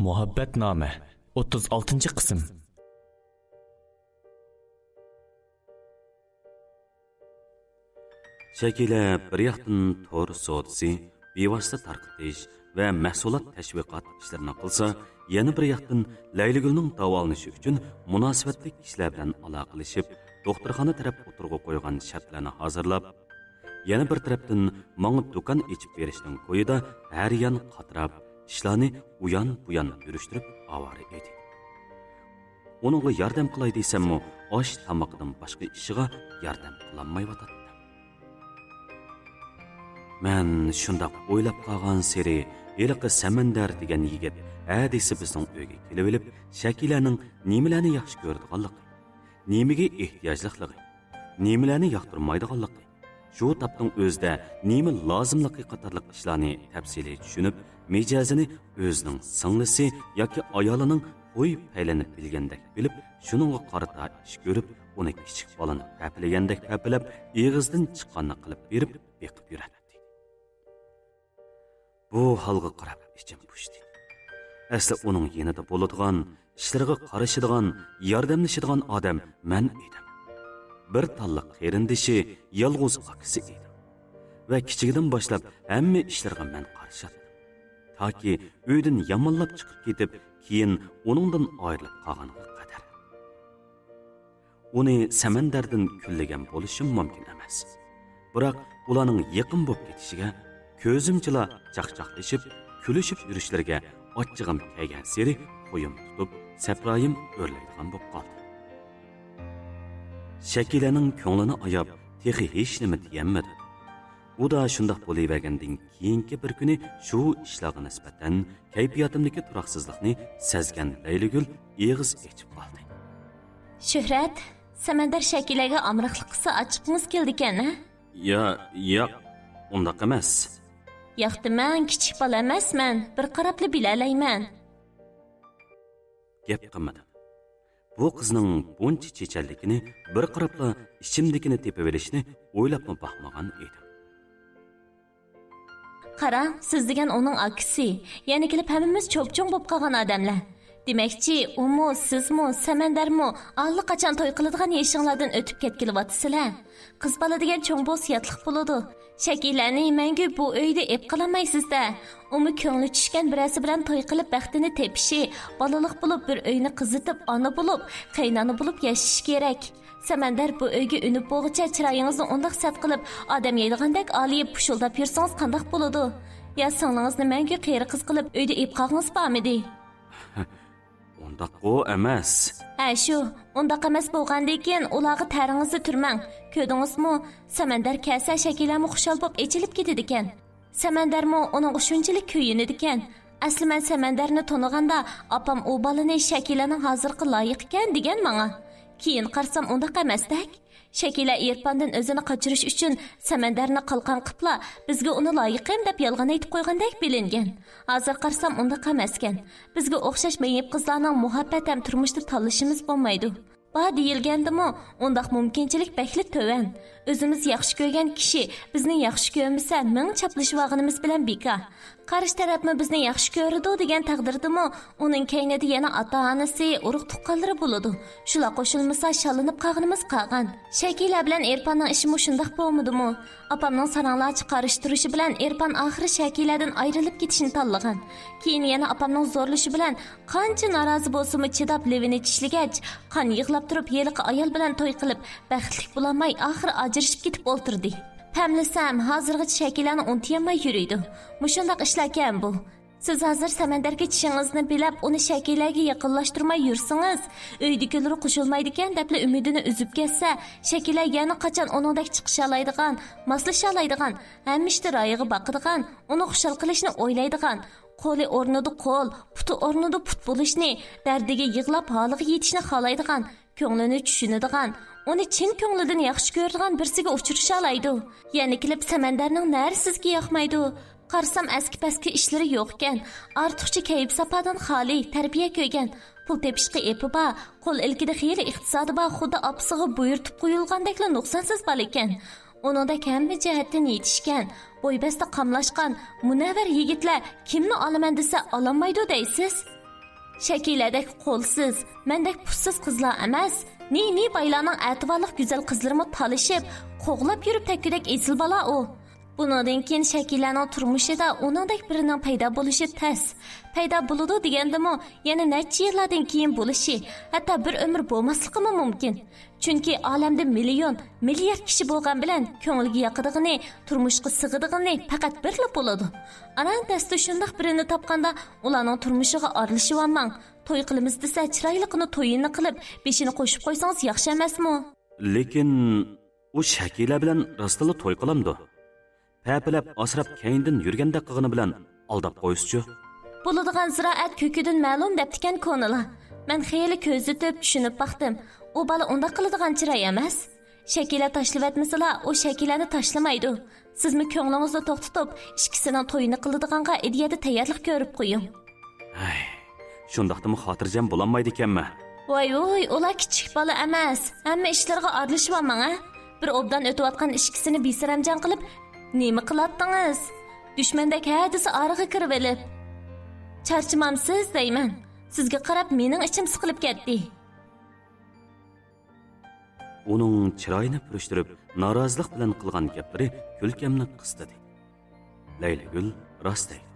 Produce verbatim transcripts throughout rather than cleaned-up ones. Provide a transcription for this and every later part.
مۇھەببەتنامە، ئوتتۇز ئالتىنچى قىسىم. شەكىلە بىر ياقتىن تور سودىسى، بىۋاسىتە تارقىتىش ۋە مەھسۇلات تەشۋىقات ئىشلىرىنى قىلسا، يەنە بىر ياقتىن لەيلىگۈلنىڭ داۋالىنىشى ئۈچۈن مۇناسىۋەتلىك كىشىلەر بىلەن ئالاقىلىشىپ، دوختۇرخانا تەرەپ ئوتتۇرىغا قويغان شەرتلەرنى ھازىرلاپ، يەنە بىر تەرەپتىن ماڭا دۇكان ئېچىپ بېرىشنىڭ كويىدا ھەر يان قاتراپ، ئىشلارنى ئۇيان-بۇيان يۈرۈشتۈرۈپ ئاۋارە ئىدى. ئۇنىڭغا ياردەم قىلاي دېسەممۇ، ئاش تامىقىدىن باشقا ئىشىغا ياردەم قىلالمايۋاتاتتىم. مەن شۇنداق ئويلاپ قالغانسېرى، ھېلىقى سەمەندەر دېگەن يىگىت ھە دېسە بىزنىڭ ئۆيگە كېلىۋېلىپ، شەكىلەنىڭ نېمىلەرنى ياخشى كۆرىدىغانلىقى، نېمىگە ئېھتىياجلىقلىقى، نېمىلەرنى ياقتۇرمايدىغانلىقى، شۇ تاپنىڭ ئۆزىدە نېمە لازىملىقى قاتارلىق ئىشلارنى تەپسىلىي چۈشىنىپ، مىجەزىنى ئۆزىنىڭ سىڭلىسى ياكى ئايالىنىڭ خۇي پەيلىنى بىلگەندەك بىلىپ، شۇنىڭغا قارىتا ئىش كۆرۈپ، ئۇنى كىچىك بالىنى پەپىلىگەندەك پەپىلەپ، ئېغىزدىن چىققاننى قىلىپ بېرىپ بېقىپ يۈرەتتى. بۇ ھالغا قاراپ ئىچىم پۇشتى. ئەسلى ئۇنىڭ يېنىدا بولىدىغان، ئىشلىرىغا قارىشىدىغان، ياردەملىشىدىغان ئادەم مەن ئىدىم. بىر تاللىق قېرىندىشى، يالغۇز ئاكىسى ئىدىم. ۋە كىچىكىدىن باشلاپ ھەممە ئىشلىرىغا مەن قارىشاتتىم. تاكى ئۆيدىن يامانلاپ چىقىپ كېتىپ، كېيىن ئۇنىڭدىن ئايرىلىپ قالغانغا قەدەر. ئۇنى سەمەندەردىن كۈنلىگەن بولۇشۇم مۇمكىن ئەمەس. بىراق ئۇلارنىڭ يېقىن بولۇپ كېتىشىگە، كۆزۈمچىلا چاقچاقلىشىپ، كۈلۈشۈپ يۈرۈشلىرىگە ئاچچىقىم كەلگەنسېرى خۇيۇم تۇتۇپ، سەپرايىم ئۆرلەيدىغان بولۇپ قالدى. شەكىلەنىڭ كۆڭلىنى ئاياپ، تېخى ھېچنېمە دېيەلمىدىم. ئۇدا شۇنداق بولۇۋەرگەندىن كېيىنكى بىر كۈنى شۇ ئىشلارغا نىسبەتەن كەيپىياتىمدىكى تۇراقسىزلىقنى سەزگەن لەيلىگۈل ئېغىز ئېچىپ قالدى. شۆھرەت، سەمەندەر شەكىلەگە ئامراقلىق قىلسا ئاچچىقىڭىز كېلىدىكەن، ھە؟ يا، ياق، ئۇنداق ئەمەس. ياق دېمەڭ، كىچىك بالا ئەمەسمەن، بىر قاراپلا بىلەلەيمەن. گەپ قىلمىدىم. بۇ قىزنىڭ بۇنچە چېچەنلىكىنى، بىر قاراپلا ئىچىمدىكىنى تېپىۋېلىشىنى ئويلاپمۇ باقمىغان ئىدىم. قاراڭ، سىز دېگەن ئۇنىڭ ئاكىسى. يەنە كېلىپ ھەممىمىز چوپچوڭ بولۇپ قالغان ئادەملەر. دېمەكچى، ئۇمۇ، سىزمۇ، سەمەندەرمۇ ئاللىقاچان توي قىلىدىغان يېشىڭلاردىن ئۆتۈپ كەتكىلى ئاتىسىلەر. قىز بالا دېگەن چوڭ بولسا ياتلىق بولىدۇ. شەكىلەنى مەڭگۈ بۇ ئۆيدە ئېپ قالالمايسىز-دە. ئۇمۇ كۆڭلى چۈشكەن بىرەرسى بىلەن توي قىلىپ بەختىنى تېپىشى، بالىلىق بولۇپ بىر ئۆينى قىزىتىپ ئانا بولۇپ، قېيىنئانا بولۇپ ياشىشى كېرەك. سەمەندەر بۇ ئۆيگە ئۈنۈپ بولغۇچە چىرايىڭىزنى ئۇنداق سەت قىلىپ، ئادەم يەيدىغاندەك ئالىيىپ پۇشۇلداپ يۈرسىڭىز قانداق بولىدۇ؟ يا سىڭلىڭىزنى مەڭگۈ قېرى قىز قىلىپ ئۆيدە ئېپ قالغىڭىز بارمىدى؟ ئۇنداققۇ ئەمەس. ھە، شۇ. ئۇنداق ئەمەس بولغاندىكىن، ئۇلارغا تەرىڭىزنى تۈرمەڭ. كۆردىڭىزمۇ؟ سەمەندەر كەلسە، شەكىلەنمۇ خۇشال بولۇپ ئېچىلىپ كېتىدىكەن. سەمەندەرمۇ ئۇنىڭغا شۇنچىلىك كۆيۈنىدىكەن. ئەسلى مەن سەمەندەرنى تونۇغاندا، ئاپام ئۇ بالىنى شەكىلەننىڭ ھازىرقى لايىقىكەن دېگەن ماڭا. كېيىن قارىسام، ئۇنداق ئەمەستەك. شەكىلە ئېرپاندىن ئۆزىنى قاچۇرۇش ئۈچۈن سەمەندەرنى قالقان قىپلا، بىزگە ئۇنى لايىقىم دەپ يالغان ئېيتىپ قويغاندەك بىلىنگەن. ھازىر قارىسام ئۇنداق ئەمەسكەن. بىزگە ئوخشاش مېيىپ قىزلارنىڭ مۇھەببەت ھەم تۇرمۇشتا تاللىشىمىز بولمايدۇ. بار دېيىلگەندىمۇ ئۇنداق مۇمكىنچىلىك بەكلا تۆۋەن. ئۆزىمىز ياخشى كۆرگەن كىشى بىزنى ياخشى كۆرمىسە، مىڭ چاپلىشىۋالغىنىمىز بىلەن بىكار. قارشى تەرەپمۇ بىزنى ياخشى كۆرىدۇ دېگەن تەقدىردىمۇ، ئۇنىڭ كەينىدە يەنە ئاتا-ئانىسى، ئۇرۇق-تۇغقانلىرى بولىدۇ. شۇلار قوشۇلمىسا، شاللىنىپ قالغىنىمىز قالغان. شەكىلە بىلەن ئېرپاننىڭ ئىشىمۇ شۇنداق بولمىدىمۇ؟ ئاپامنىڭ ساراڭلارچە قارشى تۇرۇشى بىلەن ئېرپان ئاخىرى شەكىلەدىن ئايرىلىپ كېتىشنى تاللىغان. كېيىن يەنە ئاپامنىڭ زورلىشى بىلەن قانچە نارازى بولسىمۇ چىداپ لېۋىنى چىشلىگەچ، قان يىغلاپ تۇرۇپ ھېلىقى ئايال بىلەن توي قىلىپ، بەختلىك بولالماي ئاخىرى ئاجرىشىپ كېتىپ ئولتۇردى. پەملىسەم، ھازىرغىچە شەكىلەنى ئۇنتۇيالماي يۈرىدۇ. مۇشۇنداق ئىشلاركەن بۇ. سىز ھازىر سەمەندەرگە چىشىڭىزنى بىلەپ، ئۇنى شەكىلەگە يېقىنلاشتۇرماي يۈرسىڭىز، ئۆيدىكىلىرى قوشۇلمايدىكەن دەپلا ئۈمىدىنى ئۈزۈپ كەتسە، شەكىلە يەنە قاچان ئۇنىڭدەك چىقىشالايدىغان، ماسلىشالايدىغان، ھەممە ئىشتا رايىغا باقىدىغان، ئۇنى خۇشال قىلىشنى ئويلايدىغان، قولى ئورنىدا قول، پۇتى ئورنىدا پۇت بولۇشنى، دەردىگە يىغلاپ ھالىغا يېتىشنى خالايدىغان، كۆڭلىنى چۈشىنىدىغان، ئۇنى چىن كۆڭلىدىن ياخشى كۆرىدىغان بىرسىگە ئۇچرىشالايدۇ. يەنە كېلىپ سەمەندەرنىڭ نەرىسىگە ياقمايدۇ. قارىسام ئەسكى-پەسكى ئىشلىرى يوقكەن. ئارتۇقچە كەيپ-ساپادىن خالىي، تەربىيە كۆرگەن. پۇل تېپىشقا ئېپى بار، قول ئىلكىدە خېلى ئىقتىسادى بار، خۇددى ئاپىسىغا بۇيرۇتۇپ قويۇلغاندەكلا نۇقسانسىز بالا ئىكەن. ئۇنىڭدەك ھەممە جەھەتتىن يېتىشكەن، بوي-بەستى قاملاشقان، مۇنەۋۋەر يىگىتلەر كىمنى ئالىمەن دېسە، ئالالمايدۇ دەيسىز؟ شەكىلەدەك قولسىز، مەندەك پۇتسىز قىزلار ئەمەس، نى-نى بايلارنىڭ ئەتىۋارلىق گۈزەل قىزلىرىمۇ تالىشىپ، قوغلاپ يۈرۈپ تەگكۈدەك ئېسىل بالا ئۇ. بۇنىڭدىن كېيىن شەكىلەنىڭ تۇرمۇشىدا ئۇنىڭدەك بىرىنىڭ پەيدا بولۇشى تەس. پەيدا بولىدۇ دېگەندىمۇ، يەنە نەچچە يىللاردىن كېيىن بولۇشى، ھەتتا بىر ئۆمۈر بولماسلىقىمۇ مۇمكىن. چۈنكى ئالەمدە مىليون، مىليارد كىشى بولغان بىلەن، كۆڭۈلگە ياقىدىغىنى، تۇرمۇشقا سىغىدىغىنى پەقەت بىرلا بولىدۇ. ئاران دەستە شۇنداق بىرىنى تاپقاندا، ئۇلارنىڭ تۇرمۇشىغا ئارىلىشىۋالماڭ. توي قىلىمىز دېسە، چىرايلىقىنى تويىنى قىلىپ، بېشىنى قوشۇپ قويسىڭىز ياخشى ئەمەسمۇ؟ لېكىن ئۇ شەكىلە بىلەن راستلا توي قىلامدۇ؟ پەپىلەپ، ئاسراپ، كەينىدىن يۈرگەندەك قىلغىنى بىلەن ئالداپ قويسىچۇ؟ بولىدىغان زىرائەت كۆكىدىن مەلۇم دەپتىكەن كونىلار. مەن خېلى كۆزىتىپ، چۈشىنىپ باقتىم. ئۇ بالا ئۇنداق قىلىدىغان چىراي ئەمەس. شەكىلە تاشلىۋەتمىسىلا، ئۇ شەكىلەنى تاشلىمايدۇ. سىزمۇ كۆڭلىڭىزنى توختىتىپ، ئىككىسىنىڭ تويىنى قىلىدىغانغا ئىدىيەدە تەييارلىق كۆرۈپ قويۇڭ. ھەي، شۇنداقتىمۇ خاتىرجەم بولالمايدىكەنمەن. ۋاي ۋۇي، ئۇلار كىچىك بالا ئەمەس. ھەممە ئىشلارغا ئارىلىشىۋالماڭ، ھە؟ بىر ئوبدان ئۆتۈۋاتقان ئىككىسىنى بىسەرەمجان قىلىپ، نېمە قىلاتتىڭىز؟ دۈشمەندەك ھە دېسە ئارىغا كىرىۋېلىپ. چارچىمامسىز دەيمەن. سىزگە قاراپ مېنىڭ ئىچىم سىقىلىپ كەتتى. ئۇنىڭ چىرايىنى پۈرۈشتۈرۈپ، نارازىلىق بىلەن قىلغان گەپلىرى كۈلكەمنى قىستىدى. لەيلىگۈل راست دەيدۇ.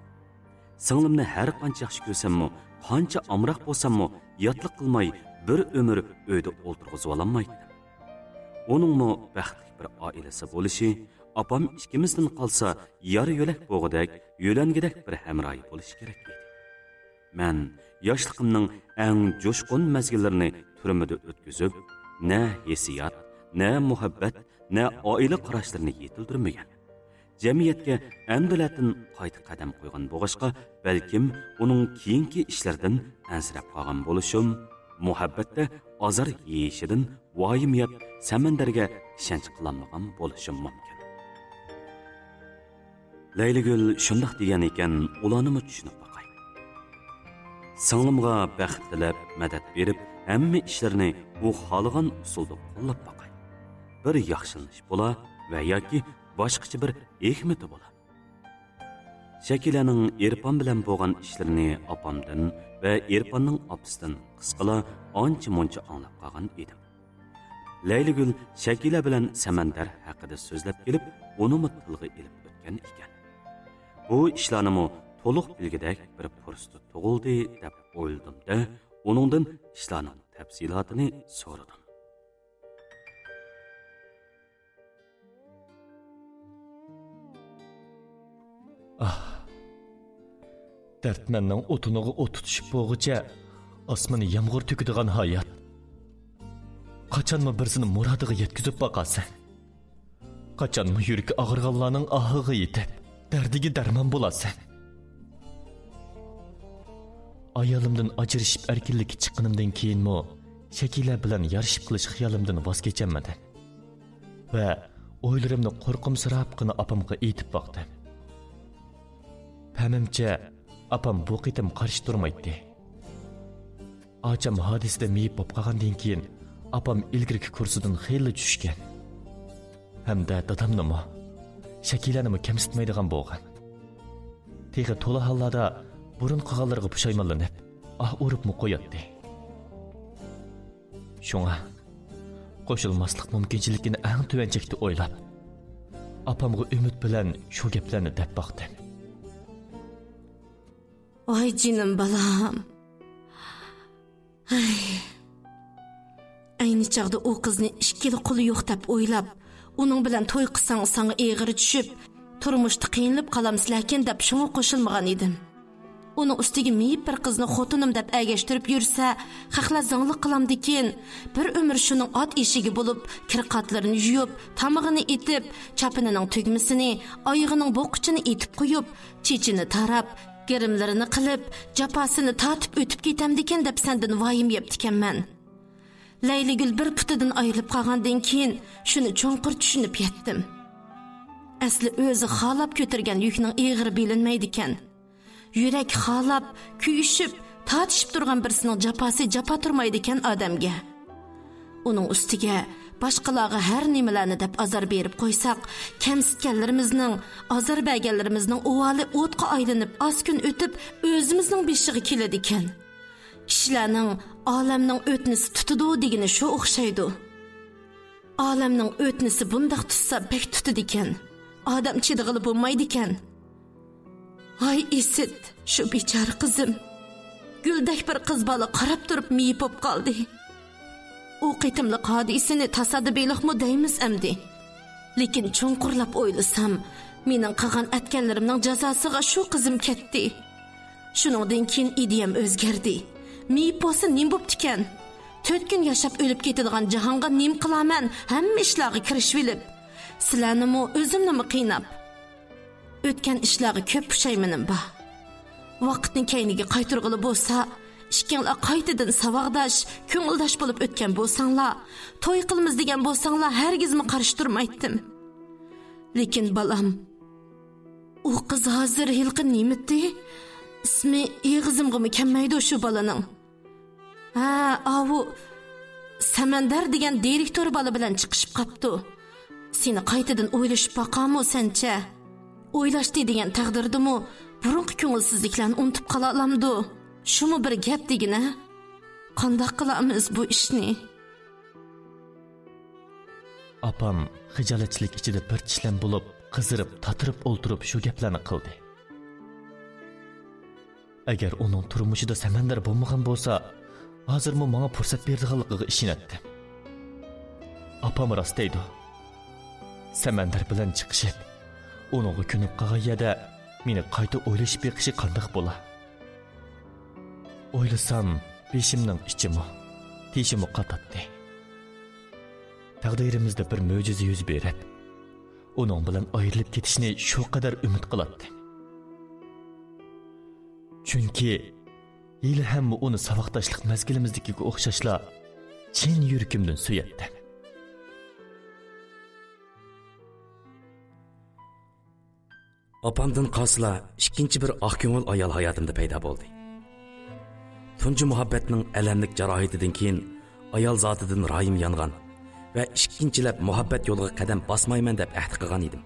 سىڭلىمنى ھەر قانچە ياخشى كۆرسەممۇ، قانچە ئامراق بولساممۇ، ياتلىق قىلماي بىر ئۆمۈر ئۆيدە ئولتۇرغۇزۇۋالالمايتتىم. ئۇنىڭمۇ بەختلىك بىر ئائىلىسى بولۇشى، ئاپام ئىككىمىزدىن قالسا يار يۆلەك بوغىدەك، يۆلەنگۈدەك بىر ھەمراھى بولۇشى كېرەك ئىدى. مەن ياشلىقىمنىڭ ئەڭ جۇشقۇن مەزگىللىرىنى تۈرمىدە ئۆتكۈزۈپ، نە ھېسسىيات، نە مۇھەببەت، نە ئائىلە قاراشلىرىنى يېتىلدۈرمىگەن. جەمئىيەتكە ئەمدىلەتىن قايتا قەدەم قويغان بولغاچقا، بەلكىم ئۇنىڭ كېيىنكى ئىشلىرىدىن ئەنسىرەپ قالغان بولۇشۇم، مۇھەببەتتە ئازار يېيىشىدىن ۋايىم يەپ، سەمەندەرگە ئىشەنچ قىلالمىغان بولۇشۇم مۇمكىن. لەيلىگۈل شۇنداق دېگەن ئىكەن، ئۇلارنىمۇ چۈشىنىپ باقاي. سىڭلىمغا بەخت تىلەپ، مەدەت بېرىپ، ھەممە ئىشلىرىنى ئۇ خالىغان ئۇسۇلدا قوللاپ باقاي. بىر ياخشىلىنىش بولا ۋە ياكى باشقىچە بىر ھېكمىتى بولا. شەكىلەنىڭ ئېرپان بىلەن بولغان ئىشلىرىنى ئاپامدىن ۋە ئېرپاننىڭ ئاپىسىدىن قىسقىلا ئانچە-مۇنچە ئاڭلاپ قالغان ئىدىم. لەيلىگۈل شەكىلە بىلەن سەمەندەر ھەققىدە سۆزلەپ كېلىپ، ئۇنىمۇ تىلغا ئېلىپ ئۆتكەن ئىكەن. بۇ ئىشلارنىمۇ تولۇق بىلگۈدەك بىر پۇرسىتى تۇغۇلدى، دەپ ئويلىدىم-دە، ئۇنىڭدىن ئىشلارنىڭ تەپسىلاتىنى سورىدىم. ئاھ، دەردمەننىڭ ئوتۇنىغا ئوت تۇتۇشۇپ بولغۇچە، ئاسمىنى يامغۇر تۆكىدىغان ھايات. قاچانمۇ بىرسىنى مۇرادىغا يەتكۈزۈپ باقارسەن؟ قاچانمۇ يۈرىكى ئاغرىغانلارنىڭ ئاھىغا يېتىپ، دەردىگە دەرمان بولارسەن؟ ئايالىمدىن ئاجرىشىپ ئەركىنلىككە چىققىنىمدىن كېيىنمۇ شەكىلە بىلەن يارىشىپ قېلىش خىيالىمدىن ۋاز كېچەلمىدىم. ۋە ئويلىرىمنى قورقۇمسىراپقىنا ئاپامغا ئېيتىپ باقتىم. پەمىمچە، ئاپام بۇ قېتىم قارشى تۇرمايتتى. ئاچام ھادىسىدە مېيىپ بولۇپ قالغاندىن كېيىن، ئاپام ئىلگىرىكى كۇرسىدىن خېلىلا چۈشكەن. ھەمدە دادامنىمۇ، شەكىلەنىمۇ كەمسىتمەيدىغان بولغان. تېخى تولا ھاللاردا بۇرۇن قىلغانلىرىغا پۇشايمانلىنىپ، ئاھ ئۇرۇپمۇ قوياتتى. شۇڭا، قوشۇلماسلىق مۇمكىنچىلىكىنى ئەڭ تۆۋەن چەكتە ئويلاپ، ئاپامغا ئۈمىد بىلەن شۇ گەپلەرنى دەپ باقتىم. ۋاي جېنىم بالام. ھەي. ئەينى چاغدا ئۇ قىزنى ئىككىلا قولى يوق دەپ ئويلاپ، ئۇنىڭ بىلەن توي قىلساڭ ساڭا ئېغىر چۈشۈپ، تۇرمۇشتا قىينىلىپ قالامسىلەركىن دەپ شۇڭا قوشۇلمىغان ئىدىم. ئۇنىڭ ئۈستىگە مېيىپ بىر قىزنى خوتۇنۇم دەپ ئەگەشتۈرۈپ يۈرسە، خەقلەر زاڭلىق قىلامدىكىن، بىر ئۆمۈر شۇنىڭ ئات ئېشىكى بولۇپ، كىر-قاتلىرىنى يۇيۇپ، تامىقىنى ئېتىپ، چاپىنىنىڭ تۈگمىسىنى، ئايىغىنىڭ بوققۇچىنى ئېتىپ قويۇپ، چېچىنى تاراپ، گىرىملىرىنى قىلىپ، جاپاسىنى تارتىپ ئۆتۈپ كېتەمدىكىن دەپ سەندىن ۋايىم يەپتىكەنمەن. لەيلىگۈل بىر پۇتىدىن ئايرىلىپ قالغاندىن كېيىن، شۇنى چوڭقۇر چۈشىنىپ يەتتىم. ئەسلى ئۆزى خالاپ كۆتۈرگەن يۈكنىڭ ئېغىرى بىلىنمەيدىكەن. يۈرەك خالاپ، كۆيۈشۈپ، تارتىشىپ تۇرغان بىرسىنىڭ جاپاسى جاپا تۇرمايدىكەن ئادەمگە. ئۇنىڭ ئۈستىگە باشقىلارغا ھەر نېمىلەرنى دەپ ئازار بېرىپ قويساق، كەمسىتكەنلىرىمىزنىڭ، ئازار بەرگەنلىرىمىزنىڭ ئۇۋالى ئوتقا ئايلىنىپ، ئاز كۈن ئۆتۈپ، ئۆزىمىزنىڭ بېشىغا كېلىدىكەن. كىشىلەرنىڭ «ئالەمنىڭ ئۆتنىسى تۇتىدۇ» دېگىنى شۇ ئوخشايدۇ. ئالەمنىڭ ئۆتنىسى بۇنداق تۇتسا بەك تۇتىدىكەن. ئادەم چىدىغىلى بولمايدىكەن. ھاي ئىسىت، شۇ بىچارە قىزىم. گۈلدەك بىر قىز بالا قاراپ تۇرۇپ مېيىپ بولۇپ قالدى. ئۇ قېتىملىق ھادىسىنى تاسادىپىيلىقمۇ دەيمىز ئەمدى. لېكىن چوڭقۇرلاپ ئويلىسام، مېنىڭ قىلغان ئەتكەنلىرىمنىڭ جازاسىغا شۇ قىزىم كەتتى. شۇنىڭدىن كېيىن ئىدىيەم ئۆزگەردى. مېيىپ بولسا نېمە بوپتىكەن؟ تۆت كۈن ياشاپ ئۆلۈپ كېتىدىغان جاھانغا نېمە قىلارمەن؟ ھەممە ئىشلارغا كىرىشىۋېلىپ، سىلەرنىمۇ، ئۆزۈمنىمۇ قىيناپ. ئۆتكەن ئىشلارغا كۆپ پۇشايمىنىم بار. ۋاقىتنى كەينىگە قايتۇرغىلى بولسا، ئىككىڭلار قايتىدىن ساۋاقداش، كۆڭۈلداش بولۇپ ئۆتكەن بولساڭلار، توي قىلىمىز دېگەن بولساڭلار، ھەرگىزمۇ قارشى تۇرمايتتىم. لېكىن بالام، ئۇ قىز ھازىر ھېلىقى نېمىتى؟ ئىسمى ئېغىزىمغىمۇ كەلمەيدۇ شۇ بالىنىڭ. ھە، ئاۋۇ سەمەندەر دېگەن دىرېكتور بالا بىلەن چىقىشىپ قاپتۇ. سېنى قايتىدىن ئويلىشىپ باقامۇ سەنچە؟ ئويلاشتى دېگەن تەقدىردىمۇ بۇرۇنقى كۆڭۈلسىزلىكلەرنى ئۇنتۇپ قالالامدۇ؟ شۇمۇ بىر گەپ دېگىنە. قانداق قىلامىز بۇ ئىشنى؟ ئاپام خىجالەتچىلىك ئىچىدە بىر چىشلەم بولۇپ، قىزىرىپ، تاتىرىپ ئولتۇرۇپ شۇ گەپلەرنى قىلدى. ئەگەر ئۇنىڭ تۇرمۇشىدا سەمەندەر بولمىغان بولسا، ھازىرمۇ ماڭا پۇرسەت بېرىدىغانلىقىغا ئىشىنەتتىم. ئاپام راست دەيدۇ. سەمەندەر بىلەن چىقىشىپ، ئۇنىڭغا كۆنۈپ قالغان يەردە مېنى قايتا ئويلىشىپ بېقىشى قانداق بولا؟ ئويلىسام، بېشىمنىڭ ئىچىمۇ، تېشىمۇ قاتاتتى. تەقدىرىمىزدە بىر مۆجىزە يۈز بېرىپ، ئۇنىڭ بىلەن ئايرىلىپ كېتىشنى شۇ قەدەر ئۈمىد قىلاتتىم. چۈنكى ھېلىھەممە ئۇنى ساۋاقداشلىق مەزگىلىمىزدىكىگە ئوخشاشلا چىن يۈرىكىمدىن سۆيەتتىم. ئاپامدىن قالسىلا، ئىككىنچى بىر ئاق كۆڭۈل ئايال ھاياتىمدا پەيدا بولدى. تۇنجى مۇھەببەتنىڭ ئەلەملىك جاراھىتىدىن كېيىن، ئايال زاتىدىن رايىم يانغان ۋە ئىككىنچىلەپ مۇھەببەت يولىغا قەدەم باسمايمەن دەپ ئەھدە قىلغان ئىدىم.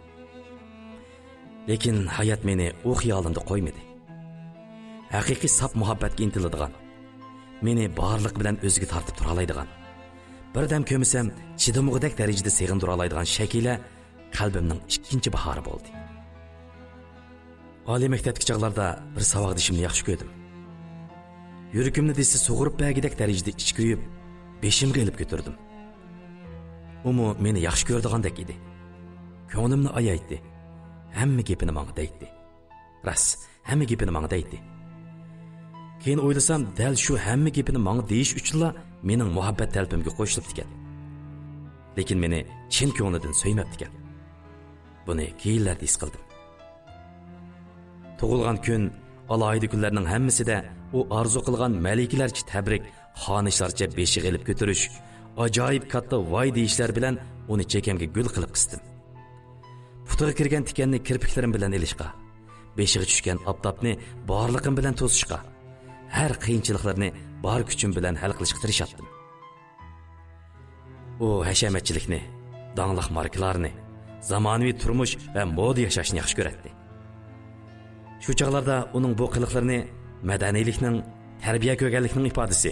لېكىن ھايات مېنى ئۇ خىيالىمدا قويمىدى. ھەقىقىي ساپ مۇھەببەتكە ئىنتىلىدىغان، مېنى بارلىقى بىلەن ئۆزىگە تارتىپ تۇرالايدىغان، بىردەم كۆمسەم چىدىمىغۇدەك دەرىجىدە سېغىندۇرالايدىغان شەكىلە قەلبىمنىڭ ئىككىنچى باھارى بولدى. ئالىي مەكتەپتىكى چاغلاردا بىر ساۋاقدىشىمنى ياخشى كۆردۈم. يۈرىكىمنى دېسە سۇغۇرۇپ بەرگۈدەك دەرىجىدە ئىچى كۆيۈپ، بېشىمغا ئېلىپ كۆتۈردۈم. ئۇمۇ مېنى ياخشى كۆرىدىغاندەك ئىدى. كۆڭلۈمنى ئايايتتى. ھەممە گېپىنى ماڭا دەيتتى. راست، ھەممە گېپىنى ماڭا دەيتتى. كېيىن ئويلىسام، دەل شۇ ھەممە گېپىنى ماڭا دېيىش ئۈچۈنلا مېنىڭ مۇھەببەت تەلىپىمگە قوشۇلۇپتىكەن. لېكىن مېنى چىن كۆڭلىدىن سۆيمەپتىكەن. بۇنى كېيىنلەردە ھېس قىلدىم. تۇغۇلغان كۈن، ئالاھىدە كۈنلەرنىڭ ھەممىسىدە ئۇ ئارزۇ قىلغان مەلىكىلەرچە تەبرىك، خانىشلارچە بېشىغا ئېلىپ كۆتۈرۈش، ئاجايىپ كاتتا ۋاي دېيىشلەر بىلەن ئۇنى چېكەمگە گۈل قىلىپ قىستىم. پۇتىغا كىرگەن تىكەننى كىرپىكلىرىم بىلەن ئېلىشقا، بېشىغا چۈشكەن ئاپتاپنى بارلىقىم بىلەن توسۇشقا، ھەر قىيىنچىلىقلىرىنى بار كۈچۈم بىلەن ھەل قىلىشقا تىرىشاتتىم. ئۇ ھەشەمەتچىلىكنى، داڭلىق ماركىلارنى، زامانىۋى تۇرمۇش ۋە مودا ياشاشنى ياخشى كۆرەتتى. شۇ چاغلاردا ئۇنىڭ بۇ قىلىقلىرىنى مەدەنىيلىكنىڭ، تەربىيە كۆرگەنلىكنىڭ ئىپادىسى،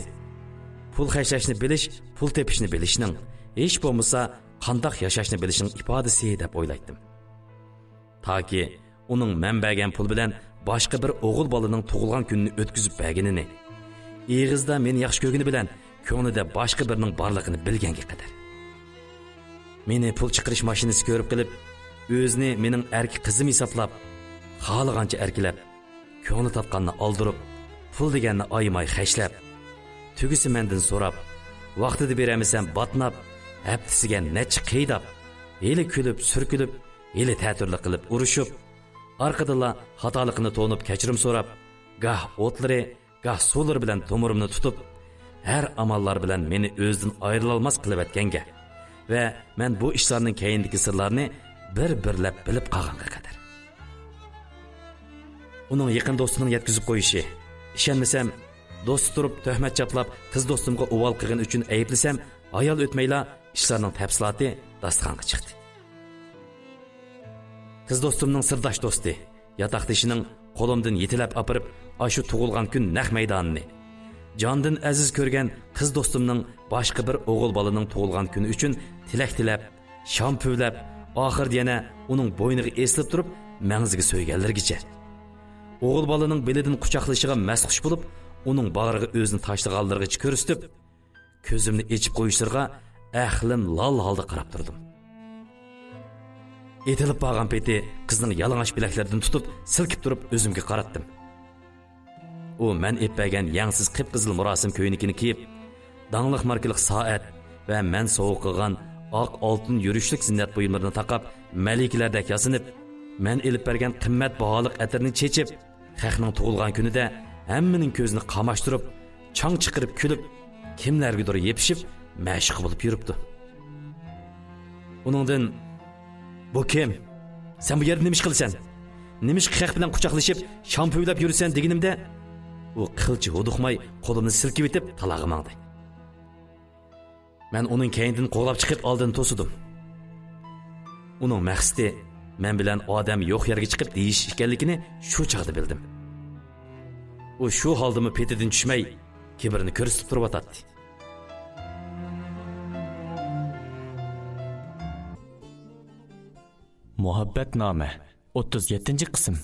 پۇل خەجلەشنى بىلىش، پۇل تېپىشنى بىلىشنىڭ، ھېچ بولمىسا قانداق ياشاشنى بىلىشنىڭ ئىپادىسى دەپ ئويلايتتىم. تاكى ئۇنىڭ مەن بەرگەن پۇل بىلەن باشقا بىر ئوغۇل بالىنىڭ تۇغۇلغان كۈنىنى ئۆتكۈزۈپ بەرگىنىنى، ئېغىزدا مېنى ياخشى كۆرگىنى بىلەن كۆڭلىدە باشقا بىرىنىڭ بارلىقىنى بىلگەنگە قەدەر. مېنى پۇل چىقىرىش ماشىنىسى كۆرۈپ قېلىپ، ئۆزىنى مېنىڭ ئەركە قىزىم ھېسابلاپ، خالىغانچە ئەركىلەپ، كۆڭلى تارتقاننى ئالدۇرۇپ، پۇل دېگەننى ئايىماي خەجلەپ، تۈگىسە مەندىن سوراپ، ۋاقتىدا بېرەلمىسەم باتناپ، ھەپتىسىگە نەچچە قېيىداپ، ھېلى كۈلۈپ، سۈركىلىپ، ھېلى تەتۈرلۈك قىلىپ ئۇرۇشۇپ، ئارقىدىنلا خاتالىقىنى تونۇپ كەچۈرۈم سوراپ، گاھ ئوتلىرى، گاھ سۇلىرى بىلەن تومۇرۇمنى تۇتۇپ، ھەر ئاماللار بىلەن مېنى ئۆزىدىن ئايرىلالماس قىلىۋەتكەنگە ۋە مەن بۇ ئىشلارنىڭ كەينىدىكى سىرلارنى بىر-بىرلەپ بىلىپ قالغانغا قەدەر. ئۇنىڭ يېقىن دوستىنىڭ يەتكۈزۈپ قويۇشى، ئىشەنمىسەم، دوستى تۇرۇپ تۆھمەت چاپلاپ، قىز دوستۇمغا ئۇۋال قىلغىنى ئۈچۈن ئەيىبلىسەم، ھايال ئۆتمەيلا ئىشلارنىڭ تەپسىلاتى داستىخانغا چىقتى. قىز دوستۇمنىڭ سىرداش دوستى، ياتاقدىشىنىڭ قولۇمدىن يېتىلەپ ئاپىرىپ، ئاشۇ تۇغۇلغان كۈن نەق مەيدانىنى، جاندىن ئەزىز كۆرگەن قىز دوستۇمنىڭ باشقا بىر ئوغۇل بالىنىڭ تۇغۇلغان كۈنى ئۈچۈن تىلەك تىلەپ، شام پۈۋلەپ، ئاخىرىدا يەنە ئۇنىڭ بوينىغا ئېسىلىپ تۇرۇپ، مەڭزىگە سۆيگەنلىرىگىچە. ئوغۇل بالىنىڭ بېلىدىن قۇچاقلىشىغا مەستخۇش بولۇپ، ئۇنىڭ باغرىغا ئۆزىنى تاشلىغانلىرىغىچە كۆرسىتىپ، كۆزۈمنى ئېچىپ قويۇشلىرىغا ئەقلىم لال ھالدا قاراپ تۇردۇم. ئېتىلىپ بارغان پېتى قىزنىڭ يالىڭاچ بىلەكلىرىدىن تۇتۇپ، سىلكىپ تۇرۇپ ئۆزۈمگە قاراتتىم. ئۇ مەن ئېلىپ بەرگەن يەڭسىز قىپقىزىل مۇراسىم كۆينىكىنى كىيىپ، داڭلىق ماركىلىق سائەت ۋە مەن سوۋغا قىلغان ئاق ئالتۇن يۈرۈشلۈك زىننەت بۇيۇملىرىنى تاقاپ، مەلىكىلەردەك ياسىنىپ، مەن ئېلىپ بەرگەن قىممەت باھالىق ئەتىرنى چېچىپ، خەقنىڭ تۇغۇلغان كۈنىدە ھەممىنىڭ كۆزىنى قاماشتۇرۇپ، چاڭ چىقىرىپ كۈلۈپ، كىملەرگىدۇر يېپىشىپ، مەشۇقە بولۇپ يۈرۈپتۇ. ئۇنىڭدىن، «بۇ كىم؟ سەن بۇ يەردە نېمە ئىش قىلىسەن؟ نېمىشقا خەق بىلەن قۇچاقلىشىپ، شام پۈۋلەپ يۈرىسەن؟» دېگىنىمدە، ئۇ قىلچە ھودۇقماي قولۇمنى سىلكىۋېتىپ تالاغا ماڭدى. مەن ئۇنىڭ كەينىدىن قوغلاپ چىقىپ ئالدىنى توسىدىم. ئۇنىڭ مەقسىتى مەن بىلەن ئادەم يوق يەرگە چىقىپ دېيىشىش ئىكەنلىكىنى شۇ چاغدا بىلدىم. ئۇ شۇ ھالدىمۇ پېتىدىن چۈشمەي، كىبىرىنى كۆرسىتىپ تۇرۇۋاتاتتى. مۇھەببەتنامە، ئوتتۇز يەتتىنچى قىسىم.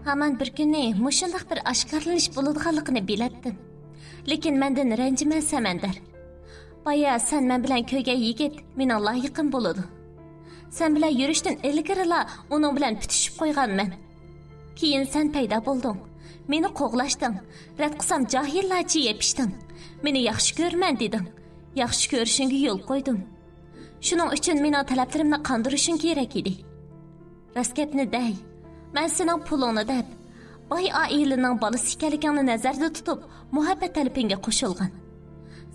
ھامان بىر كۈنى مۇشۇنداق بىر ئاشكارىلىنىش بولىدىغانلىقىنى بىلەتتىم. لېكىن مەندىن رەنجىمە، سەمەندەر. بايا سەن مەن بىلەن كۆرگەن يىگىت مېنىڭ لايىقىم بولىدۇ. سەن بىلەن يۈرۈشتىن ئىلگىرىلا ئۇنىڭ بىلەن پۈتۈشۈپ قويغانمەن. كېيىن سەن پەيدا بولدۇڭ. مېنى قوغلاشتىڭ. رەت قىلسام جاھىللارچە يېپىشتىڭ. مېنى ياخشى كۆرىمەن دېدىڭ. ياخشى كۆرۈشۈڭگە يول قويدۇم. شۇنىڭ ئۈچۈن مېنىڭ تەلەپلىرىمنى قاندۇرۇشۇڭ كېرەك ئىدى. راست گەپنى دەي، مەن سېنىڭ پۇلۇڭنى دەپ، باي ئائىلىنىڭ بالىسى ئىكەنلىكىڭنى نەزەردە تۇتۇپ، مۇھەببەت تەلىپىڭگە قوشۇلغان.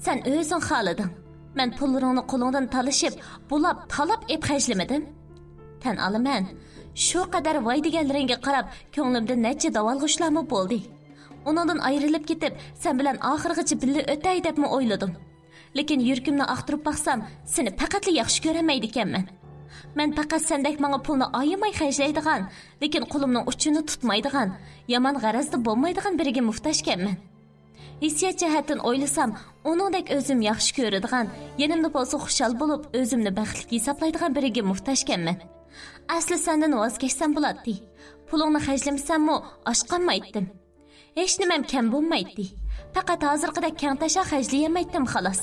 سەن ئۆزۈڭ خالىدىڭ. مەن پۇللىرىڭنى قولۇڭدىن تالىشىپ، بۇلاپ، تالاپ ئېپ خەجلىمىدىم. تەن ئالىمەن. شۇ قەدەر ۋاي دېگەنلىرىڭگە قاراپ، كۆڭلۈمدە نەچچە داۋالغۇشلارمۇ بولدى. ئۇنىڭدىن ئايرىلىپ كېتىپ، سەن بىلەن ئاخىرغىچە بىللە ئۆتەي دەپمۇ ئويلىدىم. لېكىن يۈرىكىمنى ئاختۇرۇپ باقسام، سېنى پەقەتلا ياخشى كۆرەلمەيدىكەنمەن. مەن پەقەت سەندەك ماڭا پۇلنى ئايىماي خەجلەيدىغان، لېكىن قولۇمنىڭ ئۇچىنى تۇتمايدىغان، يامان غەرەزدە بولمايدىغان بىرىگە موھتاجكەنمەن. ھېسسىيات جەھەتتىن ئويلىسام، ئۇنىڭدەك ئۆزۈم ياخشى كۆرىدىغان، يېنىمدا بولسا خۇشال بولۇپ، ئۆزۈمنى بەختلىك ھېسابلايدىغان بىرىگە موھتاجكەنمەن. ئەسلى سەندىن ۋاز كەچسەم بولاتتى. پۇلۇڭنى خەجلىمىسەممۇ، ئاچقانمايتتىم. ھېچنېمەم كەم بولمايتتى. پەقەت ھازىرقىدەك كەڭتاشا خەجلىيەلمەيتتىم، خالاس.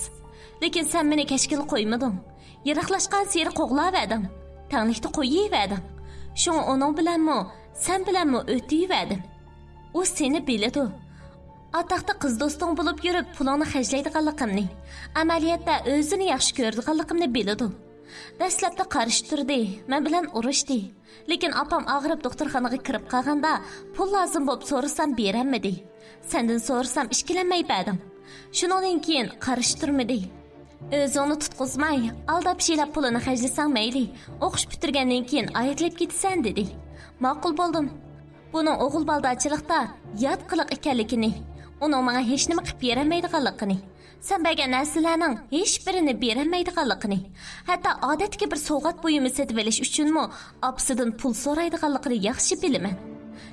لېكىن سەن مېنى كەچكىلى قويمىدىڭ. يىراقلاشقانسېرى قوغلاۋەردىڭ. تەڭلىكتە قويۇۋەردىڭ. شۇڭا ئۇنىڭ بىلەنمۇ، سەن بىلەنمۇ ئۆتۈۋەردىم. ئۇ سېنى بىلىدۇ. ئاتاقتا قىز دوستۇڭ بولۇپ يۈرۈپ، پۇلۇڭنى خەجلەيدىغانلىقىمنى، ئەمەلىيەتتە ئۆزىنى ياخشى كۆرىدىغانلىقىمنى بىلىدۇ. دەسلەپتە قارشى تۇردى، مەن بىلەن ئۇرۇشتى. لېكىن ئاپام ئاغرىپ دوختۇرخانىغا كىرىپ قالغاندا، پۇل لازىم بولۇپ سورىسام بېرەلمىدى. سەندىن سورىسام ئىككىلەنمەي بەردىڭ. شۇنىڭدىن كېيىن قارشى تۇرمىدى. ئۆزۈڭنى تۇتقۇزماي، ئالداپ شىيلاپ پۇلىنى خەجلىسەڭ مەيلى، ئوقۇش پۈتتۈرگەندىن كېيىن ئايرىلىپ كېتىسەن دېدى. ماقۇل بولدۇم. بۇنىڭ ئوغۇل بالىدارچىلىقتا يات قىلىق ئىكەنلىكىنى، ئۇنىڭ ماڭا ھېچنېمە قىلىپ بېرەلمەيدىغانلىقىنى، سەن بەرگەن نەرسىلەرنىڭ ھېچبىرىنى بېرەلمەيدىغانلىقىنى، ھەتتا ئادەتتىكى بىر سوۋغات بۇيۇمى سېتىۋېلىش ئۈچۈنمۇ ئاپىسىدىن پۇل سورايدىغانلىقىنى ياخشى بىلىمەن.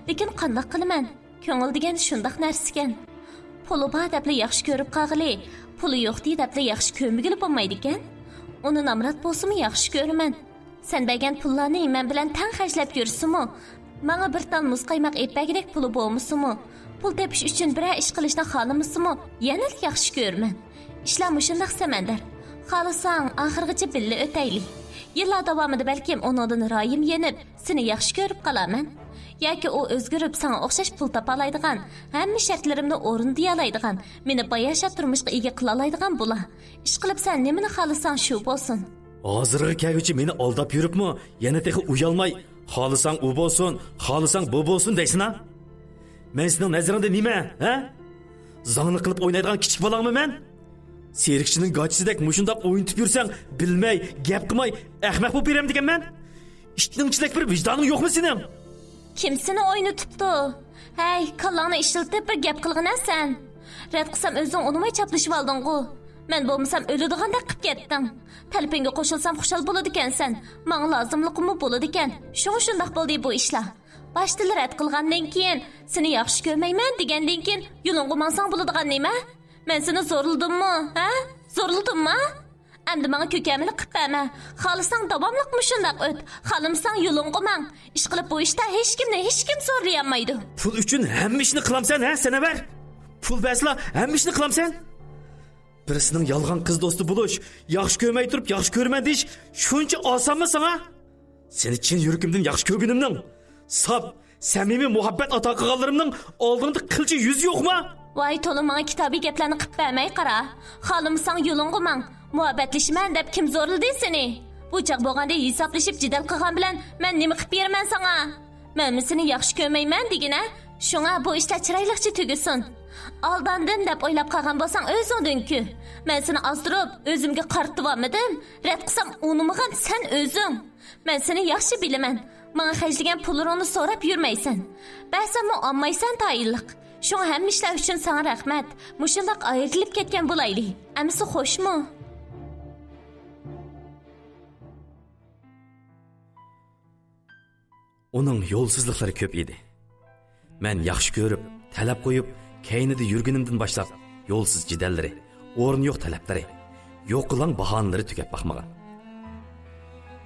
لېكىن قانداق قىلىمەن؟ كۆڭۈل دېگەن شۇنداق نەرسىكەن. پۇلى بار دەپلا ياخشى كۆرۈپ قالغىلى، پۇلى يوقتى دەپلا ياخشى كۆرمىگىلى بولمايدىكەن. ئۇنى نامرات بولسىمۇ ياخشى كۆرىمەن. سەن بەرگەن پۇللارنى مەن بىلەن تەڭ خەجلەپ يۈرسىمۇ، ماڭا بىر تال مۇز قايماق ئېلىپ بەرگۈدەك پۇلى بولمىسىمۇ، پۇل تېپىش ئۈچۈن بىرەر ئىش قىلىشنى خالىمىسىمۇ، يەنىلا ياخشى كۆرىمەن. ئىشلار مۇشۇنداق، سەمەندەر. خالىساڭ، ئاخىرغىچە بىللە ئۆتەيلى. يىللار داۋامىدا بەلكىم ئۇنىڭدىن رايىم يېنىپ، سېنى ياخشى كۆرۈپ قالارمەن. ياكى ئۇ ئۆزگىرىپ، ساڭا ئوخشاش پۇل تاپالايدىغان، ھەممە شەرتلىرىمنى ئورۇندىيالايدىغان، مېنى باياشات تۇرمۇشقا ئىگە قىلالايدىغان بولا. ئىشقىلىپ، سەن نېمىنى خالىساڭ، شۇ بولسۇن. ھازىرغا كەلگۈچە مېنى ئالداپ يۈرۈپمۇ، يەنە تېخى ئۇيالماي، «خالىساڭ ئۇ بولسۇن، خالىساڭ بۇ بولسۇن» دەيسىنا؟ مەن سېنىڭ نەزىرىڭدە نېمە، ھە؟ زاڭلىق قىلىپ ئوينايدىغان كىچىك بالاڭمۇ مەن؟ سېرىقچىنىڭ گاچىسىدەك مۇشۇنداق ئوينىتىپ يۈرسەڭ، بىلمەي، گەپ قىلماي، ئەخمەق بولۇپ بېرەمدىكەنمەن؟ ئىتنىڭچىدەك بىر ۋىجدانىڭ يوقمۇ سېنىڭ؟ كىم سېنى ئوينىتىپتۇ؟ ھەي، كاللاڭنى ئىشلىتىپ بىر گەپ قىلغىنە سەن. رەت قىلسام ئۆزۈڭ ئۇنىماي چاپلىشىۋالدىڭغۇ. مەن بولمىسام ئۆلىدىغاندەك قىپ كەتتىڭ. تەلىپىڭگە قوشۇلسام خۇشال بولىدىكەنسەن. ماڭا لازىملىقىممۇ بولىدىكەن. شۇڭا شۇنداق بولدى بۇ ئىشلار. باشتىلا رەت قىلغاندىن كېيىن، سېنى ياخشى كۆرمەيمەن دېگەندىن كېيىن يولۇڭغا ماڭساڭ بولىدىغان نېمە؟ مەن سېنى زورلىدىممۇ، ھە؟ زورلىدىممۇ؟ ئەمدى ماڭا كۆكەملىك قىلىپ بەرمە. خالىساڭ داۋاملىق مۇشۇنداق ئۆت، خالىمىساڭ يولۇڭغا ماڭ. ئىشقىلىپ بۇ ئىشتا ھېچكىمنى ھېچكىم زورلىيالمايدۇ. پۇل ئۈچۈن ھەممە ئىشنى قىلامسەن، ھە، سەنەۋەر؟ پۇل بەرسىلا ھەممە ئىشنى قىلامسەن؟ بىرسىنىڭ يالغان قىز دوستى بولۇش، ياخشى كۆرمەي تۇرۇپ ياخشى كۆرىمەن دېيىش شۇنچە ئاسانمۇ ساڭا؟ سېنى چىن يۈرىكىمدىن ياخشى كۆرگىنىمنىڭ، ساپ، سەمىمىي مۇھەببەت ئاتا قىلغانلىرىمنىڭ ئالدىڭدا قىلچە يۈزى يوقما؟ ۋاي، تولا ماڭا كىتابىي گەپلەرنى قىپ بەرمەي قارا. خالىمىساڭ يولۇڭغا ماڭ. مۇھەببەتلىشىمەن دەپ كىم زورلىدى سېنى؟ بۇ چاغ بولغاندا ھېسابلىشىپ جېدەل قىلغان بىلەن مەن نېمە قىپ بېرىمەن ساڭا؟ مەنمۇ سېنى ياخشى كۆرمەيمەن دېگىنە. شۇڭا بۇ ئىشلار چىرايلىقچە تۈگىسۇن. ئالداندىم دەپ ئويلاپ قالغان بولساڭ ئۆزۈڭدىن كۈ. مەن سېنى ئازدۇرۇپ، ئۆزۈمگە قارىتىۋالمىدىم. رەت قىلسام ئۇنىمىغان سەن ئۆزۈڭ. مەن سېنى ياخشى بىلىمەن. ماڭا خەجلىگەن پۇللىرىڭنى سوراپ يۈرمەيسەن. بەرسەممۇ ئالمايسەن تايىنلىق. شۇڭا ھەممە ئىشلار ئۈچۈن ساڭا رەھمەت. مۇشۇنداق ئايرىلىپ كەتكەن بولايلى. ئەمىسە خوشمۇ؟ ئۇنىڭ يولسىزلىقلىرى كۆپ ئىدى. مەن ياخشى كۆرۈپ، تەلەپ قويۇپ، كەينىدە يۈرگىنىمدىن باشلاپ، يولسىز جېدەللىرى، ئورنى يوق تەلەپلىرى، يوقىلاڭ باھانىلىرى تۈگەپ باقمىغان.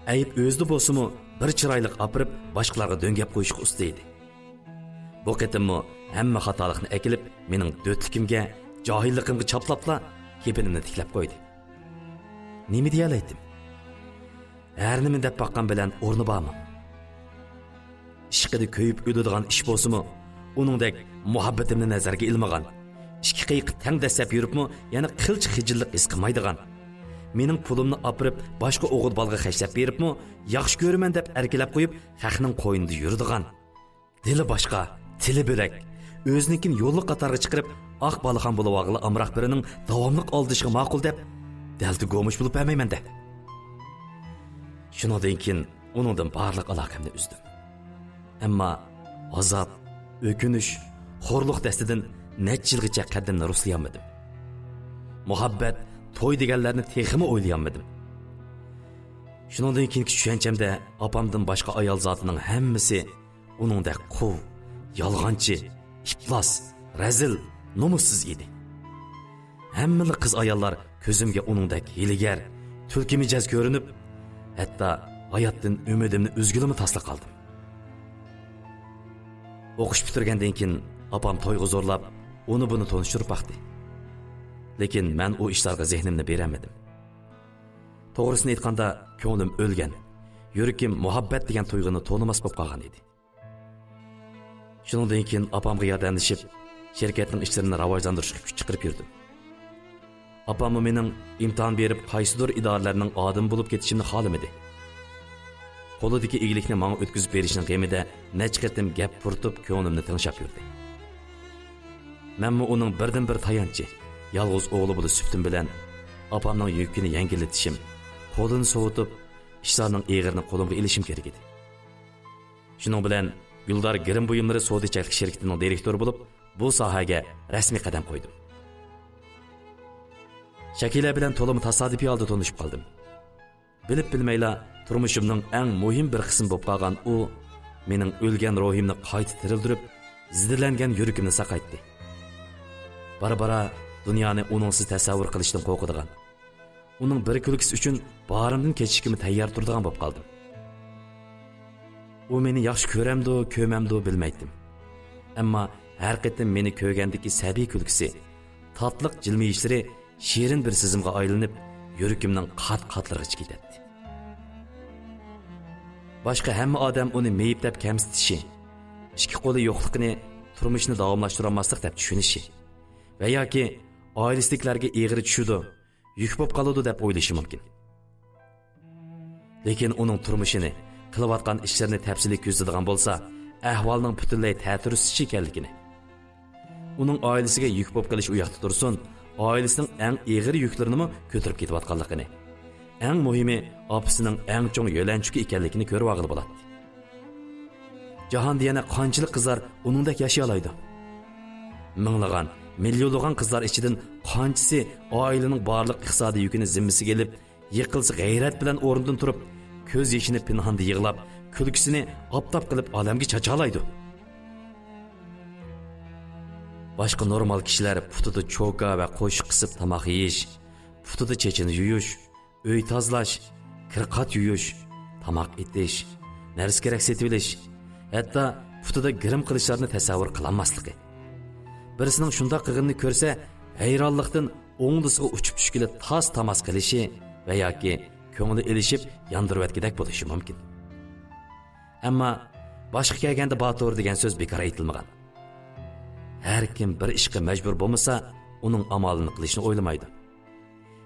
ئەيىب ئۆزىدە بولسىمۇ، بىر چىرايلىق ئاپىرىپ، باشقىلارغا دۆڭگەپ قويۇشقا ئۇستا ئىدى. بۇ قېتىممۇ ھەممە خاتالىقنى ئەكېلىپ، مېنىڭ دۆتلۈكۈمگە، جاھىللىقىمغا چاپلاپلا، كېپىنىمنى تىكلەپ قويدى. نېمە دېيەلەيتتىم؟ ھەر نېمە دەپ باققان بىلەن ئورنى بارمۇ؟ ئىشقىدا كۆيۈپ ئۆلىدىغان ئىش بولسىمۇ، ئۇنىڭدەك مۇھەببىتىمنى نەزەرگە ئىلمىغان، ئىككى قېيىق تەڭ دەسسەپ يۈرۈپمۇ، يەنە قىلچە خىجىللىق ھېس قىلمايدىغان، مېنىڭ پۇلۇمنى ئاپىرىپ، باشقا ئوغۇل بالىغا خەجلەپ بېرىپمۇ، ياخشى كۆرىمەن دەپ ئەركىلەپ قويۇپ، خەقنىڭ قوينىدا يۈرىدىغان، دىلى باشقا، تىلى بۆلەك، ئۆزىنىڭكىنى يوللۇق قاتارغا چىقىرىپ، ئاق بالىخان بولۇۋالغىلى ئامراق بىرىنىڭ داۋاملىق ئالدىشىغا ماقۇل دەپ، دەلدە گومۇش بولۇپ بەرمەيمەن-دە. شۇنىڭدىن كېيىن ئۇنىڭدىن بارلىق ئالاقەمنى ئۈزدۈم. ئەمما ئازاب، ئۆكۈنۈش، خورلۇق دەستىدىن نەچچە يىلغىچە قەددىمنى رۇسلىيالمىدىم. مۇھەببەت، توي دېگەنلەرنى تېخىمۇ ئويلىيالمىدىم. شۇنىڭدىن كېيىنكى چۈشەنچەمدە ئاپامدىن باشقا ئايال زاتىنىڭ ھەممىسى ئۇنىڭدەك قۇۋ، يالغانچى، ئىپلاس، رەزىل، نومۇسسىز ئىدى. ھەممىلا قىز-ئاياللار كۆزۈمگە ئۇنىڭدەك ھىيلىگەر، تۈلكە مىجەز كۆرۈنۈپ، ھەتتا ھاياتتىن ئۈمىدىمنى ئۈزگىلىمۇ تاسلا قالدىم. ئوقۇش پۈتتۈرگەندىن كېيىن ئاپام تويغا زورلاپ، ئۇنى-بۇنى تونۇشتۇرۇپ باقتى. لېكىن مەن ئۇ ئىشلارغا زېھنىمنى بېرەلمىدىم. توغرىسىنى ئېيتقاندا، كۆڭلۈم ئۆلگەن، يۈرىكىم مۇھەببەت دېگەن تۇيغۇنى تونۇماس بولۇپ قالغان ئىدى. شۇنىڭدىن كېيىن ئاپامغا ياردەملىشىپ، شىركەتنىڭ ئىشلىرىنى راۋاجلاندۇرۇشقا كۈچ چىقىرىپ يۈردۈم. ئاپاممۇ مېنىڭ ئىمتىھان بېرىپ، قايسىدۇر ئىدارىلەرنىڭ ئادىمى بولۇپ كېتىشىمنى خالىمىدى. قولىدىكى ئىگىلىكنى ماڭا ئۆتكۈزۈپ بېرىشنىڭ غېمىدە نەچچە قېتىم گەپ پۇرىتىپ، كۆڭلۈمنى تىڭشاپ يۈردى. مەنمۇ ئۇنىڭ بىردىنبىر تايانچى، يالغۇز ئوغلى بولۇش سۈپىتىم بىلەن ئاپامنىڭ يۈكىنى يەڭگىللىتىشىم، قولىنى سوۋۇتۇپ، ئىشلارنىڭ ئېغىرىنى قولۇمغا ئېلىشىم كېرەك ئىدى. شۇنىڭ بىلەن گۈلدار گىرىم بۇيۇملىرى سودا چەكلىك شىركىتىنىڭ دىرېكتورى بولۇپ، بۇ ساھەگە رەسمىي قەدەم قويدۇم. شەكىلە بىلەن تولىمۇ تاسادىپىي ھالدا تونۇشۇپ قالدىم. بىلىپ بىلمەيلا تۇرمۇشۇمنىڭ ئەڭ مۇھىم بىر قىسمى بولۇپ قالغان ئۇ، مېنىڭ ئۆلگەن روھىمنى قايتا تىرىلدۈرۈپ، زىدىلەنگەن يۈرىكىمنى ساقايتتى. بارا-بارا دۇنيانى ئۇنىڭسىز تەسەۋۋۇر قىلىشتىن قورقىدىغان، ئۇنىڭ بىر كۈلكىسى ئۈچۈن بارىمدىن كېچىشكىمۇ تەييار تۇرىدىغان بولۇپ قالدىم. ئۇ مېنى ياخشى كۆرەمدۇ، كۆرمەمدۇ بىلمەيتتىم. ئەمما ھەر قېتىم مېنى كۆرگەندىكى سەبىي كۈلكىسى، تاتلىق جىلمىيىشلىرى شېرىن بىر سېزىمغا ئايلىنىپ، يۈرىكىمنىڭ قات-قاتلىرىغىچە كېتەتتى. باشقا ھەممە ئادەم ئۇنى مېيىپ دەپ كەمسىتىشى، ئىككى قولى يوقلۇقىنى تۇرمۇشنى داۋاملاشتۇرالماسلىق دەپ چۈشىنىشى ۋە ياكى ئائىلىسىدىكىلەرگە ئېغىر چۈشىدۇ، يۈك بولۇپ قالىدۇ دەپ ئويلىشى مۇمكىن. لېكىن ئۇنىڭ تۇرمۇشىنى، قىلىۋاتقان ئىشلىرىنى تەپسىلىي كۆزىتىدىغان بولسا، ئەھۋالنىڭ پۈتۈنلەي تەتۈر ئۈستىچە ئىكەنلىكىنى، ئۇنىڭ ئائىلىسىگە يۈك بولۇپ قېلىش ئۇ ياقتا تۇرسۇن، ئائىلىسىنىڭ ئەڭ ئېغىر يۈكلىرىنىمۇ كۆتۈرۈپ كېتىۋاتقانلىقىنى، ئەڭ مۇھىمى، ئاپىسىنىڭ ئەڭ چوڭ يۆلەنچۈكى ئىكەنلىكىنى كۆرۈۋالغىلى بولاتتى. جاھاندا يەنە قانچىلىك قىزلار ئۇنىڭدەك ياشىيالايدۇ؟ مىڭلىغان، مىليونلىغان قىزلار ئىچىدىن قانچىسى ئائىلىنىڭ بارلىق ئىقتىسادىي يۈكىنى زىممىسىگە ئېلىپ، يىقىلسا غەيرەت بىلەن ئورنىدىن تۇرۇپ، كۆز يېشىنى پىنھاندا يىغلاپ، كۈلكىسىنى ئاپتاپ قىلىپ ئالەمگە چاچالايدۇ. باشقا نورمال كىشىلەر پۇتىدا چوكا ۋە قوشۇق قىسىپ تاماق يېيىش، پۇتىدا چېچىنى يۇيۇش، ئۆي تازىلاش، كىر-قات يۇيۇش، تاماق ئېتىش، نەرسە-كېرەك سېتىۋېلىش، ھەتتا پۇتىدا گىرىم قىلىشلارنى تەسەۋۋۇر قىلالماسلىقى. بىرسىنىڭ شۇنداق قىلغىنىنى كۆرسە، ھەيرانلىقتىن ئوڭدىسىغا ئۇچۇپ چۈشكىلى تاس-تاماس قىلىشى ۋە ياكى كۆڭلى ئېلىشىپ ياندۇرۇۋەتكۈدەك بولۇشى مۇمكىن. ئەمما باشقا كەلگەندە باتۇر دېگەن سۆز بىكار ئېيتىلمىغان. ھەر كىم بىر ئىشقا مەجبۇر بولمىسا، ئۇنىڭ ئامالىنى قىلىشنى ئويلىمايدۇ.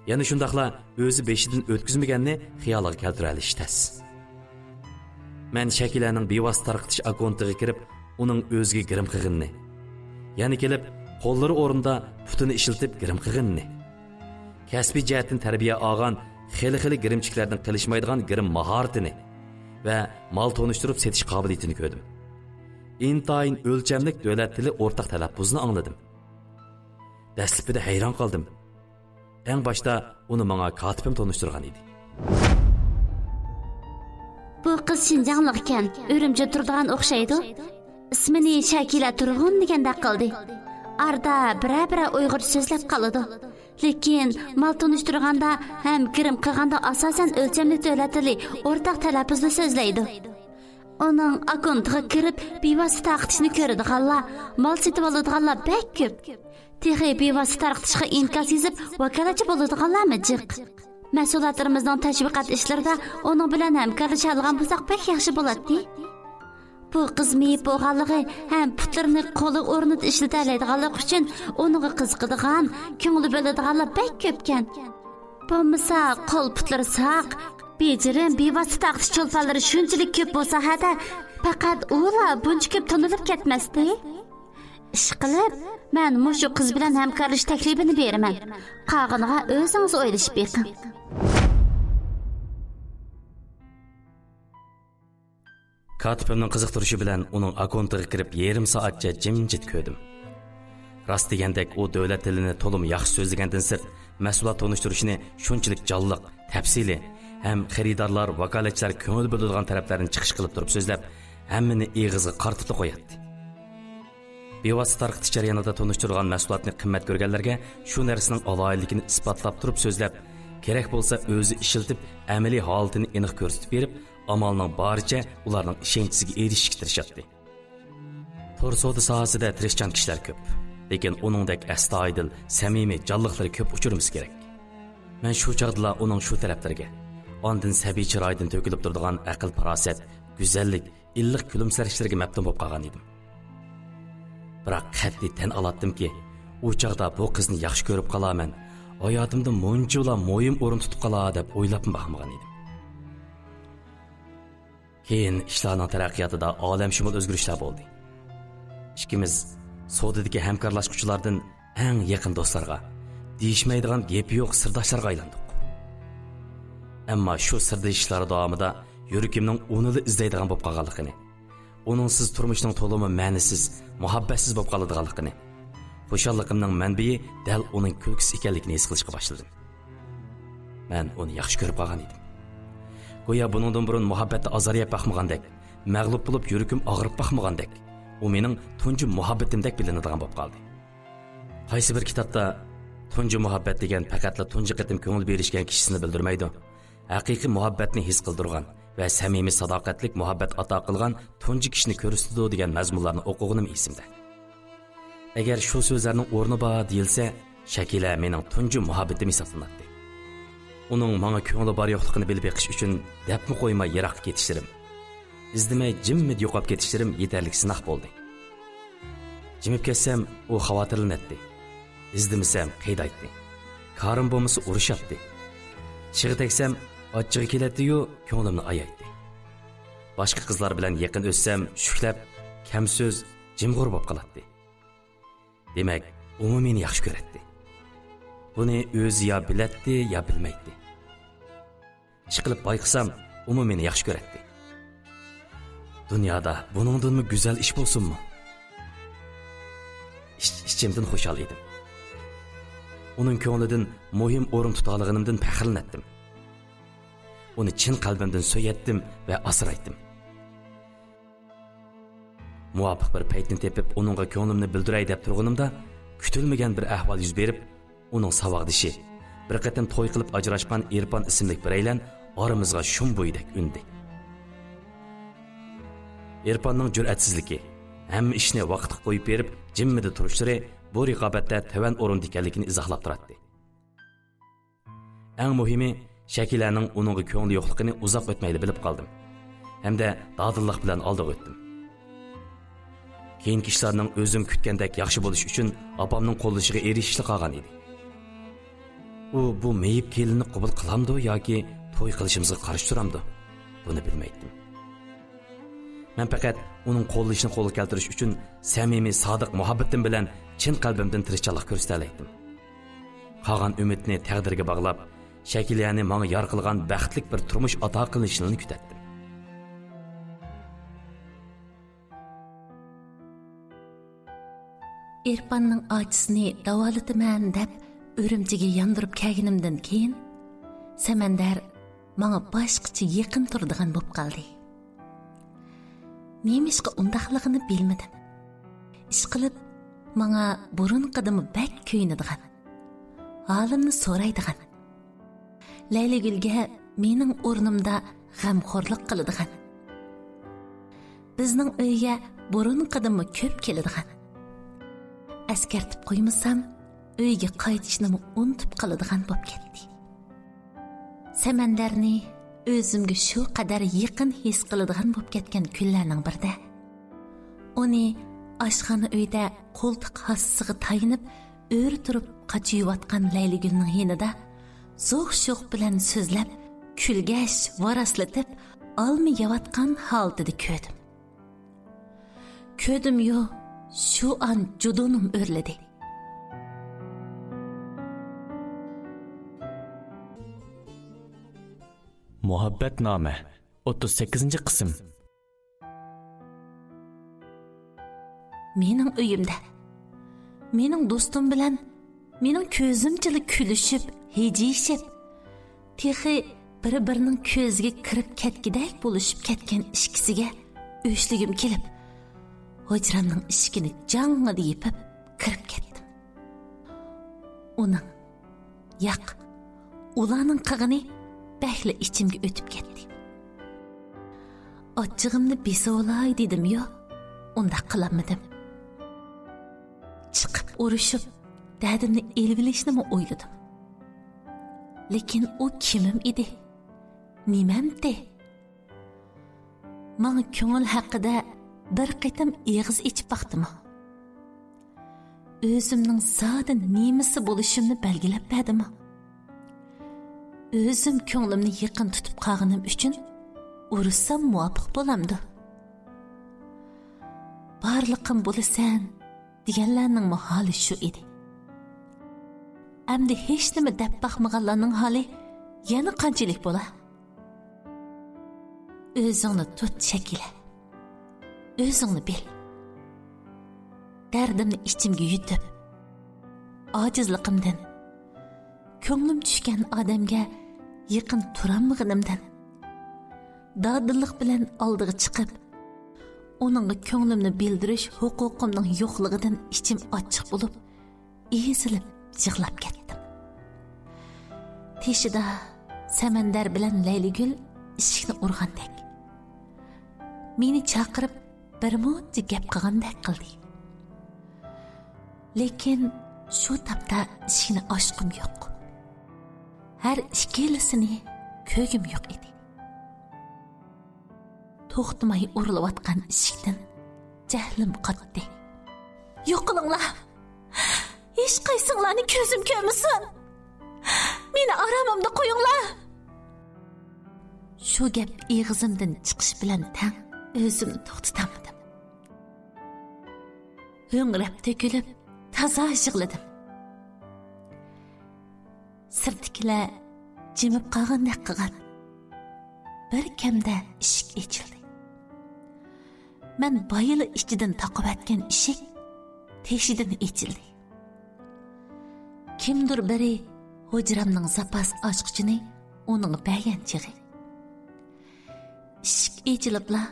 يەنە شۇنداقلا ئۆزى بېشىدىن ئۆتكۈزمىگەننى خىيالىغا كەلتۈرەلىشى تەس. مەن شەكىلەنىڭ بىۋاسىتە تارقىتىش ئاككونتىغا كىرىپ، ئۇنىڭ ئۆزىگە گىرىم قىلغىنىنى، يەنە كېلىپ قوللىرى ئورنىدا پۇتىنى ئىشلىتىپ گىرىم قىلغىنىنى، كەسپىي جەھەتتىن تەربىيە ئالغان خېلى-خېلى گىرىمچىكلەردىن قىلىشمايدىغان گىرىم ماھارىتىنى ۋە مال تونۇشتۇرۇپ سېتىش قابىلىيىتىنى كۆردۈم. ئىنتايىن ئۆلچەملىك دۆلەت تىلى ئورتاق تەلەپپۇزىنى ئاڭلىدىم. دەسلىپىدە ھەيران قالدىم. ئەڭ باشتا ئۇنى ماڭا كاتىپىم تونۇشتۇرغان ئىدى. بۇ قىز شىنجاڭلىق ئىكەن، ئۈرۈمچىدە تۇرىدىغان ئوخشايدۇ. ئىسمىنى شەكىلە تۇرغۇن دېگەندەك قىلدى. ئارىدا بىرەر-بىرەر ئۇيغۇرچە سۆزلەپ قالىدۇ. لېكىن مال تونۇشتۇرغاندا ھەم گىرىم قىلغاندا ئاساسەن ئۆلچەملىك دۆلەت تىلى ئورتاق تەلەپپۇزدا سۆزلەيدۇ. ئۇنىڭ ئاككونتىغا كىرىپ، بىۋاسىتە تارقىتىشنى كۆرىدىغانلار، مال سېتىۋالىدىغانلار بەك كۆپ. تېخى بىۋاسىتە تارقىتىشقا ئىنكاس يېزىپ، ۋاكالەتچى بولىدىغانلارمۇ جىق. مەھسۇلاتلىرىمىزنىڭ تەشۋىقات ئىشلىرىدا ئۇنىڭ بىلەن ھەمكارلىشالىغان بولساق بەك ياخشى بولاتتى. بۇ قىز مېيىپ بولغانلىقى ھەم پۇتلىرىنى قولى ئورنىدا ئىشلىتەلەيدىغانلىقى ئۈچۈن ئۇنىڭغا قىزىقىدىغان، كۆڭلى بۆلىدىغانلار بەك كۆپكەن. بولمىسا قول پۇتلىرى ساق، بېجىرىم، بىۋاسىتە تارقىتىش چولپانلىرى شۇنچىلىك كۆپ بولسا ھەدە، پەقەت ئۇلا بۇنچە كۆپ تونۇلۇپ كەتمەستى. ئىشقىلىپ، مەن مۇشۇ قىز بىلەن ھەمكارلىشىش تەكلىپىنى بېرىمەن. قالغىنىغا ئۆزىڭىز ئويلىشىپ بېقىڭ. كاتىپىمنىڭ قىزىقتۇرۇشى بىلەن ئۇنىڭ ئاككونتىغا كىرىپ يېرىم سائەتچە جىمجىت كۆردۈم. راست دېگەندەك، ئۇ دۆلەت تىلىنى تولىمۇ ياخشى سۆزلىگەندىن سىرت، مەھسۇلات تونۇشتۇرۇشنى شۇنچىلىك جانلىق، تەپسىلىي ھەم خېرىدارلار، ۋاكالەتچىلەر كۆڭۈل بۆلىدىغان تەرەپلەرنى چىقىش قىلىپ تۇرۇپ سۆزلەپ، ھەممىنى ئېغىزغا قارىتىپلا قوياتتى. بىۋاسىتە تارقىتىش جەريانىدا تونۇشتۇرۇلغان مەھسۇلاتنى قىممەت كۆرگەنلەرگە شۇ نەرسىنىڭ ئالاھىدىلىكىنى ئىسپاتلاپ تۇرۇپ سۆزلەپ، كېرەك بولسا ئۆزى ئىشلىتىپ، ئەمەلىي ھالىتىنى ئېنىق كۆرسىتىپ بېرىپ، ئامالنىڭ بارىچە ئۇلارنىڭ ئىشەنچىسىگە ئېرىشىشكە تىرىشاتتى. تور سودا ساھەسىدە تىرىشچان كىشىلەر كۆپ، لېكىن ئۇنىڭدەك ئەستايىدىل، سەمىمىي، جانلىقلىرى كۆپ ئۇچرىمىسا كېرەك. مەن شۇ چاغدىلا ئۇنىڭ شۇ تەرەپلىرىگە، ئاندىن سەبىي چىرايىدىن تۆكۈلۈپ تۇرىدىغان ئەقىل-پاراسەت، گۈزەللىك، ئىللىق كۈلۈمسىرەشلىرىگە مەپتۇن بولۇپ قالغان ئىدىم. بىراق قەتئىي تەن ئالاتتىمكى، ئۇ چاغدا بۇ قىزنى ياخشى كۆرۈپ قالارمەن، ھاياتىمدا مۇنچىۋالا مۇھىم ئورۇن تۇتۇپ قالار دەپ ئويلاپمۇ باقمىغان ئىدىم. كېيىن ئىشلارنىڭ تەرەققىياتىدا ئالەمشۇمۇل ئۆزگىرىشلەر بولدى. ئىككىمىز سودىدىكى ھەمكارلاشقۇچىلاردىن ئەڭ يېقىن دوستلارغا، دېيىشمەيدىغان گېپى يوق سىرداشلارغا ئايلاندۇق. ئەمما شۇ سىردىشىشلار داۋامىدا يۈرىكىمنىڭ ئۇنىلا ئىزدەيدىغان بولۇپ قالغانلىقىنى، ئۇنىڭسىز تۇرمۇشنىڭ تولىمۇ مەنىسىز، مۇھەببەتسىز بولۇپ قالىدىغانلىقىنى، خۇشاللىقىمنىڭ مەنبىيى دەل ئۇنىڭ كۈلكىسى ئىكەنلىكىنى ھېس قىلىشقا باشلىدىم. مەن ئۇنى ياخشى كۆرۈپ قالغان ئىدىم. گويا بۇنىڭدىن بۇرۇن مۇھەببەتتە ئازار يەپ باقمىغاندەك، مەغلۇپ بولۇپ يۈرىكىم ئاغرىپ باقمىغاندەك، ئۇ مېنىڭ تۇنجى مۇھەببىتىمدەك بىلىنىدىغان بولۇپ قالدى. قايسى بىر كىتابتا تۇنجى مۇھەببەت دېگەن پەقەتلا تۇنجى قېتىم كۆڭۈل بېرىشكەن كىشىسىنى بىلدۈرمەيدۇ، ھەقىقىي مۇھەببەتنى ھېس قىلدۇرغان ۋە سەمىمىي ساداقەتلىك مۇھەببەت ئاتا قىلغان تۇنجى كىشىنى كۆرسىتىدۇ دېگەن مەزمۇنلارنى ئوقۇغىنىم ئېسىمدە. ئەگەر شۇ سۆزلەرنىڭ ئورنى بار دېيىلسە، شەكىلە مېنىڭ تۇنجى مۇھەببىتىم ھېسابلىناتتى. ئۇنىڭ ماڭا كۆڭلى بار يوقلۇقىنى بىلىپ بېقىش ئۈچۈن دەپمۇ قويماي يىراققا كېتىشلىرىم، ئىزدىمەي جىممىدە يوقاپ كېتىشلىرىم يېتەرلىك سىناق بولدى. جىمىپ كەتسەم، ئۇ خاۋاتىرلىنەتتى. ئىزدىمىسەم، قىينايتتى. كارىم بولمىسا، ئۇرۇشاتتى. چىغا تەگسەم، ئاچچىقى كېلەتتى-يۇ، كۆڭلۈمنى ئايايتتى. باشقا قىزلار بىلەن يېقىن ئۆتسەم، شۈكلەپ، كەم سۆز، جىمغۇر بولۇپ قالاتتى. دېمەك، ئۇمۇ مېنى ياخشى كۆرەتتى. بۇنى ئۆزى يا بىلەتتى، يا بىلمەيتتى. ئىشقىلىپ بايقىسام، ئۇمۇ مېنى ياخشى كۆرەتتى. دۇنيادا بۇنىڭدىنمۇ گۈزەل ئىش بولسۇنمۇ؟ ئىچ-، ئىچىمدىن خۇشال ئىدىم. ئۇنىڭ كۆڭلىدىن مۇھىم ئورۇن تۇتالىغىنىمدىن پەخىرلىنەتتىم. ئۇنى چىن قەلبىمدىن سۆيەتتىم ۋە ئاسرايتتىم. مۇۋاپىق بىر پەيتنى تېپىپ، ئۇنىڭغا كۆڭلۈمنى بىلدۈرەي دەپ تۇرغىنىمدا، كۈتۈلمىگەن بىر ئەھۋال يۈز بېرىپ، ئۇنىڭ ساۋاقدىشى، بىر قېتىم توي قىلىپ ئاجراشقان ئېرپان ئىسىملىك بىرەيلەن ئارىمىزغا شۇم بويىدەك ئۈندى. ئېرپاننىڭ جۈرئەتسىزلىكى، ھەممە ئىشنى ۋاقىتقا قويۇپ بېرىپ، جىممىدە تۇرۇشلىرى بۇ رىقابەتتە تۆۋەن ئورۇندا ئىكەنلىكىنى ئىزاھلاپ تۇراتتى. ئەڭ مۇھىمى، شەكىلەنىڭ ئۇنىڭغا كۆڭلى يوقلۇقىنى ئۇزاق ئۆتمەيلا بىلىپ قالدىم ھەمدە دادىللىق بىلەن ئالدىغا ئۆتتۈم. كېيىنكى ئىشلارنىڭ ئۆزۈم كۈتكەندەك ياخشى بولۇشى ئۈچۈن ئاپامنىڭ قوللىشىغا ئېرىشىشلا قالغان ئىدى. ئۇ بۇ مېيىپ كېلىننى قوبۇل قىلامدۇ ياكى توي قىلىشىمىزغا قارشى تۇرامدۇ؟ بۇنى بىلمەيتتىم. مەن پەقەت ئۇنىڭ قوللىشىنى قولغا كەلتۈرۈش ئۈچۈن سەمىمىي، سادىق مۇھەببىتىم بىلەن چىن قەلبىمدىن تىرىشچانلىق كۆرسىتەلەيتتىم. قالغان ئۈمىدنى تەقدىرگە باغلاپ، شەكىلەنى ماڭا يار قىلغان بەختلىك بىر تۇرمۇش ئاتا قىلىشىنى كۈتەتتىم. ئېرپاننىڭ ئاچىسىنى داۋالىتىمەن دەپ ئۈرۈمچىگە ياندۇرۇپ كەلگىنىمدىن كېيىن، سەمەندەر ماڭا باشقىچە يېقىن تۇرىدىغان بولۇپ قالدى. نېمىشقا ئۇنداقلىقىنى بىلمىدىم. ئىشقىلىپ، ماڭا بۇرۇنقىدىنمۇ بەك كۆيۈنىدىغان، ھالىمنى سورايدىغان، لەيلىگۈلگە مېنىڭ ئورنۇمدا غەمخورلۇق قىلىدىغان، بىزنىڭ ئۆيگە بۇرۇنقىدىنمۇ كۆپ كېلىدىغان، ئەسكەرتىپ قويمىسام، ئۆيگە قايتىشنىمۇ ئۇنتۇپ قالىدىغان بولۇپ كەتتى. سەمەندەرنى ئۆزۈمگە شۇ قەدەر يېقىن ھېس قىلىدىغان بولۇپ كەتكەن كۈنلەرنىڭ بىرىدە، ئۇنى ئاشخانا ئۆيدە قولتۇق ھاسىسىغا تايىنىپ، ئۆرە تۇرۇپ قاچا يۇيۇۋاتقان لەيلىگۈلنىڭ يېنىدا زوق-شوق بىلەن سۆزلەپ، كۈلگەچ، ۋاراسلىتىپ، ئالما يەۋاتقان ھالىتىدە كۆردۈم. كۆردۈميۇ، شۇ ئان جۇدۇنۇم ئۆرلىدى. مۇھەببەتنامە، ئوتتۇز سەككىزىنچى قىسىم. مېنىڭ ئۆيۈمدە، مېنىڭ دوستۇم بىلەن مېنىڭ كۆزۈمچىلا كۈلۈشۈپ، ھىجىيىشىپ، تېخى بىر-بىرىنىڭ كۆزىگە كىرىپ كەتكۈدەك بولۇشۇپ كەتكەن ئىككىسىگە ئۆچلىگۈم كېلىپ، ھۇجرامنىڭ ئىشىكىنى جاڭڭىدە يېپىپ كىرىپ كەتتىم. ئۇنىڭ، ياق، ئۇلارنىڭ قىلغىنى بەكلا ئىچىمگە ئۆتۈپ كەتتى. ئاچچىقىمنى بېسىۋالاي دېدىميۇ، ئۇنداق قىلالمىدىم. چىقىپ ئۇرۇشۇپ، دەردىمنى ئېلىۋېلىشنىمۇ ئويلىدىم. لېكىن ئۇ كىمىم ئىدى؟ نېمەمتى؟ ماڭا كۆڭۈل ھەققىدە بىر قېتىم ئېغىز ئېچىپ باقتىمۇ؟ ئۆزۈمنىڭ زادى نېمىسى بولۇشۇمنى بەلگىلەپ بەردىمۇ؟ ئۆزۈم كۆڭلۈمنى يېقىن تۇتۇپ قالغىنىم ئۈچۈن ئۇرۇشسام مۇۋاپىق بولامدۇ؟ بارلىقىم بولىسەن دېگەنلەرنىڭمۇ ھالى شۇ ئىدى. ئەمدى ھېچنېمە دەپ باقمىغانلارنىڭ ھالى يەنە قانچىلىك بولا؟ ئۆزۈڭنى تۇت، شەكىلە. ئۆزۈڭنى بىل. دەردىمنى ئىچىمگە يۇتۇپ، ئاجىزلىقىمدىن، كۆڭلۈم چۈشكەن ئادەمگە يېقىن تۇرالمىغىنىمدىن، دادىللىق بىلەن ئالدىغا چىقىپ، ئۇنىڭغا كۆڭلۈمنى بىلدۈرۈش ھوقۇقۇمنىڭ يوقلۇقىدىن ئىچىم ئاچچىق بولۇپ، ئېزىلىپ يىغلاپ كەتتىم. تېشىدا سەمەندەر بىلەن لەيلىگۈل ئىشىكنى ئۇرغاندەك، مېنى چاقىرىپ، بىرمۇنچە گەپ قىلغاندەك قىلدى. لېكىن شۇ تاپتا ئىشىكنى ئاچقۇم يوق. ھەر ئىككىلىسىنى كۆرگۈم يوق ئىدى. توختىماي ئۇرۇلۇۋاتقان ئىشىكتىن جەھلىم قاتتى. يوقىلىڭلار! ھېچقايسىڭلارنى كۆزۈم كۆرمىسۇن! مېنى ئارامىمدا قويۇڭلار! شۇ گەپ ئېغىزىمدىن چىقىش بىلەن تەڭ ئۆزۈمنى توختىتالمىدىم. ھۆڭرەپ تۆكۈلۈپ، تازا يىغلىدىم. سىرتتىكىلەر جىمىپ قالغاندەك قىلغان. بىر كەمدە ئىشىك ئېچىلدى. مەن بايىلا ئىچىدىن تاقىۋەتكەن ئىشىك تېشىدىن ئېچىلدى. كىمدۇر بىرى ھۇجرامنىڭ زاپاس ئاچقۇچىنى ئۇنىڭغا بەرگەن چېغى. ئىشىك ئېچىلىپلا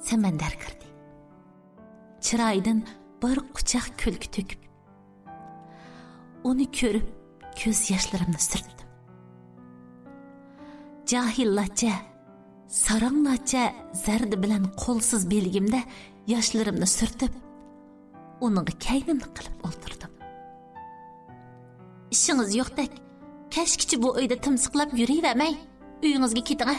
سەمەندەر كىردى. چىرايىدىن بىر قۇچاق كۈلكە تۆكۈپ، ئۇنى كۆرۈپ، كۆز ياشلىرىمنى سۈرتتۈم. جاھىللارچە، ساراڭلارچە زەردە بىلەن قولسىز بىلىگىمدە ياشلىرىمنى سۈرتۈپ، ئۇنىڭغا كەينىمنى قىلىپ ئولتۇردۇم. ئىشىڭىز يوقتەك، كەچكىچە بۇ ئۆيدە تىمسىقلاپ يۈرۈۋەرمەي، ئۆيىڭىزگە كېتىڭە.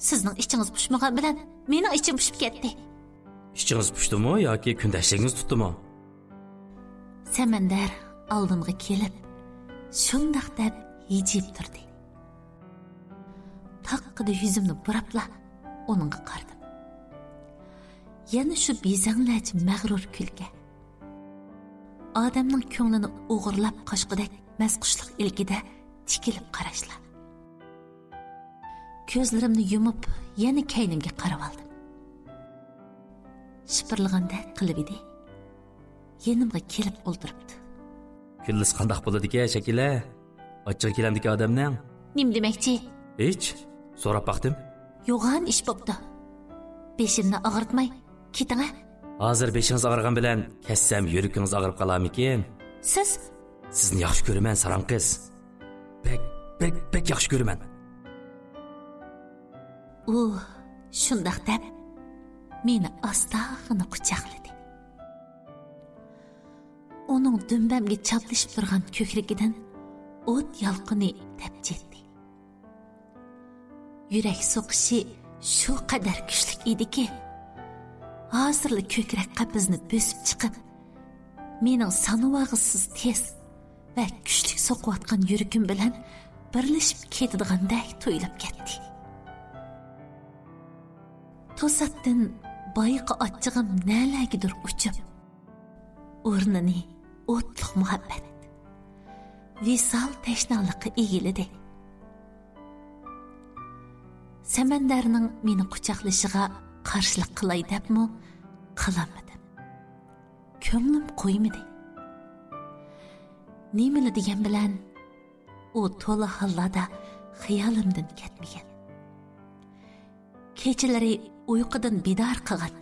سىزنىڭ ئىچىڭىز پۇشمىغان بىلەن مېنىڭ ئىچىم پۇشۇپ كەتتى. ئىچىڭىز پۇشتىمۇ ياكى كۈندەشلىكىڭىز تۇتتىمۇ؟ سەمەندەر ئالدىمغا كېلىپ، شۇنداق دەپ ھىجىيىپ تۇردى. تاققىدە يۈزۈمنى بۇراپلا ئۇنىڭغا قارىدىم. يەنە شۇ بېزەڭلەرچە مەغرۇر كۈلكە. ئادەمنىڭ كۆڭلىنى ئوغرىلاپ قاچقۇدەك مەسخۇشلۇق ئىلكىدە تىكىلىپ قاراشلار. كۆزلىرىمنى يۇمۇپ، يەنە كەينىمگە قارىۋالدىم. شىپىرلىغاندەك قىلىۋىدى. يېنىمغا كېلىپ ئولتۇرۇپتۇ. كۈللىسى قانداق بولىدىكەن شەكىلە؟ ئاچچىقى كېلەمدىكى ئادەمنىڭ؟ نېمە دېمەكچى؟ ھېچ. سوراپ باقتىم. يوغان ئىش بوپتۇ. بېشىمنى ئاغرىتماي، كېتىڭە. ھازىر بېشىڭىز ئاغرىغان بىلەن كەتسەم يۈرىكىڭىز ئاغرىپ قالارمىكىن؟ سىز؟ سىزنى ياخشى كۆرىمەن، ساراڭ قىز. بەك، بەك، بەك ياخشى كۆرىمەن. ئۇ شۇنداق دەپ، مېنى ئاستاغىنا قۇچاقلىدى. ئۇنىڭ دۈمبەمگە چاپلىشىپ تۇرغان كۆكرىكىدىن ئوت يالقۇنى تېپىپ چىقتى. يۈرەك سوقۇشى شۇ قەدەر كۈچلۈك ئىدىكى، ھازىرلا كۆكرەك قەپىسىنى بۆسۈپ چىقىپ، مېنىڭ سانىۋالغۇسىز تېز ۋە كۈچلۈك سوقۇۋاتقان يۈرىكىم بىلەن بىرلىشىپ كېتىدىغاندەك تۇيۇلۇپ كەتتى. توساتتىن بايىقى ئاچچىقىم نەلەرگىدۇر ئۇچۇپ، ئورنىنى ئوتلۇق مۇھەببەت، ۋىسال تەشنالىقى ئىگىلىدى. سەمەندەرنىڭ مېنى قۇچاقلىشىغا قارشىلىق قىلاي دەپمۇ قىلالمىدىم. كۆڭلۈم قويمىدى. نېمىلا دېگەن بىلەن، ئۇ تولا ھاللاردا خىيالىمدىن كەتمىگەن. كېچىلىرى ئۇيقۇدىن بىدار قىلغان.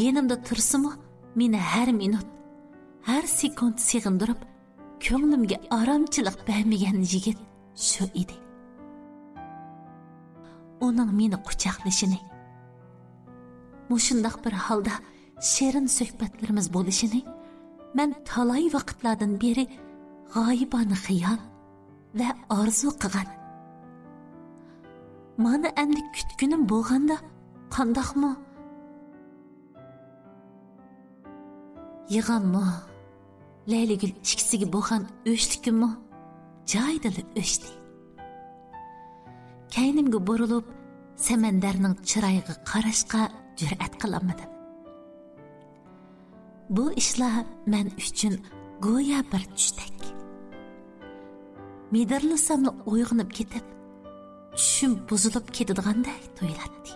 يېنىمدا تۇرسىمۇ، مېنى ھەر مىنۇت، ھەر سېكۇنت سېغىندۇرۇپ، كۆڭلۈمگە ئارامچىلىق بەرمىگەن يىگىت شۇ ئىدى. ئۇنىڭ مېنى قۇچاقلىشىنى، مۇشۇنداق بىر ھالدا شېرىن سۆھبەتلىرىمىز بولۇشىنى مەن تالاي ۋاقىتلاردىن بېرى غايىبانە خىيال ۋە ئارزۇ قىلغان. مانا ئەمدى كۈتكىنىم بولغاندا قانداقمۇ؟ يىغاممۇ، لەيلىگۈل ئىككىسىگە بولغان ئۆچلۈكىممۇ جايىدىلا ئۆچتى. كەينىمگە بۇرۇلۇپ، سەمەندەرنىڭ چىرايىغا قاراشقا جۈرئەت قىلالمىدىم. بۇ ئىشلار مەن ئۈچۈن گويا بىر چۈشتەك. مىدىرلىساملا ئويغىنىپ كېتىپ، چۈشۈم بۇزۇلۇپ كېتىدىغاندەك تۇيۇلاتتى.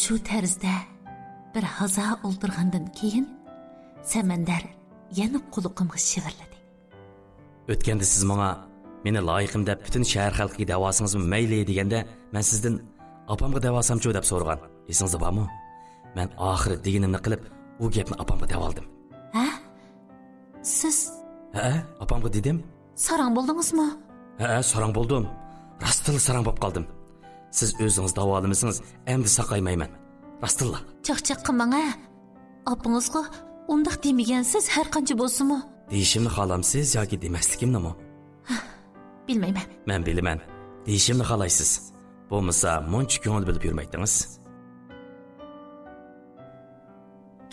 شۇ تەرزدە بىر ھازا ئولتۇرغاندىن كېيىن، سەمەندەر يەنە قۇلىقىمغا شىۋىرلىدى. ئۆتكەندە سىز ماڭا، مېنى لايىقىم دەپ پۈتۈن شەھەر خەلقىگە دەۋالسىڭىزمۇ مەيلى دېگەندە، مەن سىزدىن ئاپامغا دەۋالسامچۇ دەپ سورىغان. ئېسىڭىزدە بارمۇ؟ مەن ئاخىرى دېگىنىمنى قىلىپ، ئۇ گەپنى ئاپامغا دەۋالدىم. ھە؟ سىز؟ ھەئە، ئاپامغا دېدىم. ساراڭ بولدىڭىزمۇ؟ ھەئە، ساراڭ بولدۇم. راستتىنلا ساراڭ بولۇپ قالدىم. سىز ئۆزىڭىز داۋالىمىسىڭىز، ئەمدى ساقايمايمەن. راستتىنلا. چاقچاق قىلماڭ ھە. ئاپىڭىزغا ئۇنداق دېمىگەنسىز ھەر قانچە بولسىمۇ. دېيىشىمنى خالامسىز ياكى دېمەسلىكىمنىمۇ؟ بىلمەيمەن. مەن بىلىمەن. دېيىشىمنى خالايسىز. بولمىسا مۇنچە كۆڭۈل بۆلۈپ يۈرمەيتتىڭىز.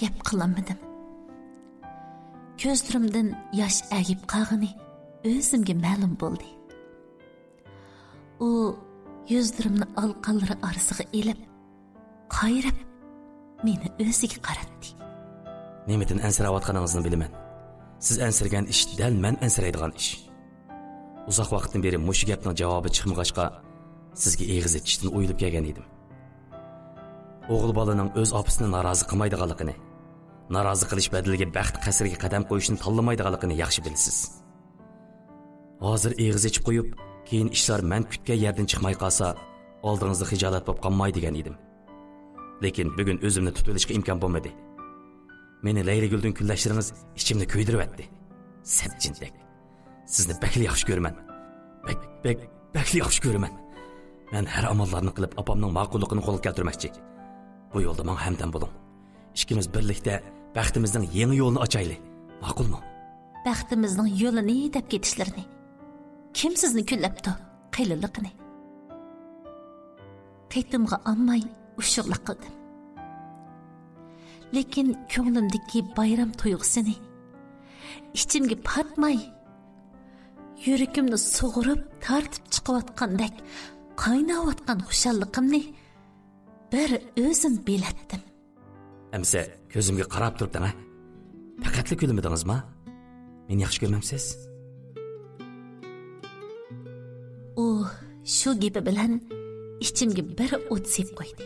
گەپ قىلالمىدىم. كۆزلىرىمدىن ياش ئەگىپ قالغىنى ئۆزۈمگە مەلۇم بولدى. ئۇ يۈزلىرىمنى ئالىقانلىرى ئارىسىغا ئېلىپ، قايرىپ، مېنى ئۆزىگە قاراتتى. نېمىدىن ئەنسىرەۋاتقىنىڭىزنى بىلىمەن. سىز ئەنسىرىگەن ئىش دەل مەن ئەنسىرەيدىغان ئىش. ئۇزاق ۋاقىتتىن بېرى مۇشۇ گەپنىڭ جاۋابى چىقمىغاچقا، سىزگە ئېغىز ئېچىشتىن ئويۇلۇپ كەلگەن ئىدىم. ئوغۇل بالىنىڭ ئۆز ئاپىسىنى نارازى قىلمايدىغانلىقىنى، نارازى قىلىش بەدىلىگە بەخت قەسرىگە قەدەم قويۇشنى تاللىمايدىغانلىقىنى ياخشى بىلىسىز. ھازىر ئېغىز ئېچىپ قويۇپ، كېيىن ئىشلار مەن كۈتكەن يەردىن چىقماي قالسا، ئالدىڭىزدا خىجالەت بولۇپ قالماي دېگەن ئىدىم. لېكىن بۈگۈن ئۆزۈمنى تۇتۇۋېلىشقا ئىمكان بولمىدى. مېنى لەيلىگۈلدىن كۈنلەشلىرىڭىز ئىچىمنى كۆيدۈرۈۋەتتى. سەت جىنتەك. سىزنى بەكلا ياخشى كۆرىمەن. بەك، بەك، بەكلا ياخشى كۆرىمەن. مەن ھەر ئاماللارنى قىلىپ، ئاپامنىڭ ماقۇللۇقىنى قولغا كەلتۈرمەكچى. بۇ يولدا ماڭا ھەمدەم بولۇڭ. ئىككىمىز بىرلىكتە بەختىمىزنىڭ يېڭى يولىنى ئاچايلى. ماقۇلمۇ؟ بەختىمىزنىڭ يولىنى دەپ كېتىشلىرىنى. كىم سىزنى كۈنلەپتۇ؟ قېلىنلىقىنى. قېتىمغا ئالماي ئۇششۇقلۇق قىلدىم. لېكىن كۆڭلۈمدىكى بايرام تۇيغۇسىنى، ئىچىمگە پاتماي، يۈرىكىمنى سۇغۇرۇپ تارتىپ چىقىۋاتقاندەك قايناۋاتقان خۇشاللىقىمنى بىر ئۆزۈم بىلەتتىم. ئەمسە كۆزۈمگە قاراپ تۇرۇپ دەڭە. پەقەتلا كۈلمىدىڭىزما؟ مېنى ياخشى كۆرمەمسىز؟ ئۇ شۇ گېپى بىلەن ئىچىمگە بىر ئوت سېپىپ قويدى.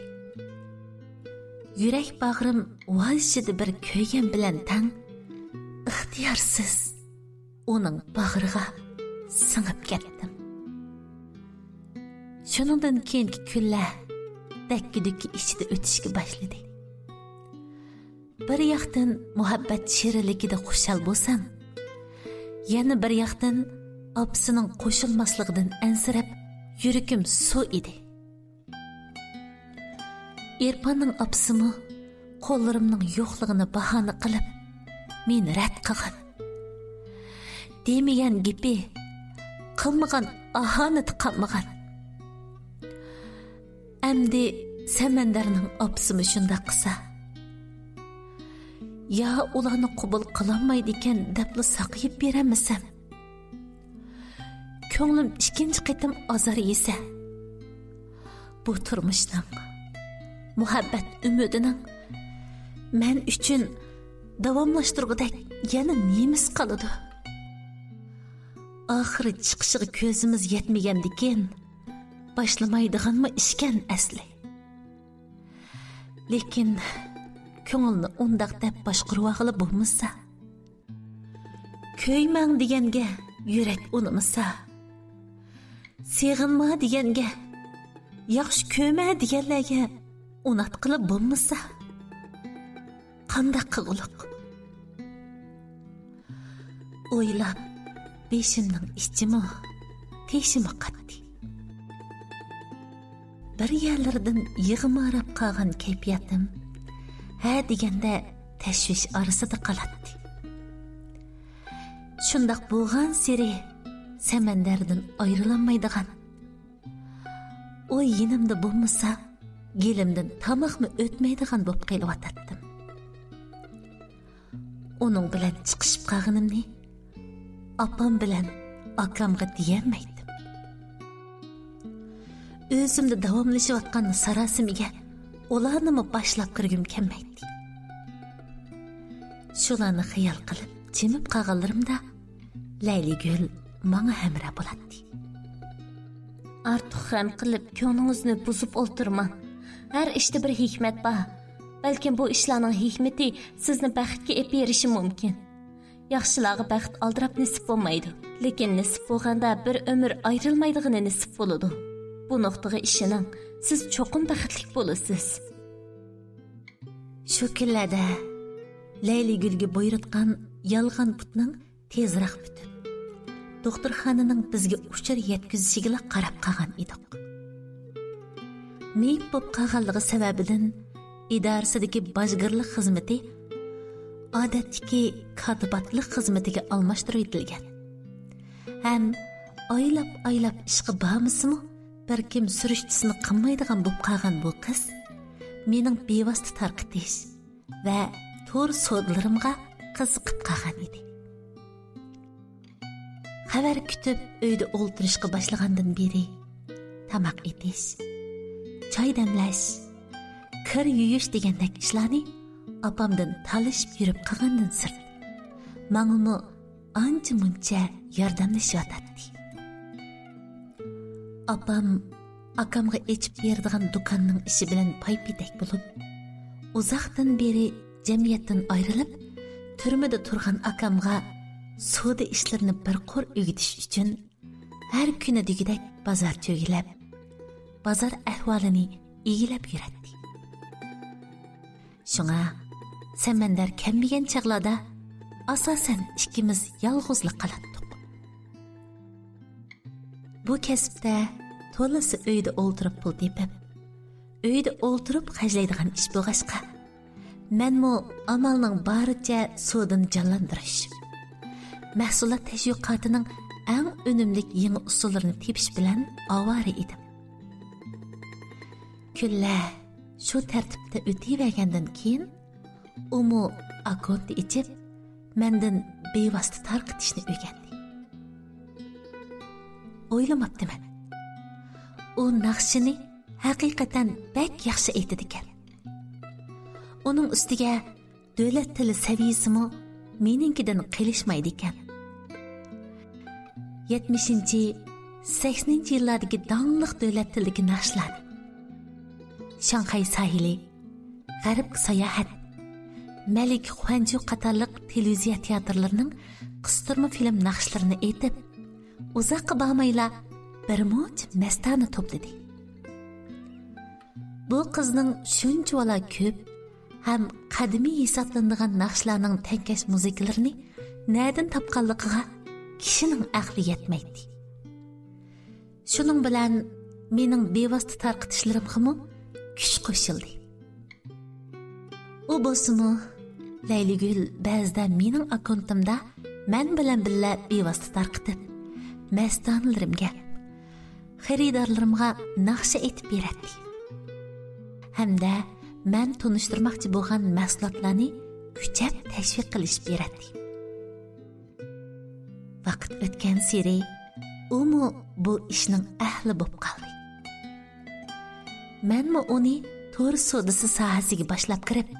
يۈرەك باغرىم ۋاژژىدە بىر كۆيگەن بىلەن تەڭ، ئىختىيارسىز ئۇنىڭ باغرىغا سىڭىپ كەتتىم. شۇنىڭدىن كېيىنكى كۈنلەر دەككە-دۈككە ئىچىدە ئۆتۈشكە باشلىدى. بىر ياقتىن مۇھەببەت شېرىنلىكىدە خۇشال بولسام، يەنە بىر ياقتىن ئاپىسىنىڭ قوشۇلماسلىقىدىن ئەنسىرەپ، يۈرىكىم سۇ ئىدى. ئېرپاننىڭ ئاپىسىمۇ قوللىرىمنىڭ يوقلۇقىنى باھانە قىلىپ، مېنى رەت قىلغان. دېمىگەن گېپى، قىلمىغان ئاھانىتى قالمىغان. ئەمدى سەمەندەرنىڭ ئاپىسىمۇ شۇنداق قىلسا، يا ئۇلارنى قوبۇل قىلالمايدىكەن دەپلا ساقىيىپ بېرەلمىسەم، كۆڭلۈم ئىككىنچى قېتىم ئازار يېسە، بۇ تۇرمۇشنىڭ، مۇھەببەت ئۈمىدىنىڭ مەن ئۈچۈن داۋاملاشتۇرغۇدەك يەنە نېمىسى قالىدۇ؟ ئاخىرى چىقىشىغا كۆزىمىز يەتمىگەندىكىن، باشلىمايدىغانمۇ ئىشكەن ئەسلى. لېكىن كۆڭۈلنى ئۇنداق دەپ باشقۇرۇۋالغىلى بولمىسا. كۆيمەڭ دېگەنگە يۈرەك ئۇنىمىسا، سېغىنما دېگەنگە، ياخشى كۆرمە دېگەنلەرگە ئۇناتقىلى بولمىسا، قانداق قىلغۇلۇق؟ ئويلاپ بېشىمنىڭ ئىچىمۇ، تېشىمۇ قاتتى. بىر يەرلىرىدىن يىغا ماراپ قالغان كەيپىياتىم ھە دېگەندە تەشۋىش ئارىسىدا قالاتتى. شۇنداق بولغانسېرى سەمەندەردىن ئايرىلالمايدىغان، ئۇ يېنىمدا بولمىسا، گېلىمدىن تاماقمۇ ئۆتمەيدىغان بولۇپ قېلىۋاتاتتىم. ئۇنىڭ بىلەن چىقىشىپ قالغىنىمنى ئاپام بىلەن ئاكامغا دېيەلمەيتتىم. ئۆزۈمدە داۋاملىشىۋاتقان ساراسىمىگە ئۇلارنىمۇ باشلاپ كىرگۈم كەلمەيتتى. شۇلارنى خىيال قىلىپ جىمىپ قالغانلىرىمدا، لەيلىگۈل ماڭا ھەمراھ بولاتتى. ئارتۇق غەم قىلىپ، كۆڭلىڭىزنى بۇزۇپ ئولتۇرماڭ. ھەر ئىشتا بىر ھېكمەت بار. بەلكىم بۇ ئىشلارنىڭ ھېكمىتى سىزنى بەختكە ئېلىپ بېرىشى مۇمكىن. ياخشىلارغا بەخت ئالدىراپ نېسىپ بولمايدۇ. لېكىن نېسىپ بولغاندا بىر ئۆمۈر ئايرىلمايدىغىنى نېسىپ بولىدۇ. بۇ نۇقتىغا ئىشىنىڭ، سىز چوقۇم بەختلىك بولىسىز. شۇ كۈنلەردە لەيلىگۈلگە بۇيرۇتقان يالغان پۇتنىڭ تېزراق پۈتۈپ، دوختۇرخانىنىڭ بىزگە ئۇچۇر يەتكۈزۈشىگىلا قاراپ قالغان ئىدۇق. مېيىپ بولۇپ قالغانلىقى سەۋەبىدىن ئىدارىسىدىكى باجگىرلىق خىزمىتى ئادەتتىكى كاتىپاتلىق خىزمىتىگە ئالماشتۇرۇۋېتىلگەن ھەم ئايلاپ-ئايلاپ ئىشقا بارمىسىمۇ، بىر كىم سۈرۈشتىسىنى قىلمايدىغان بولۇپ قالغان بۇ قىز مېنىڭ بىۋاسىتە تارقىتىش ۋە تور سودىلىرىمغا قىزىقىپ قالغان ئىدى. خەۋەر كۈتۈپ ئۆيدە ئولتۇرۇشقا باشلىغاندىن بېرى، تاماق ئېتىش، چاي دەملەش، كىر يۇيۇش دېگەندەك ئىشلارنى ئاپامدىن تالىشىپ يۈرۈپ قىلغاندىن سىرت، ماڭىمۇ ئانچە-مۇنچە ياردەملىشىۋاتاتتى. ئاپام ئاكامغا ئېچىپ بېرىدىغان دۇكاننىڭ ئىشى بىلەن پايپېتەك بولۇپ، ئۇزاقتىن بېرى جەمئىيەتتىن ئايرىلىپ، تۈرمىدە تۇرغان ئاكامغا سودا ئىشلىرىنى بىر قۇر ئۆگىتىش ئۈچۈن، ھەر كۈنى دېگۈدەك بازار چۆگىلەپ، بازار ئەھۋالىنى ئىگىلەپ يۈرەتتى. شۇڭا سەمەندەر كەلمىگەن چاغلاردا ئاساسەن ئىككىمىز يالغۇزلا قالاتتۇق. بۇ كەسىپتە تولىسى ئۆيدە ئولتۇرۇپ پۇل تېپىپ، ئۆيدە ئولتۇرۇپ خەجلەيدىغان ئىش بولغاچقا، مەنمۇ ئامالنىڭ بارىچە سودىنى جانلاندۇرۇش، مەھسۇلات تەشۋىقاتىنىڭ ئەڭ ئۈنۈملۈك يېڭى ئۇسۇللىرىنى تېپىش بىلەن ئاۋارە ئىدىم. كۈنلەر شۇ تەرتىپتە ئۆتۈۋەرگەندىن كېيىن، ئۇمۇ ئاككونت ئېچىپ، مەندىن بىۋاسىتە تارقىتىشنى ئۆگەندى. ئويلىماپتىمەن، ئۇ ناخشىنى ھەقىقەتەن بەك ياخشى ئېيتىدىكەن. ئۇنىڭ ئۈستىگە دۆلەت تىلى سەۋىيىسىمۇ مېنىڭكىدىن قېلىشمايدىكەن. يەتمىشىنچى، سەكسىنىنچى يىللاردىكى داڭلىق دۆلەت تىلىدىكى ناخشىلارنى، شاڭخەي ساھىلى، غەربكە ساياھەت، مەلىكە خۇەنجۇ قاتارلىق تېلېۋىزىيە تىياتىرلىرىنىڭ قىستۇرما فىلىم ناخشىلىرىنى ئېيتىپ، ئۇزاققا بارمايلا بىرمۇنچە مەستانە توپلىدى. بۇ قىزنىڭ شۇنچىۋالا كۆپ ھەم قەدىمىي ھېسابلىنىدىغان ناخشىلارنىڭ تەڭكەش مۇزىكىلىرىنى نەدىن تاپقانلىقىغا كىشىنىڭ ئەقلى يەتمەيتتى. شۇنىڭ بىلەن مېنىڭ بىۋاسىتە تارقىتىشلىرىمغىمۇ كۈچ قوشۇلدى. ئۇ بولسىمۇ، لەيلىگۈل بەزىدە مېنىڭ ئاككونتۇمدا مەن بىلەن بىللە بىۋاسىتە تارقىتىپ، مەستانىلىرىمگە، خېرىدارلىرىمغا ناخشا ئېيتىپ بېرەتتى. ھەمدە مەن تونۇشتۇرماقچى بولغان مەھسۇلاتلارنى كۈچەپ تەشۋىق قىلىشىپ بېرەتتى. ۋاقىت ئۆتكەنسېرى ئۇمۇ بۇ ئىشنىڭ ئەھلى بوپ قالدى. مەنمۇ ئۇنى تور سودىسى ساھەسىگە باشلاپ كىرىپ،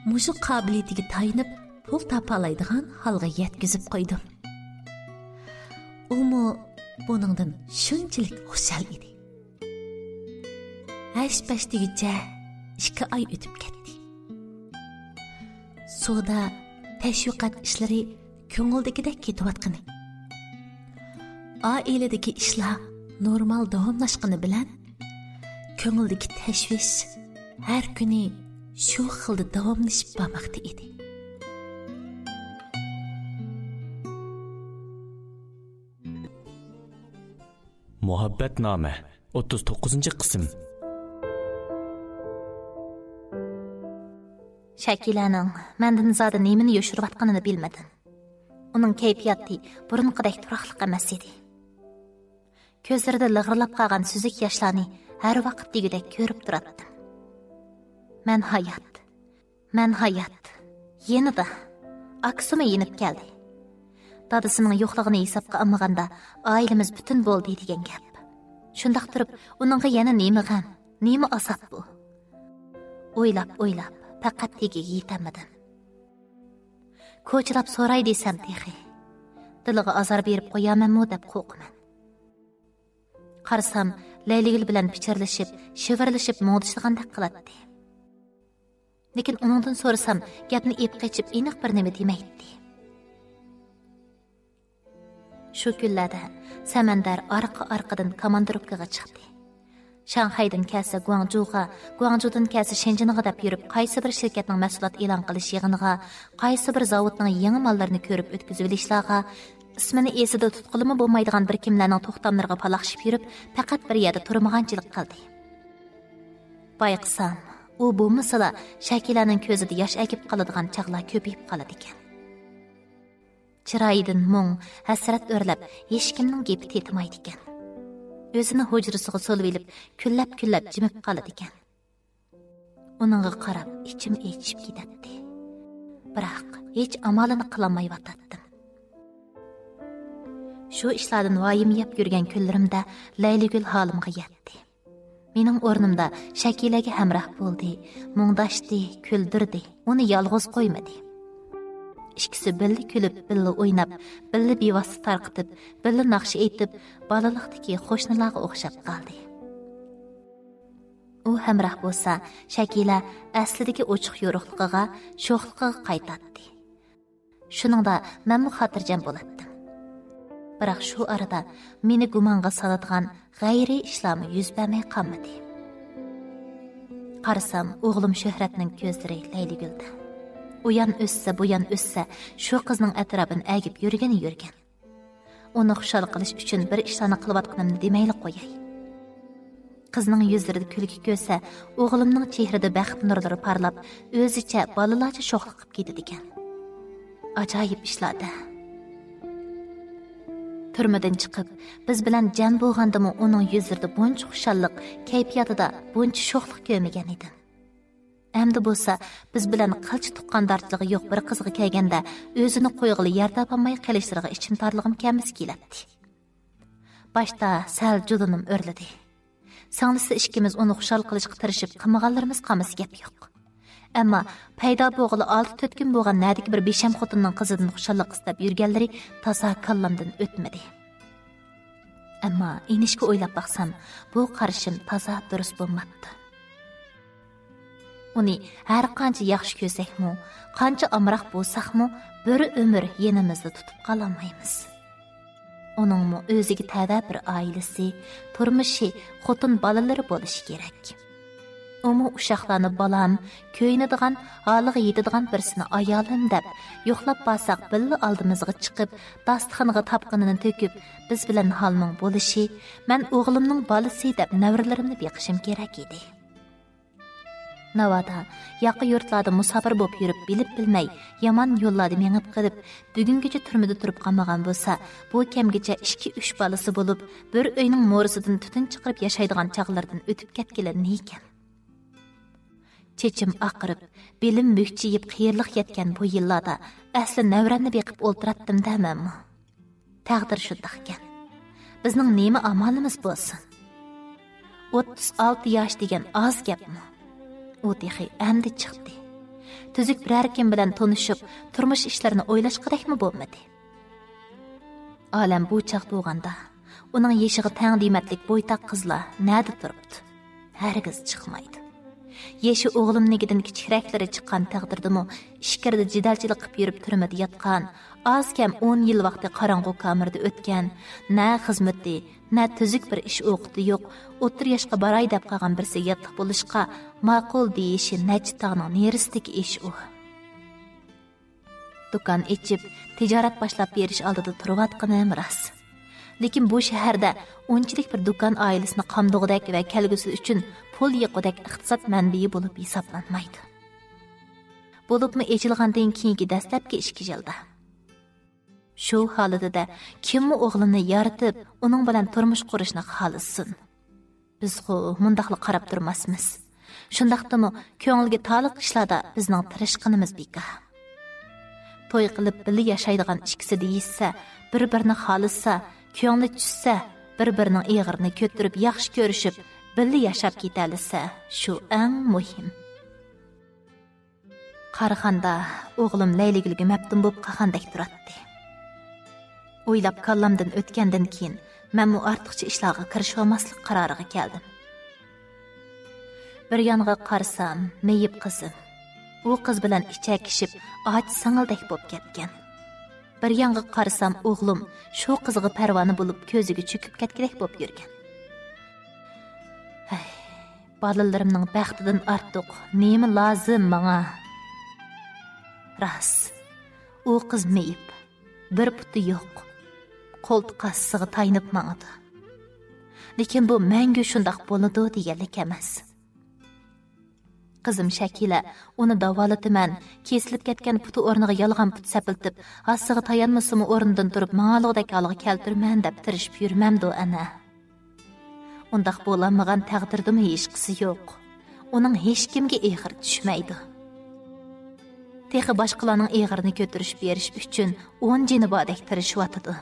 مۇشۇ قابىلىيىتىگە تايىنىپ پۇل تاپالايدىغان ھالغا يەتكۈزۈپ قويدۇم. ئۇمۇ بۇنىڭدىن شۇنچىلىك خۇشال ئىدى. ھەش-پەش دېگۈچە ئىككى ئاي ئۆتۈپ كەتتى. سودا، تەشۋىقات ئىشلىرى كۆڭۈلدىكىدەك كېتىۋاتقىنى، ئائىلىدىكى ئىشلار نورمال داۋاملاشقىنى بىلەن، كۆڭۈلدىكى تەشۋىش ھەر كۈنى شۇ خىلدا داۋاملىشىپ بارماقتا ئىدى. مۇھەببەتنامە، ئوتتۇز توققۇزىنچى قىسىم. شەكىلەنىڭ مەندىن زادى نېمىنى يوشۇرۇۋاتقىنىنى بىلمىدىم. ئۇنىڭ كەيپىياتى بۇرۇنقىدەك تۇراقلىق ئەمەس ئىدى. كۆزلىرىدە لىغىرلاپ قالغان سۈزۈك ياشلارنى ھەر ۋاقىت دېگۈدەك كۆرۈپ تۇراتتىم. مەن ھايات. مەن ھايات. يېنىدا. ئاكىسىمۇ يېنىپ كەلدى. دادىسىنىڭ يوقلۇقىنى ھېسابقا ئالمىغاندا، ئائىلىمىز پۈتۈن بولدى دېگەن گەپ. شۇنداق تۇرۇپ، ئۇنىڭغا يەنە نېمە غەم، نېمە ئازاب بۇ؟ ئويلاپ، ئويلاپ، پەقەت تېگىگە يېتەلمىدىم. كوچىلاپ سوراي دېسەم تېخى، دىلىغا ئازار بېرىپ قويارمەنمۇ دەپ قورقىمەن. قارىسام، لەيلىگۈل بىلەن پىچىرلىشىپ، شىۋىرلىشىپ مۇڭدىشىدىغاندەك قىلاتتى. لېكىن ئۇنىڭدىن سورىسام، گەپنى ئېلىپ قېچىپ، ئېنىق بىر نېمە دېمەيتتى. شۇ كۈنلەردە سەمەندەر ئارقا-ئارقىدىن كاماندىروپكىغا چىقتى. شاڭخەيدىن كەلسە گۇاڭجۇغا، گۇاڭجۇدىن كەلسە شېنجېنغا دەپ يۈرۈپ، قايسى بىر شىركەتنىڭ مەھسۇلات ئېلان قىلىش يىغىنىغا، قايسى بىر زاۋۇتنىڭ يېڭى ماللىرىنى كۆرۈپ ئۆتكۈزۈۋېلىشلارغا، ئىسمىنى ئېسىدە تۇتقىلىمۇ بولمايدىغان بىر كىملەرنىڭ توختاملىرىغا پالاقشىپ يۈرۈپ، پەقەت بىر يەردە تۇرمىغانچىلىك قىلدى. بايقىسام، ئۇ بولمىسىلا، شەكىلەنىڭ كۆزىدە ياش ئەگىپ قالىدىغان چاغلار كۆپىيىپ قالىدىكەن. چىرايىدىن مۇڭ، ھەسرەت ئۆرلەپ، ھېچكىمنىڭ گېپى تېتىمايدىكەن. ئۆزىنى ھۇجرىسىغا سولىۋېلىپ، كۈنلەپ-كۈنلەپ جىمىپ قالىدىكەن. ئۇنىڭغا قاراپ ئىچىم ئېچىشىپ كېتەتتى. بىراق، ھېچ ئامالىنى قىلالمايۋاتاتتىم. شۇ ئىشلاردىن ۋايىمە يەپ يۈرگەن كۈنلىرىمدە لەيلىگۈل ھالىمغا يەتتى. مېنىڭ ئورنۇمدا شەكىلەگە ھەمراھ بولدى، مۇڭداشتى، كۈلدۈردى، ئۇنى يالغۇز قويمىدى. ئىككىسى بىللە كۈلۈپ، بىللە ئويناپ، بىللە بىۋاسىتە تارقىتىپ، بىللە ناخشا ئېيتىپ، بالىلىقتىكى قوشنىلارغا ئوخشاپ قالدى. ئۇ ھەمراھ بولسا، شەكىلە ئەسلىدىكى ئوچۇق يورۇقلۇقىغا، شوخلۇقىغا قايتاتتى. شۇنىڭدا مەنمۇ خاتىرجەم بولاتتىم. بىراق شۇ ئارىدا مېنى گۇمانغا سالىدىغان غەيرىي ئىشلارمۇ يۈز بەرمەي قالمىدى. قارىسام، ئوغلۇم شۆھرەتنىڭ كۆزلىرى لەيلىگۈلدە. ئۇيان ئۆتسە، بۇيان ئۆتسە، شۇ قىزنىڭ ئەتراپىنى ئەگىپ يۈرگىنى يۈرگەن. ئۇنى خۇشال قىلىش ئۈچۈن بىر ئىشلارنى قىلىۋاتقىنىمنى دېمەيلا قوياي. قىزنىڭ يۈزلىرىدە كۈلكە كۆرسە، ئوغلۇمنىڭ چېھرىدە بەخت نۇرلىرى پارلاپ، ئۆزىچە بالىلارچە شوخلۇق قىلىپ كېتىدىكەن. ئاجايىپ ئىشلار-دە. تۈرمىدىن چىقىپ، بىز بىلەن جەم بولغاندىمۇ ئۇنىڭ يۈزلىرىدە بۇنچە خۇشاللىق، كەيپىياتىدا بۇنچە شوخلۇق كۆرمىگەن ئىدىم. ئەمدى بولسا بىز بىلەن قىلچە تۇغقاندارچىلىقى يوق بىر قىزغا كەلگەندە ئۆزىنى قويغىلى يەر تاپالماي قېلىشلىرىغا ئىچىم تارلىغۇم كەلمىسە كېلەتتى. باشتا سەل جۇدۇنۇم ئۆرلىدى. سىڭلىسى ئىككىمىز ئۇنى خۇشال قىلىشقا تىرىشىپ قىلمىغانلىرىمىز قالمىسا گەپ يوق. ئەمما پەيدا بولغىلى ئالتە تۆت كۈن بولغان نەدىكى بىر بىشەم خوتۇننىڭ قىزىدىن خۇشاللىق ئىستەپ يۈرگەنلىرى تازا كاللامدىن ئۆتمىدى. ئەمما ئىنىشكە ئويلاپ باقسام، بۇ قارىشىم تازا دۇرۇس بولماپتۇ. ئۇنى ھەر قانچە ياخشى كۆرسەكمۇ، قانچە ئامراق بولساقمۇ، بىر ئۆمۈر يېنىمىزدا تۇتۇپ قالالمايمىز. ئۇنىڭمۇ ئۆزىگە تەۋە بىر ئائىلىسى، تۇرمۇشى، خوتۇن بالىلىرى بولۇشى كېرەك. ئۇمۇ ئۇششاقلارنى بالام، كۆيۈنىدىغان، ھالىغا يېتىدىغان بىرسىنى ئايالىم دەپ، يوقلاپ بارساق بىللە ئالدىمىزغا چىقىپ، داستىخىنىغا تاپقىنىنى تۆكۈپ، بىز بىلەن ھالنىڭ بولۇشى، مەن ئوغلۇمنىڭ بالىسى دەپ نەۋرىلىرىمنى بېقىشىم كېرەك ئىدى. ناۋادا ياقا يۇرتلاردا مۇساپىر بولۇپ يۈرۈپ، بىلىپ بىلمەي يامان يوللاردا مېڭىپ قېلىپ، بۈگۈنگىچە تۈرمىدە تۇرۇپ قالمىغان بولسا، بۇ كەمگىچە ئىككى ئۈچ بالىسى بولۇپ، بىر ئۆينىڭ مورىسىدىن تۈتۈن چىقىرىپ ياشايدىغان چاغلىرىدىن ئۆتۈپ كەتكىلى نىكەن. چېچىم ئاقىرىپ، بېلىم مۈكچىيىپ، قېرىلىق يەتكەن بۇ يىللاردا ئەسلى نەۋرەمنى بېقىپ ئولتۇراتتىم-دە مەنمۇ. تەقدىر شۇنداقكەن. بىزنىڭ نېمە ئامالىمىز بولسۇن؟ ئوتتۇز ئالتە ياش دېگەن ئاز گەپمۇ؟ ئۇ تېخى ئەمدى چىقتى. تۈزۈك بىرەر كىم بىلەن تونۇشۇپ، تۇرمۇش ئىشلىرىنى ئويلاشقۇدەكمۇ بولمىدى. ئالەم بۇ چاغ بولغاندا، ئۇنىڭ يېشىغا تەڭ دېمەتلىك بويتاق قىزلار نەدە تۇرۇپتۇ؟ ھەرگىز چىقمايدۇ. يېشى ئوغلۇمنىڭكىدىن كىچىكرەكلىرى چىققان تەقدىردىمۇ، ئىچكىرىدە جېدەلچىلىك قىلىپ يۈرۈپ تۈرمىدە ياتقان، ئاز كەم ئون يىل ۋاقتى قاراڭغۇ كامېردا ئۆتكەن، نە خىزمىتى، نە تۈزۈك بىر ئىش ئوقىتى يوق، ئوتتۇرا ياشقا باراي دەپ قالغان بىرسىگە ياتلىق بولۇشقا ماقۇل دېيىشى نەچچە تاغنىڭ نېرىسىدىكى ئىش ئۇ. دۇكان ئېچىپ، تىجارەت باشلاپ بېرىش ئالدىدا تۇرۇۋاتقىنىم راست. لېكىن بۇ شەھەردە ئۇنچىلىك بىر دۇكان ئائىلىسىنى قامدىغۇدەك ۋە كەلگۈسى ئۈچۈن پۇل يىغقۇدەك ئىقتىساد مەنبىيى بولۇپ ھېسابلانمايدۇ. بولۇپمۇ ئېچىلغاندىن كېيىنكى دەسلەپكى ئىككى يىلدا. شۇ ھالىتىدە كىممۇ ئوغلىنى يارىتىپ، ئۇنىڭ بىلەن تۇرمۇش قۇرۇشنى خالىسۇن؟ بىزغۇ مۇنداقلا قاراپ تۇرماسمىز. شۇنداقتىمۇ كۆڭۈلگە تالىق ئىشلاردا بىزنىڭ تىرىشقىنىمىز بىكار. توي قىلىپ بىللە ياشايدىغان ئىككىسى دېيىشسە، بىر-بىرىنى خالىسا، كۆڭلى چۈشسە، بىر-بىرىنىڭ ئېغىرىنى كۆتۈرۈپ ياخشى كۆرۈشۈپ، بىللە ياشاپ كېتەلىسە، شۇ ئەڭ مۇھىم. قارىغاندا، ئوغلۇم لەيلىگۈلگە مەپتۇن بولۇپ قالغاندەك تۇراتتى. ئويلاپ كاللامدىن ئۆتكەندىن كېيىن، مەنمۇ ئارتۇقچە ئىشلارغا كىرىشىۋالماسلىق قارارىغا كەلدىم. بىر يانغا قارىسام، مېيىپ قىزىم. ئۇ قىز بىلەن ئىچەكىشىپ، ئاچا سىڭىلدەك بولۇپ كەتكەن. بىر يانغا قارىسام، ئوغلۇم شۇ قىزغا پەرۋانە بولۇپ، كۆزىگە چۆكۈپ كەتكۈدەك بولۇپ يۈرگەن. ھەي، بالىلىرىمنىڭ بەختىدىن ئارتۇق نېمە لازىم ماڭا؟ راست، ئۇ قىز مېيىپ، بىر پۇتى يوق، قولتۇق ھاسىسىغا تايىنىپ ماڭىدۇ. لېكىن بۇ مەڭگۈ شۇنداق بولىدۇ دېگەنلىك ئەمەس. قىزىم شەكىلە، ئۇنى داۋالىتىمەن، كېسىلىپ كەتكەن پۇتى ئورنىغا يالغان پۇت سېپىلتىپ، ھاسىسىغا تايانمىسىمۇ ئورنىدىن تۇرۇپ ماڭالىغۇدەك ھالغا كەلتۈرىمەن دەپ تىرىشىپ يۈرمەمدۇ ئەنە؟ ئۇنداق بولالمىغان تەقدىردىمۇ ھېچقىسى يوق. ئۇنىڭ ھېچكىمگە ئېغىرى چۈشمەيدۇ. تېخى باشقىلارنىڭ ئېغىرىنى كۆتۈرۈشۈپ بېرىش ئۈچۈن ئون جېنى باردەك تىرىشىۋاتىدۇ.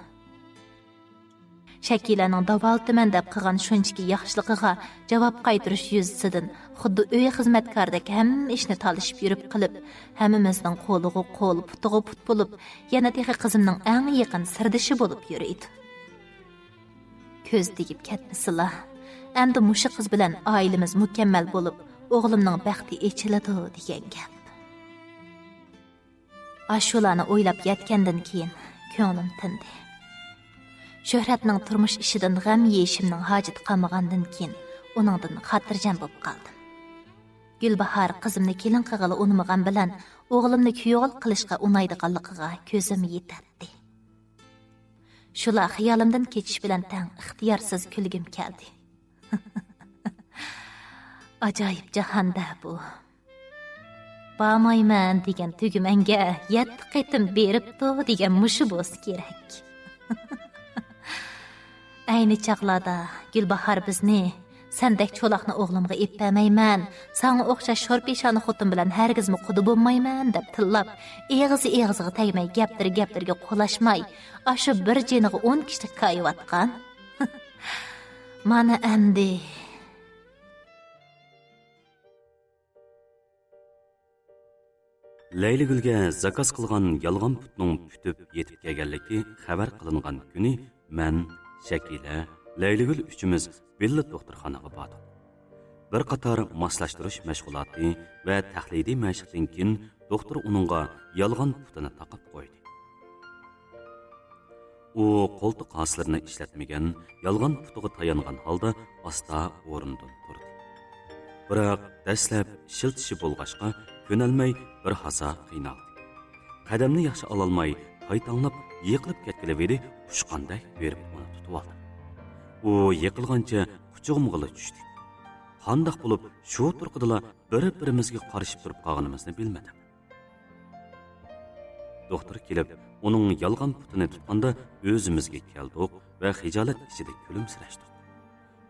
شەكىلەنىڭ داۋالىتىمەن دەپ قىلغان شۇنچىكى ياخشىلىقىغا جاۋاب قايتۇرۇش يۈزىسىدىن خۇددى ئۆي خىزمەتكارىدەك ھەممە ئىشنى تالىشىپ يۈرۈپ قىلىپ، ھەممىمىزنىڭ قولىغا قول، پۇتىغا پۇت بولۇپ، يەنە تېخى قىزىمنىڭ ئەڭ يېقىن سىردىشى بولۇپ يۈرىدۇ. كۆز تېگىپ كەتمىسىلا، ئەمدى مۇشۇ قىز بىلەن ئائىلىمىز مۇكەممەل بولۇپ، ئوغلۇمنىڭ بەختى ئېچىلىدۇ دېگەن گەپ. ئاشۇلارنى ئويلاپ يەتكەندىن كېيىن كۆڭلۈم تىندى. شۆھرەتنىڭ تۇرمۇش ئىشىدىن غەم يېيىشىمنىڭ ھاجىتى قالمىغاندىن كېيىن ئۇنىڭدىن خاتىرجەم بولۇپ قالدىم. گۈلباھار قىزىمنى كېلىن قىلغىلى ئۇنىمىغان بىلەن، ئوغلۇمنى كۈيئوغۇل قىلىشقا ئۇنايدىغانلىقىغا كۆزۈم يېتەتتى. شۇلار خىيالىمدىن كېچىش بىلەن تەڭ ئىختىيارسىز كۈلگۈم كەلدى. ئاجايىپ جاھان-دە بۇ. بارمايمەن دېگەن تۈگمەڭگە يەتتە قېتىم بېرىپتۇ دېگەن مۇشۇ بولسا كېرەك. ئەينى چاغلاردا گۈلباھار بىزنى، «سەندەك چولاقنى ئوغلۇمغا ئېلىپ بەرمەيمەن، ساڭا ئوخشاش شورپېشانە خوتۇن بىلەن ھەرگىزمۇ قۇدا بولمايمەن» دەپ تىللاپ، ئېغىزى ئېغىزىغا تەگمەي، گەپلىرى گەپلىرىگە قولاشماي، ئاشۇ بىر جېنىغا ئون كىشىلىك كايىۋاتقان. مانا ئەمدى. لەيلىگۈلگە زاكاز قىلغان يالغان پۇتنىڭ پۈتۈپ يېتىپ كەلگەنلىكى خەۋەر قىلىنغان كۈنى مەن، شەكىلە، لەيلىگۈل ئۈچىمىز بىللە دوختۇرخانىغا باردۇق. بىر قاتار ماسلاشتۇرۇش مەشغۇلاتى ۋە تەقلىدىي مەشىقتىن كېيىن، دوختۇر ئۇنىڭغا يالغان پۇتىنى تاقاپ قويدى. ئۇ قولتۇق ھاسىلىرىنى ئىشلەتمىگەن، يالغان پۇتىغا تايانغان ھالدا ئاستا ئورنىدىن تۇردى. بىراق دەسلەپ ئىشلىتىشى بولغاچقا، كۆنەلمەي بىر ھازا قىينالدى. قەدەمنى ياخشى ئالالماي، تايتاڭلاپ يىقىلىپ كەتكىلى بېرى ئۇچقاندەك بېرىپ ئۇنى تۇتۇۋالدىم. ئۇ يىقىلغانچە قۇچىقىمغىلا چۈشتى. قانداق بولۇپ شۇ تۇرقىدىلا بىر-بىرىمىزگە قارىشىپ تۇرۇپ قالغىنىمىزنى بىلمىدىم. دوختۇر كېلىپ، ئۇنىڭ يالغان پۇتىنى تۇتقاندا ئۆزىمىزگە كەلدۇق ۋە خىجالەت ئىچىدە كۈلۈمسىرەشتۇق.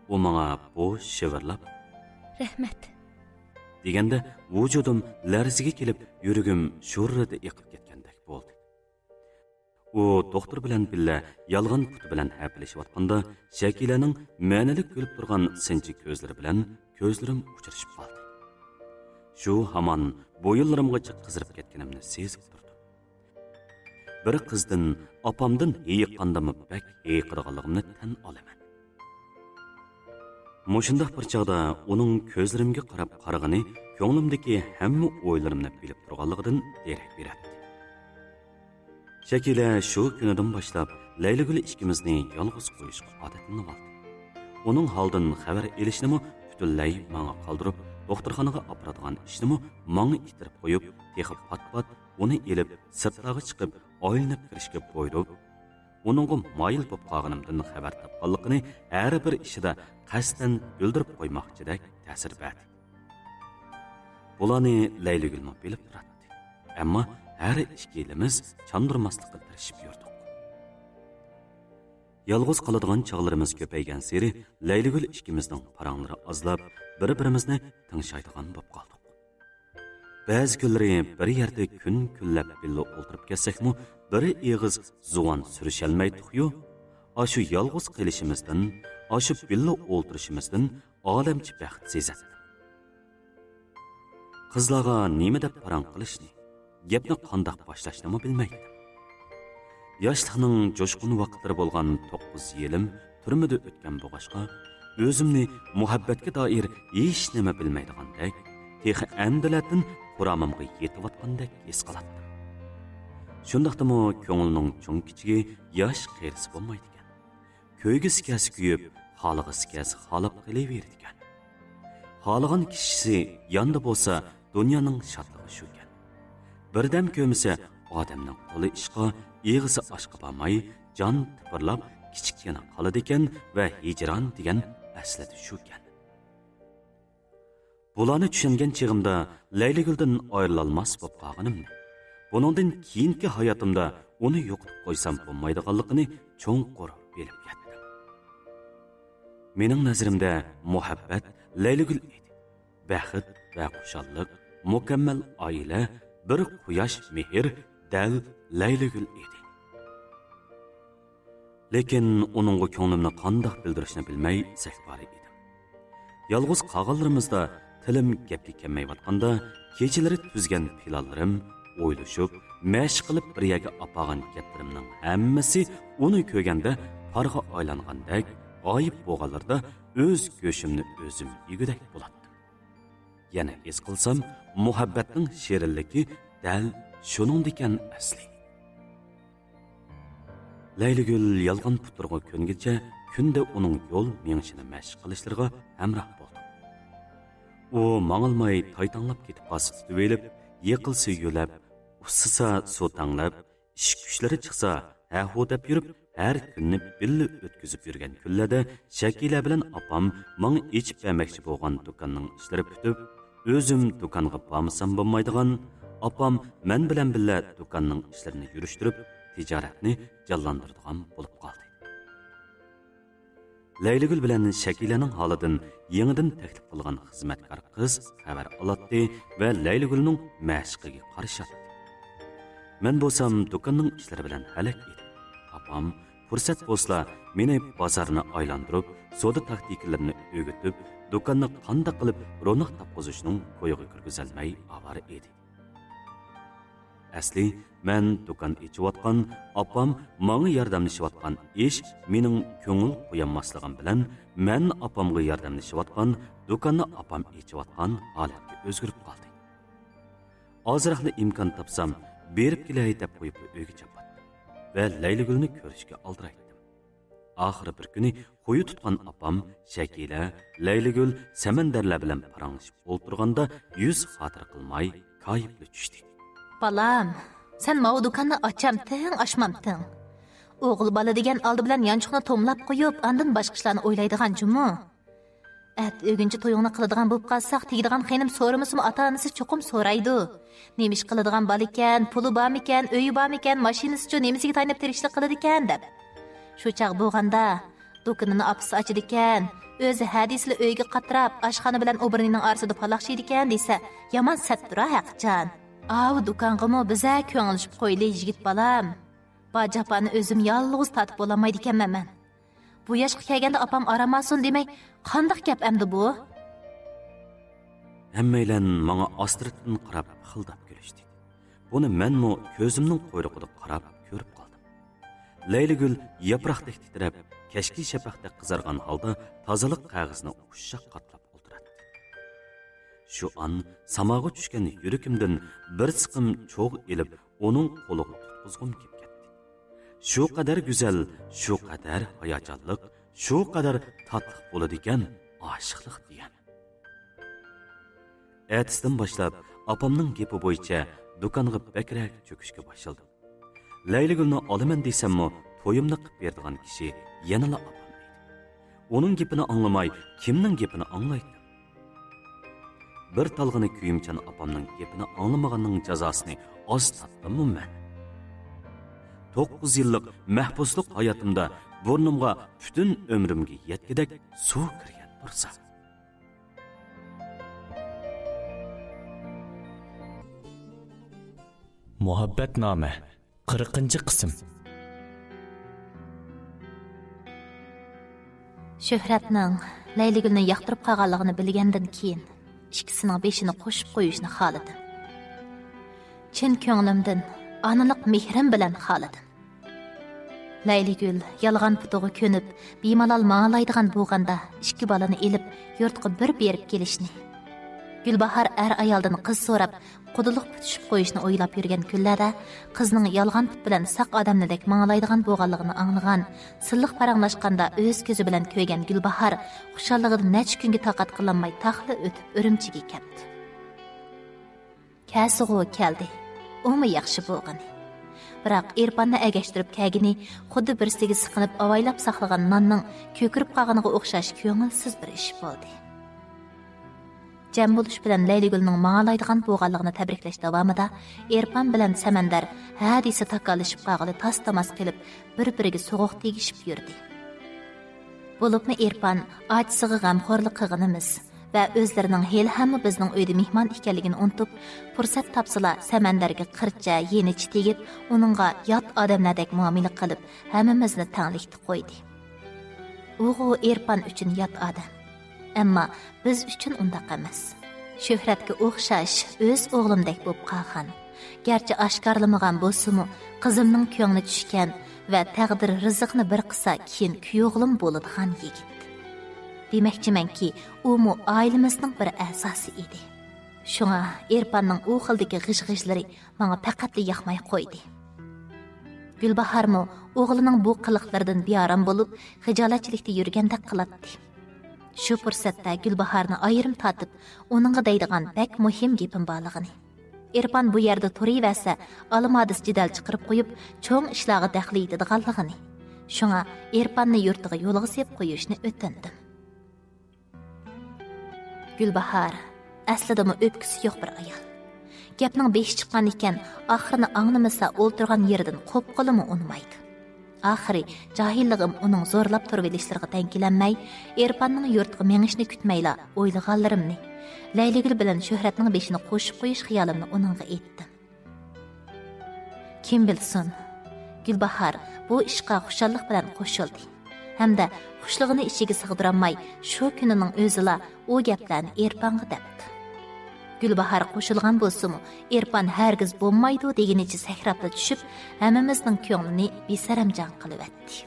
ئۇ ماڭا بوش شىۋىرلاپ، «رەھمەت» دېگەندە، ۋۇجۇدۇم لەرزىگە كېلىپ، يۈرىكىم شۇررىدە ئېقىپ كەتكەندەك بولدى. ئۇ دوختۇر بىلەن بىللە يالغان پۇتى بىلەن ھەپىلىشىۋاتقاندا، شەكىلەنىڭ مەنىلىك كۈلۈپ تۇرغان سىنچى كۆزلىرى بىلەن كۆزلىرىم ئۇچرىشىپ قالدى. شۇ ھامان بويۇنلىرىمغىچە قىزىرىپ كەتكىنىمنى سېزىپ تۇردۇم. بىر قىزدىن، ئاپامدىن ھېيىققاندىمۇ بەك ھېيىقىدىغانلىقىمنى تەن ئالىمەن. مۇشۇنداق بىر چاغدا ئۇنىڭ كۆزلىرىمگە قاراپ قارىغىنى كۆڭلۈمدىكى ھەممە ئويلىرىمنى بىلىپ تۇرغانلىقىدىن دېرەك بېرەتتى. شەكىلە شۇ كۈنىدىن باشلاپ لەيلىگۈل ئىككىمىزنى يالغۇز قويۇشقا ئادەتلىنىۋالدى. ئۇنىڭ ھالدىن خەۋەر ئېلىشنىمۇ پۈتۈنلەي ماڭا قالدۇرۇپ، دوختۇرخانىغا ئاپىرىدىغان ئىشنىمۇ ماڭا ئىتتىرىپ قويۇپ، تېخى پات-پات ئۇنى ئېلىپ سىرتلارغا چىقىپ ئايلىنىپ كىرىشكە بۇيرۇپ، ئۇنىڭغا مايىل بولۇپ قالغىنىمدىن خەۋەر تاپقانلىقىنى ھەر بىر ئىشىدا قەستەن بىلدۈرۈپ قويماقچىدەك تەسىر بەردى. بۇلارنى لەيلىگۈلمۇ بىلىپ تۇراتتى. ئەمما ھەر ئىككىلىمىز چاندۇرماسلىققا تىرىشىپ يۈردۇق. يالغۇز قالىدىغان چاغلىرىمىز كۆپەيگەنسېرى، لەيلىگۈل ئىككىمىزنىڭ پاراڭلىرى ئازلاپ، بىر-بىرىمىزنى تىڭشايدىغان بولۇپ قالدۇق. بەزى كۈنلىرى بىر يەردە كۈن كۈنلەپ بىللە ئولتۇرۇپ كەتسەكمۇ، بىر ئېغىز زۇۋان سۈرۈشەلمەيتتۇقيۇ. ئاشۇ يالغۇز قېلىشىمىزدىن، ئاشۇ بىللە ئولتۇرۇشىمىزدىن ئالەمچە بەخت سېزەتتىم. قىزلارغا نېمە دەپ پاراڭ قىلىشنى، گەپنى قانداق باشلاشنىمۇ بىلمەيتتىم. ياشلىقنىڭ جۇشقۇن ۋاقىتلىرى بولغان توققۇز يىلىم تۈرمىدە ئۆتكەن بولغاچقا، ئۆزۈمنى مۇھەببەتكە دائىر ھېچنېمە بىلمەيدىغاندەك، تېخى ئەمدىلەتىن قۇرامىمغا يېتىۋاتقاندەك ھېس قىلاتتىم. شۇنداقتىمۇ كۆڭۈلنىڭ چوڭ-كىچىكى، ياش-قېرىسى بولمايدىكەن. كۆيگۈسى كەلسە كۆيۈپ، خالىغۇسى كەلسە خالاپ قېلىۋېرىدىكەن. خالىغان كىشىسى ياندا بولسا، دۇنيانىڭ شادلىقى شۇكەن. بىردەم كۆيمىسە، ئادەمنىڭ قولى ئىشقا، ئېغىزى ئاشقا بارماي، جان تىپىرلاپ، كىچىككىنە قالىدىكەن ۋە ھىجران دېگەن ئەسلىدە شۇكەن. بۇلارنى چۈشەنگەن چېغىمدا لەيلىگۈلدىن ئايرىلالماس بولۇپ قالغىنىمنى، بۇنىڭدىن كېيىنكى ھاياتىمدا ئۇنى يوقىتىپ قويسام بولمايدىغانلىقىنى چوڭقۇر بىلىپ يەتتىم. مېنىڭ نەزىرىمدە مۇھەببەت لەيلىگۈل ئىدى. بەخت ۋە خۇشاللىق، مۇكەممەل ئائىلە، بىر قۇياش مېھىر دەل لەيلىگۈل ئىدى. لېكىن ئۇنىڭغا كۆڭلۈمنى قانداق بىلدۈرۈشنى بىلمەي سەكبارى ئىدىم. يالغۇز قالغانلىرىمىزدا تىلىم گەپكە كەلمەيۋاتقاندا، كېچىلىرى تۈزگەن پىلانلىرىم، ئويلىشىپ، مەشىق قىلىپ بىر يەرگە ئاپارغان گەپلىرىمنىڭ ھەممىسى ئۇنى كۆرگەندە پارغا ئايلانغاندەك، غايىب بولغانلىرىدا ئۆز گۆشۈمنى ئۆزۈم يېگۈدەك بولاتتىم. يەنە ھېس قىلسام، مۇھەببەتنىڭ شېرىنلىكى دەل شۇنىڭدىكەن ئەسلى. لەيلىگۈل يالغان پۇتلىرىغا كۆنگىچە كۈندە ئۇنىڭ يول مېڭىشىنى مەشىق قىلىشلىرىغا ھەمراھ بولدۇم. ئۇ ماڭالماي تايتاڭلاپ كېتىپ قالسا تۇتۇۋېلىپ، يىقىلسا يۆلەپ، ئۇسسىسا سۇ تەڭلەپ، ئىش كۈچلىرى چىقسا ھە-ھۇ دەپ يۈرۈپ، ھەر كۈننى بىللە ئۆتكۈزۈپ يۈرگەن كۈنلەردە شەكىلە بىلەن ئاپام ماڭا ئېچىپ بەرمەكچى بولغان دۇكاننىڭ ئىشلىرى پۈتۈپ، ئۆزۈم دۇكانغا بارمىسام بولمايدىغان، ئاپام مەن بىلەن بىللە دۇكاننىڭ ئىشلىرىنى يۈرۈشتۈرۈپ، تىجارەتنى جانلاندۇرىدىغان بولۇپ قالدى. لەيلىگۈل بىلەن شەكىلەنىڭ ھالىدىن يېڭىدىن تەكلىپ قىلغان خىزمەتكار قىز خەۋەر ئالاتتى ۋە لەيلىگۈلنىڭ مەشىقىگە قارىشاتتى. مەن بولسام دۇكاننىڭ ئىشلىرى بىلەن ھەلەك ئىدىم. ئاپام پۇرسەت بولسىلا مېنى بازارنى ئايلاندۇرۇپ، سودا تاكتىكىلىرىنى ئۆگىتىپ، دۇكاننى قانداق قىلىپ روناق تاپقۇزۇشنىڭ كويىغا كىرگۈزەلمەي ئاۋارە ئىدى. ئەسلى مەن دۇكان ئېچىۋاتقان، ئاپام ماڭا ياردەملىشىۋاتقان ئىش مېنىڭ كۆڭۈل قويالماسلىقىم بىلەن، مەن ئاپامغا ياردەملىشىۋاتقان، دۇكاننى ئاپام ئېچىۋاتقان ھالەتكە ئۆزگىرىپ قالدى. ئازراقلا ئىمكان تاپسام، بېرىپ كېلەي دەپ قويۇپ ئۆيگە چاپاتتىم ۋە لەيلىگۈلنى كۆرۈشكە ئالدىرايتتىم. ئاخىرى بىر كۈنى خۇيى تۇتقان ئاپام شەكىلە، لەيلىگۈل، سەمەندەرلەر بىلەن پاراڭلىشىپ ئولتۇرغاندا يۈز خاتىرە قىلماي كايىپلا چۈشتى. بالام، سەن ماۋۇ دۇكاننى ئاچامتىڭ، ئاچمامتىڭ؟ ئوغۇل بالا دېگەن ئالدى بىلەن يانچۇقنى توملاپ قويۇپ، ئاندىن باشقا ئىشلارنى ئويلايدىغان جۇمۇ. ئەتە ئۆگۈنچى تويۇڭنى قىلىدىغان بولۇپ قالساق، تېگىدىغان خېنىم سورىمىسىمۇ ئاتا-ئانىسى چوقۇم سورايدۇ. نېمە ئىش قىلىدىغان بالىكەن، پۇلى بارمىكەن، ئۆيى بارمىكەن، ماشىنىسىچۇ، نېمىسىگە تايىنىپ تىرىكچىلىك قىلىدىكەن دەپ. شۇ چاغ بولغاندا، دۇكىنىنى ئاپىسى ئاچىدىكەن، ئۆزى ھە دېسىلا ئۆيگە قاتراپ، ئاشخانا بىلەن ئوبورنىنىڭ ئارىسىدا پالاقشىيدىكەن دېسە، يامان سەتتۇرا ھەقىچان. ئاۋۇ دۇكانغىمۇ بىزە كۆڭۈل ئېچىپ قويلى، يىگىت بالام. بار جاپانى ئۆزۈم يالغۇز تارتىپ بولالمايدىكەنمەن مەن. بۇ ياشقا كەلگەندە ئاپام ئارام ئالسۇن دېمەي، قانداق گەپ ئەمدى بۇ؟ ھەممەيلەن ماڭا ئاستىرتتىن قاراپ پىخىلداپ كۈلۈشتى. بۇنى مەنمۇ كۆزۈمنىڭ قۇيرۇقىدا قاراپ كۆرۈپ قالدىم. لەيلىگۈل ياپراقتەك تىترەپ، كەچكى شەپەقتەك قىزارغان ھالدا تازىلىق قەغىزىنى ئۇششاق قاتلاپ ئولتۇراتتى. شۇ ئان ساماغا چۈشكەن يۈرىكىمدىن بىر سىقىم چوغ ئېلىپ، ئۇنىڭ قولىغا تۇتقۇزغۇم كېلىپ كەتتى. شۇ قەدەر گۈزەل، شۇ قەدەر ھاياجانلىق، شۇ قەدەر تاتلىق بولىدىكەن ئاشىقلىق دېگەن. ئەتىسىدىن باشلاپ ئاپامنىڭ گېپى بويىچە دۇكانغا بەكرەك چۆكۈشكە باشلىدىم. لەيلىگۈلنى ئالىمەن دېسەممۇ، تويۇمنى قىپ بېرىدىغان كىشى يەنىلا ئاپام ئىدى. ئۇنىڭ گېپىنى ئاڭلىماي، كىمنىڭ گېپىنى ئاڭلايتتىم؟ بىر تالغىنى كۆيۈمچان ئاپامنىڭ گېپىنى ئاڭلىمىغاننىڭ جازاسىنى ئاز تارتتىممۇ مەن؟ توققۇز يىللىق مەھبۇسلۇق ھاياتىمدا بۇرنۇمغا پۈتۈن ئۆمرۈمگە يەتكۈدەك سۇ كىرگەن تۇرسا. مۇھەببەتنامە، قىرىقىنچى قىسىم. شۆھرەتنىڭ لەيلىگۈلنى ياقتۇرۇپ قالغانلىقىنى بىلگەندىن كېيىن، ئىككىسىنىڭ بېشىنى قوشۇپ قويۇشنى خالىدىم. چىن كۆڭلۈمدىن، ئانىلىق مېھرىم بىلەن خالىدىم. لەيلىگۈل يالغان پۇتىغا كۆنۈپ، بىمالال ماڭالايدىغان بولغاندا، ئىككى بالىنى ئېلىپ، يۇرتقا بىر بېرىپ كېلىشنى، گۈلباھار ئەر-ئايالدىن قىز سوراپ، قۇدىلىق پۈتۈشۈپ قويۇشنى ئويلاپ يۈرگەن كۈنلەردە، قىزنىڭ يالغان پۇت بىلەن ساق ئادەمنىدەك ماڭالايدىغان بولغانلىقىنى ئاڭلىغان، سىللىق پاراڭلاشقاندا ئۆز كۆزى بىلەن كۆرگەن گۈلباھار خۇشاللىقىدىن نەچچە كۈنگە تاقەت قىلالماي تاخلا ئۆتۈپ ئۈرۈمچىگە كەپتۇ. كەلسىغۇ كەلدى. ئۇمۇ ياخشى بولغىنى. بىراق ئېرپاننى ئەگەشتۈرۈپ كەلگىنى خۇددى بىرسىگە سىقىنىپ ئاۋايلاپ ساقلىغان ناننىڭ كۆكىرىپ قالغىنىغا ئوخشاش كۆڭۈلسىز بىر ئىش بولدى. جەم بولۇش بىلەن لەيلىگۈلنىڭ ماڭالايدىغان بولغانلىقىنى تەبرىكلەش داۋامىدا ئېرپان بىلەن سەمەندەر ھە دېسە تاكاللىشىپ قالغىلى تاس-تاماس قېلىپ، بىر-بىرىگە سوغۇق تېگىشىپ يۈردى. بولۇپمۇ ئېرپان ئاچىسىغا غەمخورلۇق قىلغىنىمىز ۋە ئۆزلىرىنىڭ ھېلىھەممە بىزنىڭ ئۆيدە مېھمان ئىكەنلىكىنى ئۇنتۇپ، پۇرسەت تاپسىلا سەمەندەرگە قىرچە، يېنىچە تېگىپ، ئۇنىڭغا يات ئادەملەردەك مۇئامىلە قىلىپ، ھەممىمىزنى تەڭلىكتە قويدى. ئۇغۇ ئېرپان ئۈچۈن يات ئادەم. ئەمما بىز ئۈچۈن ئۇنداق ئەمەس. شۆھرەتكە ئوخشاش ئۆز ئوغلۇمدەك بولۇپ قالغان. گەرچە ئاشكارىلىمىغان بولسىمۇ، قىزىمنىڭ كۆڭلى چۈشكەن ۋە تەقدىر رىزىقنى بىر قىلسا، كېيىن كۈيئوغلۇم بولىدىغان يىگىت. دېمەكچىمەنكى، ئۇمۇ ئائىلىمىزنىڭ بىر ئەزاسى ئىدى. شۇڭا ئېرپاننىڭ ئۇ خىلدىكى غىژ-غىژلىرى ماڭا پەقەتلا ياقماي قويدى. گۈلباھارمۇ ئوغلىنىڭ بۇ قىلىقلىرىدىن بىئارام بولۇپ، خىجالەتچىلىكتە يۈرگەندەك قىلاتتى. شۇ پۇرسەتتە گۈلباھارنى ئايرىم تارتىپ، ئۇنىڭغا دەيدىغان بەك مۇھىم گېپىم بارلىقىنى، ئېرپان بۇ يەردە تۇرۇۋەرسە، ئالىمادىس جېدەل چىقىرىپ قويۇپ، چوڭ ئىشلارغا دەخلى يېتىدىغانلىقىنى، شۇڭا ئېرپاننى يۇرتىغا يولغا سېلىپ قويۇشنى ئۆتۈندۈم. گۈلباھار ئەسلىدىمۇ ئۆپكىسى يوق بىر ئايال. گەپنىڭ بېشى چىققان ئىكەن، ئاخىرىنى ئاڭلىمىسا، ئولتۇرغان يېرىدىن قوپقىلىمۇ ئۇنىمايدۇ. ئاخىرى جاھىللىقىم ئۇنىڭ زورلاپ تۇرۇۋېلىشلىرىغا دەڭ كېلەلمەي، ئېرپاننىڭ يۇرتىغا مېڭىشىنى كۈتمەيلا، ئويلىغانلىرىمنى، لەيلىگۈل بىلەن شۆھرەتنىڭ بېشىنى قوشۇپ قويۇش خىيالىمنى ئۇنىڭغا ئېيتتىم. كىم بىلسۇن، گۈلباھار بۇ ئىشقا خۇشاللىق بىلەن قوشۇلدى ھەمدە خۇشلۇقىنى ئىچىگە سىغدۇرالماي، شۇ كۈنىنىڭ ئۆزىلا ئۇ گەپلەرنى ئېرپانغا دەپتۇ. گۈلباھار قوشۇلغان بولسىمۇ، ئېرپان ھەرگىز بولمايدۇ دېگىنىچە سەكرەپلا چۈشۈپ، ھەممىمىزنىڭ كۆڭلىنى بىسەرەمجان قىلىۋەتتى.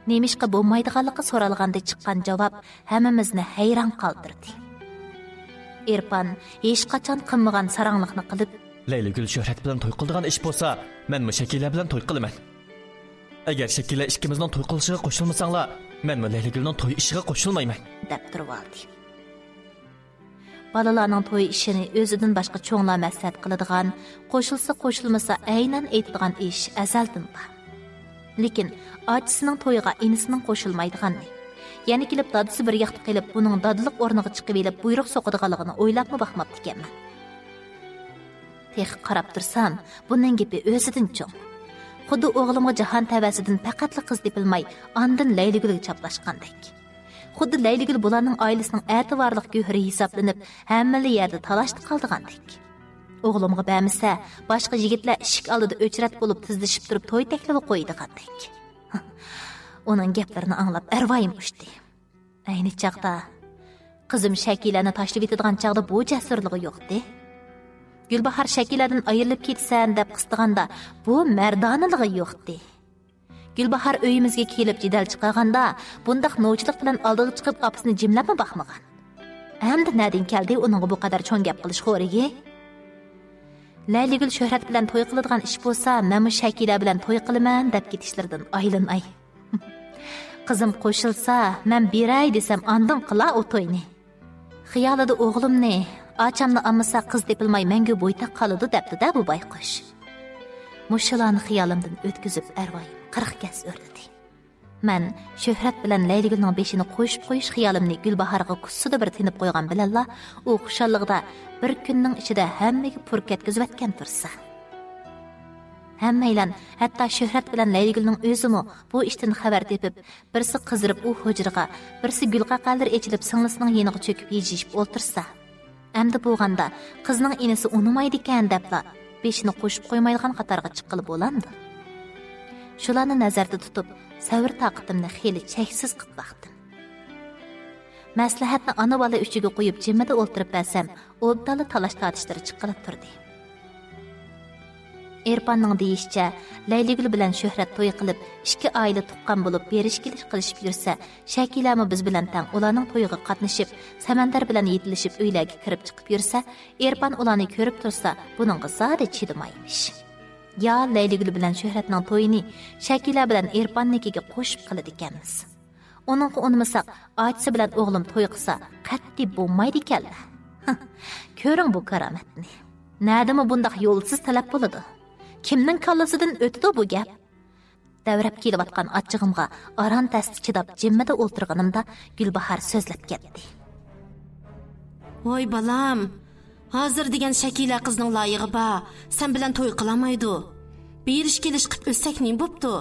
نېمىشقا بولمايدىغانلىقى سورالغاندا چىققان جاۋاب ھەممىمىزنى ھەيران قالدۇردى. ئېرپان ھېچقاچان قىلمىغان ساراڭلىقنى قىلىپ، لەيلىگۈل شۆھرەت بىلەن توي قىلىدىغان ئىش بولسا، مەنمۇ شەكىلە بىلەن توي قىلىمەن. ئەگەر شەكىلە ئىككىمىزنىڭ توي قىلىشىغا قوشۇلمىساڭلار، مەنمۇ لەيلىگۈلنىڭ توي ئىشىغا قوشۇلمايمەن، دەپ تۇرۇۋالدى. بالىلارنىڭ توي ئىشىنى ئۆزىدىن باشقا چوڭلار مەسلىھەت قىلىدىغان، قوشۇلسا قوشۇلمىسا ئەينەن ئېيتىدىغان ئىش ئەزەلدىن بار. لېكىن ئاچىسىنىڭ تويىغا ئىنىسىنىڭ قوشۇلمايدىغاننى، يەنە كېلىپ دادىسى بىر ياقتا قېلىپ، بۇنىڭ دادىلىق ئورنىغا چىقىۋېلىپ بۇيرۇق سوقىدىغانلىقىنى ئويلاپمۇ باقماپتىكەنمەن. تېخى قاراپ تۇرسام، بۇنىڭ گېپى ئۆزىدىن چوڭ. خۇددى ئوغلۇمغا جاھان تەۋەسىدىن پەقەتلا قىز تېپىلماي، ئاندىن لەيلىگۈلگە چاپلاشقاندەك. خۇددى لەيلىگۈل بۇلارنىڭ ئائىلىسىنىڭ ئەتىۋارلىق گۆھىرى ھېسابلىنىپ، ھەممىلا يەردە تالاشتا قالىدىغاندەك. ئوغلۇمغا بەرمىسە، باشقا يىگىتلەر ئىشىك ئالدىدا ئۆچرەت بولۇپ تىزلىشىپ تۇرۇپ توي تەكلىپى قويىدىغاندەك. ئۇنىڭ گەپلىرىنى ئاڭلاپ ئەرۋايىم ئۇچتى. ئەينى چاغدا قىزىم شەكىلەنى تاشلىۋېتىدىغان چاغدا بۇ جەسۇرلۇقى يوقتى. گۈلباھار شەكىلەدىن ئايرىلىپ كېتىسەن دەپ قىستىغاندا، بۇ مەردانىلىقى يوقتى. گۈلباھار ئۆيىمىزگە كېلىپ جېدەل چىقارغاندا، بۇنداق نوچىلىق بىلەن ئالدىغا چىقىپ ئاپىسىنى جىملەپمۇ باقمىغان. ئەمدى نەدىن كەلدى ئۇنىڭغا بۇ قەدەر چوڭ گەپ قىلىش خورىكى؟ لەيلىگۈل شۆھرەت بىلەن توي قىلىدىغان ئىش بولسا، مەنمۇ شەكىلە بىلەن توي قىلىمەن دەپ كېتىشلىرىدىن ئايلىناي. قىزىم قوشۇلسا، مەن بېرەي دېسەم، ئاندىن قىلا ئۇ توينى. خىيالىدا ئوغلۇمنى، ئاچامنى ئالمىسا قىز تېپىلماي مەڭگۈ بويتاق قالىدۇ دەپتۇ-دە بۇ بايقۇش. مۇشۇلارنى خىيالىمدىن ئۆتكۈزۈپ ئەرۋايىم قىرىق گەز ئۆرلىدى. مەن شۆھرەت بىلەن لەيلىگۈلنىڭ بېشىنى قوشۇپ قويۇش خىيالىمنى گۈلباھارغا كۇسسىدا بىر تېنىپ قويغان بىلەنلا، ئۇ خۇشاللىقىدا بىر كۈننىڭ ئىچىدە ھەممىگە پۇر كەتكۈزۈۋەتكەن تۇرسا. ھەممەيلەن، ھەتتا شۆھرەت بىلەن لەيلىگۈلنىڭ ئۆزىمۇ بۇ ئىشتىن خەۋەر تېپىپ، بىرسى قىزىرىپ ئۇ ھۇجرىغا، بىرسى گۈلقەقەلىرى ئېچىلىپ سىڭلىسىنىڭ يېنىغا چۆكۈپ ھىجىيىشىپ ئولتۇرسا. ئەمدى بولغاندا، قىزنىڭ ئىنىسى ئۇنىمايدىكەن دەپلا، بېشىنى قوشۇپ قويمايدىغان قاتارغا چىققىلى بولامدۇ؟ شۇلارنى نەزەردە تۇتۇپ، سەۋر تاقىتىمنى خېلى چەكسىز قىلىپ باقتىم. مەسلىھەتنى ئانا-بالا ئۈچىگە قويۇپ، جىممىدە ئولتۇرۇپ بەرسەم، ئوبدانلا تالاش-تارتىشلىرى چىققىلى تۇردى. ئېرپاننىڭ دېيىشىچە، لەيلىگۈل بىلەن شۆھرەت توي قىلىپ، ئىككى ئائىلە تۇغقان بولۇپ، بېرىش-كېلىش قىلىشىپ يۈرسە، شەكىلەمۇ بىز بىلەن تەڭ ئۇلارنىڭ تويىغا قاتنىشىپ، سەمەندەر بىلەن يېتىلىشىپ، ئۆيلەرگە كىرىپ چىقىپ يۈرسە، ئېرپان ئۇلارنى كۆرۈپ تۇرسا، بۇنىڭغا زادى چىدىمايمىش. يا لەيلىگۈل بىلەن شۆھرەتنىڭ تويىنى شەكىلە بىلەن ئېرپاننىڭكىگە قوشۇپ قىلىدىكەنمىز. ئۇنىڭغا ئۇنىمىساق، ئاچىسى بىلەن ئوغلۇم توي قىلسا، قەتئىي بولمايدىكەنلەر. كۆرۈڭ بۇ كارامەتنى. نەدىمۇ بۇنداق يولسىز تەلەپ بولىدۇ؟ كىمنىڭ كاللىسىدىن ئۆتىدۇ بۇ گەپ؟ دەۋرەپ كېلىۋاتقان ئاچچىقىمغا ئاران تەستە چىداپ، جىممىدە ئولتۇرغىنىمدا گۈلباھار سۆزلەپ كەتتى. ۋاي بالام، ھازىر دېگەن شەكىلە قىزنىڭ لايىقى بار، سەن بىلەن توي قىلالمايدۇ. بېرىش-كېلىش قىپ ئۆتسەك نېمە بوپتۇ؟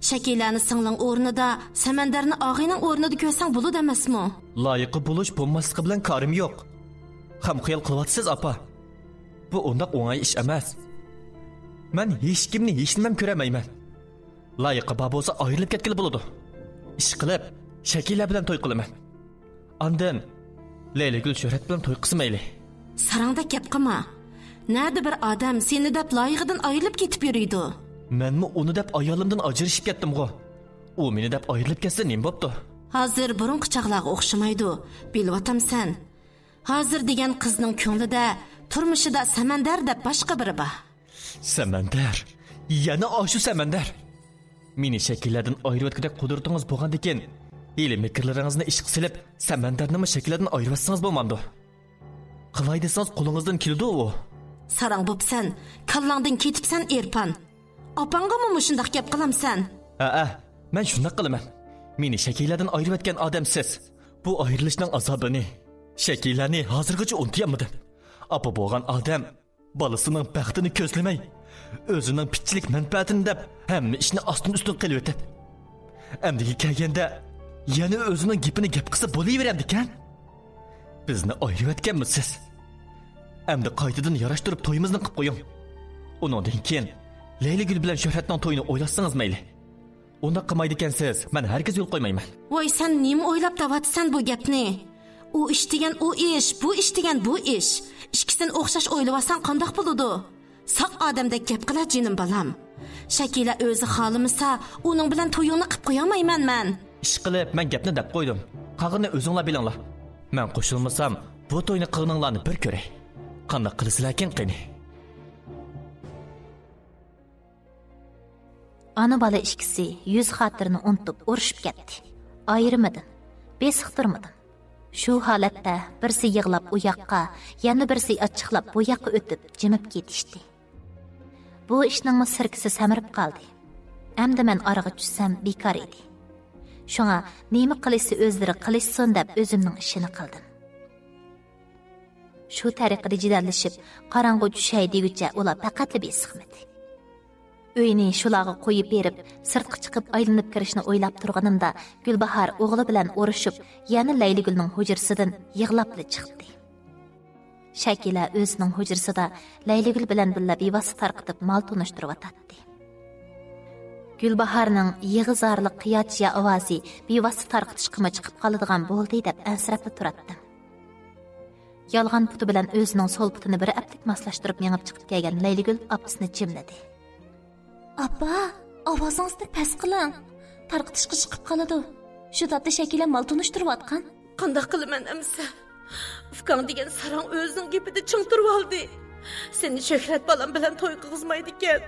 شەكىلەنى سىڭلىڭ ئورنىدا، سەمەندەرنى ئاغىنەڭ ئورنىدا كۆرسەڭ بولىدۇ ئەمەسمۇ؟ لايىقى بولۇش بولماسلىقى بىلەن كارىم يوق. خام خىيال قىلىۋاتىسىز، ئاپا. بۇ ئۇنداق ئوڭاي ئىش ئەمەس. مەن ھېچكىمنى، ھېچنېمەم كۆرەلمەيمەن. لايىقى بار بولسا ئايرىلىپ كەتكىلى بولىدۇ. ئىشقىلىپ، شەكىلە بىلەن توي قىلىمەن. ئاندىن لەيلىگۈل شۆھرەت بىلەن توي قىلسا مەيلى. ساراڭدەك گەپ قىلما. نەدە بىر ئادەم سېنى دەپ لايىقىدىن ئايرىلىپ كېتىپ يۈرىدۇ؟ مەنمۇ ئۇنى دەپ ئايالىمدىن ئاجرىشىپ كەتتىمغۇ. ئۇ مېنى دەپ ئايرىلىپ كەتسە نېمە بوپتۇ؟ ھازىر بۇرۇنقى چاغلارغا ئوخشىمايدۇ، بىلىۋاتامسەن. ھازىر دېگەن قىزنىڭ كۆڭلىدە، تۇرمۇشىدا سەمەندەر دەپ باشقا بىرى بار. سەمەندەر؟ يەنە ئاشۇ سەمەندەر؟ مېنى شەكىللەردىن ئايرىۋەتكۈدەك قۇدرىتىڭىز بولغاندىكىن، ھىيلە-مىكىرلىرىڭىزنى ئىشقا سېلىپ، سەمەندەرنىمۇ شەكىلەردىن ئايرىۋەتسىڭىز بولمامدۇ؟ قىلاي دېسىڭىز قولىڭىزدىن كېلىدۇ ئۇ. ساراڭ بوپسەن، كاللاڭدىن كېتىپسەن، ئېرپان. ئاپاڭغىمۇ مۇشۇنداق گەپ قىلامسەن؟ ھەئە، مەن شۇنداق قىلىمەن. مېنى شەكىلەردىن ئايرىۋەتكەن ئادەم سىز. بۇ ئايرىلىشنىڭ ئازابىنى، شەكىلەرنى ھازىرغىچە ئۇنتۇيالمىدىم. ئاپا بولغان ئادەم بالىسىنىڭ بەختىنى كۆزلىمەي، ئۆزىنىڭ پىچچىلىك مەنپەئەتىنى دەپ، ھەممە ئىشنى ئاستىن-ئۈستۈن قىلىۋېتىپ، ئەمدىگە كەلگەندە يەنە ئۆزىنىڭ گېپىنى گەپ قىلسا بولۇۋېرەمدىكەن. بىزنى ئايرىۋەتكەنمۇ سىز؟ ئەمدى قايتىدىن ياراشتۇرۇپ تويىمىزنى قىپ قويۇڭ. ئۇنىڭدىن كېيىن لەيلىگۈل بىلەن شۆھرەتنىڭ تويىنى ئويلاتسىڭىز مەيلى. ئۇنداق قىلمايدىكەنسىز، مەن ھەرگىز يول قويمايمەن. ۋاي، سەن نېمە ئويلاپ دەۋاتىسەن بۇ گەپنى؟ ئۇ ئىش دېگەن ئۇ ئىش، بۇ ئىش دېگەن بۇ ئىش. ئىككىسىنى ئوخشاش ئويلىۋالساڭ قانداق بولىدۇ؟ ساق ئادەمدەك گەپ قىلە، جېنىم بالام. شەكىلە ئۆزى خالىمىسا، ئۇنىڭ بىلەن تويۇڭنى قىپ قويالمايمەن مەن. ئىشقىلىپ، مەن گەپنى دەپ قويدۇم. قالغىنىنى ئۆزۈڭلار بىلىڭلار. مەن قوشۇلمىسام، بۇ توينى قىلغىنىڭلارنى بىر كۆرەي. قانداق قىلىسىلەركىن قېنى؟ ئانا-بالا ئىككىسى يۈز خاتىرىنى ئۇنتۇپ ئۇرۇشۇپ كەتتى. ئايرىمىدىم، بېسىقتۇرمىدىم. شۇ ھالەتتە بىرسى يىغلاپ ئۇ ياققا، يەنە بىرسى ئاچچىقلاپ بۇ ياققا ئۆتۈپ جىمىپ كېتىشتى. بۇ ئىشنىڭمۇ سىركىسى سەمرىپ قالدى. ئەمدى مەن ئارىغا چۈشسەم بىكار ئىدى. شۇڭا نېمە قىلىشسا ئۆزلىرى قىلىشسۇن دەپ ئۆزۈمنىڭ ئىشىنى قىلدىم. شۇ تەرىقىدە جېدەللىشىپ، قاراڭغۇ چۈشەي دېگۈچە ئۇلار پەقەتلا بېسىقمىدى. ئۆينى شۇلارغا قويۇپ بېرىپ، سىرتقا چىقىپ ئايلىنىپ كىرىشنى ئويلاپ تۇرغىنىمدا، گۈلباھار ئوغلى بىلەن ئۇرۇشۇپ، يەنە لەيلىگۈلنىڭ ھۇجرىسىدىن يىغلاپلا چىقتى. شەكىلە ئۆزىنىڭ ھۇجرىسىدا لەيلىگۈل بىلەن بىللە بىۋاسىتە تارقىتىپ مال تونۇشتۇرۇۋاتاتتى. گۈلباھارنىڭ يىغا-زارلىق، قىيا-چىيا ئاۋازى بىۋاسىتە تارقىتىشقىمۇ چىقىپ قالىدىغان بولدى دەپ ئەنسىرەپلا تۇراتتىم. يالغان پۇتى بىلەن ئۆزىنىڭ سول پۇتىنى بىر ئەپلىك ماسلاشتۇرۇپ مېڭىپ چىقىپ كەلگەن لەيلىگۈل ئاپىسىنى چىملىدى. ئاپا، ئاۋازىڭىزنى پەس قىلىڭ. تارقىتىشقا چىقىپ قالىدۇ. شۇ تاپتا شەكىلە مال تونۇشتۇرۇۋاتقان. قانداق قىلىمەن ئەمىسە؟ ئۇكاڭ دېگەن ساراڭ ئۆزىنىڭ گېپىدە چىڭ تۇرۇۋالدى. سېنى شۆھرەت بالام بىلەن توي قىلغۇزمايدىكەن.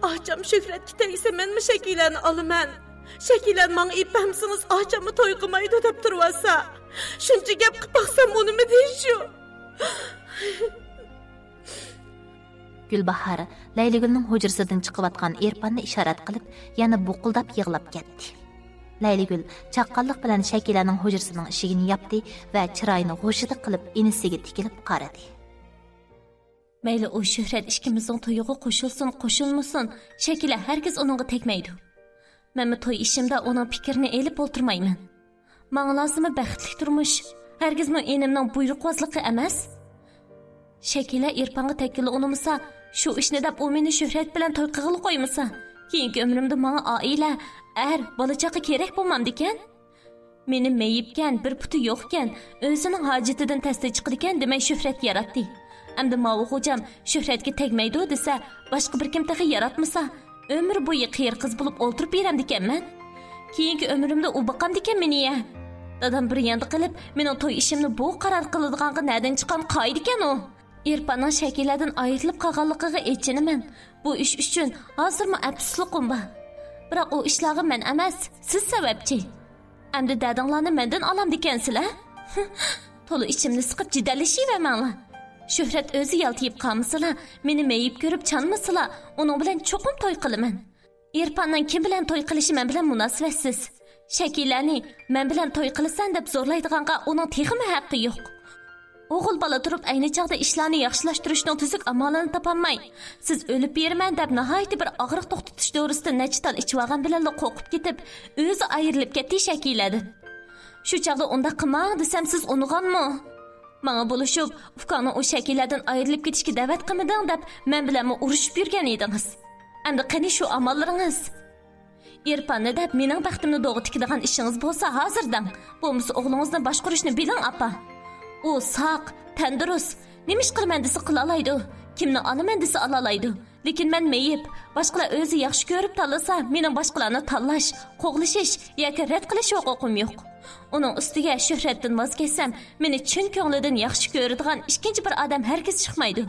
ئاچام شۆھرەتكە تەگسە مەنمۇ شەكىلەنى ئالىمەن. شەكىلەن ماڭا ئېپەمسىڭىز ئاچاممۇ توي قىلمايدۇ دەپ تۇرۇۋالسا. شۇنچە گەپ قىلىپ باقسام ئۇنىمۇ دېيىشۇ. گۈلباھار لەيلىگۈلنىڭ ھۇجرىسىدىن چىقىۋاتقان ئېرپاننى ئىشارەت قىلىپ، يەنە بۇقۇلداپ يىغلاپ كەتتى. لەيلىگۈل چاققانلىق بىلەن شەكىلەنىڭ ھۇجرىسىنىڭ ئىشىكىنى ياپتى ۋە چىرايىنى غۇژژىدە قىلىپ ئىنىسىگە تىكىلىپ قارىدى. مەيلى ئۇ شۆھرەت ئىككىمىزنىڭ تويىغا قوشۇلسۇن، قوشۇلمىسۇن، شەكىلە ھەرگىز ئۇنىڭغا تەگمەيدۇ. مەنمۇ توي ئىشىمدا ئۇنىڭ پىكرىنى ئېلىپ ئولتۇرمايمەن. ماڭا لازىمى بەختلىك تۇرمۇش، ھەرگىزمۇ ئىنىمنىڭ بۇيرۇقۋازلىقى ئەمەس. شەكىلە ئېرپانغا تەگكىلى ئۇنىمىسا، شۇ ئىشنى دەپ ئۇ مېنى شۆھرەت بىلەن توي قىلغىلى قويمىسا، كېيىنكى ئۆمرۈمدە ماڭا ئائىلە، ئەر، بالا-چاقا كېرەك بولمامدىكەن؟ مېنى مېيىپكەن، بىر پۇتى يوقكەن، ئۆزىنىڭ ھاجىتىدىن تەستە چىقىدىكەن دېمەي شۆھرەت ياراتتى. ئەمدى ماۋۇ خوجام شۆھرەتكە تەگمەيدۇ دېسە، باشقا بىر كىم تېخى ياراتمىسا، ئۆمۈر بويى قېرى قىز بولۇپ ئولتۇرۇپ بېرەمدىكەنمەن؟ كېيىنكى ئۆمرۈمدە ئۇ باقامدىكەن مېنى يە؟ دادام بىر ياندا قېلىپ، مېنىڭ توي ئىشىمنى بۇ قارار قىلىدىغانغا نەدىن چىققان قايىدىكەن ئۇ؟ ئېرپاننىڭ شەكىلەدىن ئايرىلىپ قالغانلىقىغا ئېچىنىمەن. بۇ ئىش ئۈچۈن ھازىرمۇ ئەپسۇسلۇقۇم بار. بىراق ئۇ ئىشلارغا مەن ئەمەس، سىز سەۋەبچى. ئەمدى دەردىڭلارنى مەندىن ئالامدىكەنسىلەر؟ تولا ئىچىمنى سىقىپ جېدەللىشىۋەرمەڭلار. شۆھرەت ئۆزى يالتىيىپ قالمىسىلا، مېنى مېيىپ كۆرۈپ چانمىسىلا، ئۇنىڭ بىلەن چوقۇم توي قىلىمەن. ئېرپاننىڭ كىم بىلەن توي قىلىشى مەن بىلەن مۇناسىۋەتسىز. شەكىلەنى مەن بىلەن توي قىلىسەن دەپ زورلايدىغانغا ئۇنىڭ تېخىمۇ ھەققى يوق. ئوغۇل بالا تۇرۇپ ئەينى چاغدا ئىشلارنى ياخشىلاشتۇرۇشنىڭ تۈزۈك ئامالىنى تاپالماي، سىز ئۆلۈپ بېرىمەن دەپ ناھايىتى بىر ئاغرىق توختىتىش دورىسىدىن نەچچە تال ئىچىۋالغان بىلەنلا قورقۇپ كېتىپ، ئۆزى ئايرىلىپ كەتتى شەكىلەدىن. شۇ چاغدا ئۇنداق قىلماڭ دېسەم سىز ئۇنىغانمۇ؟ ماڭا بولۇشۇپ، ئۇكاڭنىڭ ئۇ شەكىلەردىن ئايرىلىپ كېتىشكە دەۋەت قىلمىدىڭ دەپ مەن بىلەنمۇ ئۇرۇشۇپ يۈرگەن ئىدىڭىز. ئەمدى قېنى شۇ ئاماللىرىڭىز؟ ئېرپاننى دەپ مېنىڭ بەختىمنى دوغا تىكىدىغان ئىشىڭىز بولسا ھازىر دەڭ. بولمىسا ئوغلىڭىزنى باشقۇرۇشنى بىلىڭ، ئاپا. ئۇ ساق، تەندۇرۇست. نېمە ئىش قىلىمەن دېسە قىلالايدۇ. كىمنى ئالىمەن دېسە ئالالايدۇ. لېكىن مەن مېيىپ، باشقىلار ئۆزى ياخشى كۆرۈپ تاللىسا، مېنىڭ باشقىلارنى تاللاش، قوغلىشىش ياكى رەت قىلىش ھوقۇقۇم يوق. ئۇنىڭ ئۈستىگە شۆھرەتتىن ۋاز كەچسەم، مېنى چىن كۆڭلىدىن ياخشى كۆرىدىغان ئىككىنچى بىر ئادەم ھەرگىز چىقمايدۇ.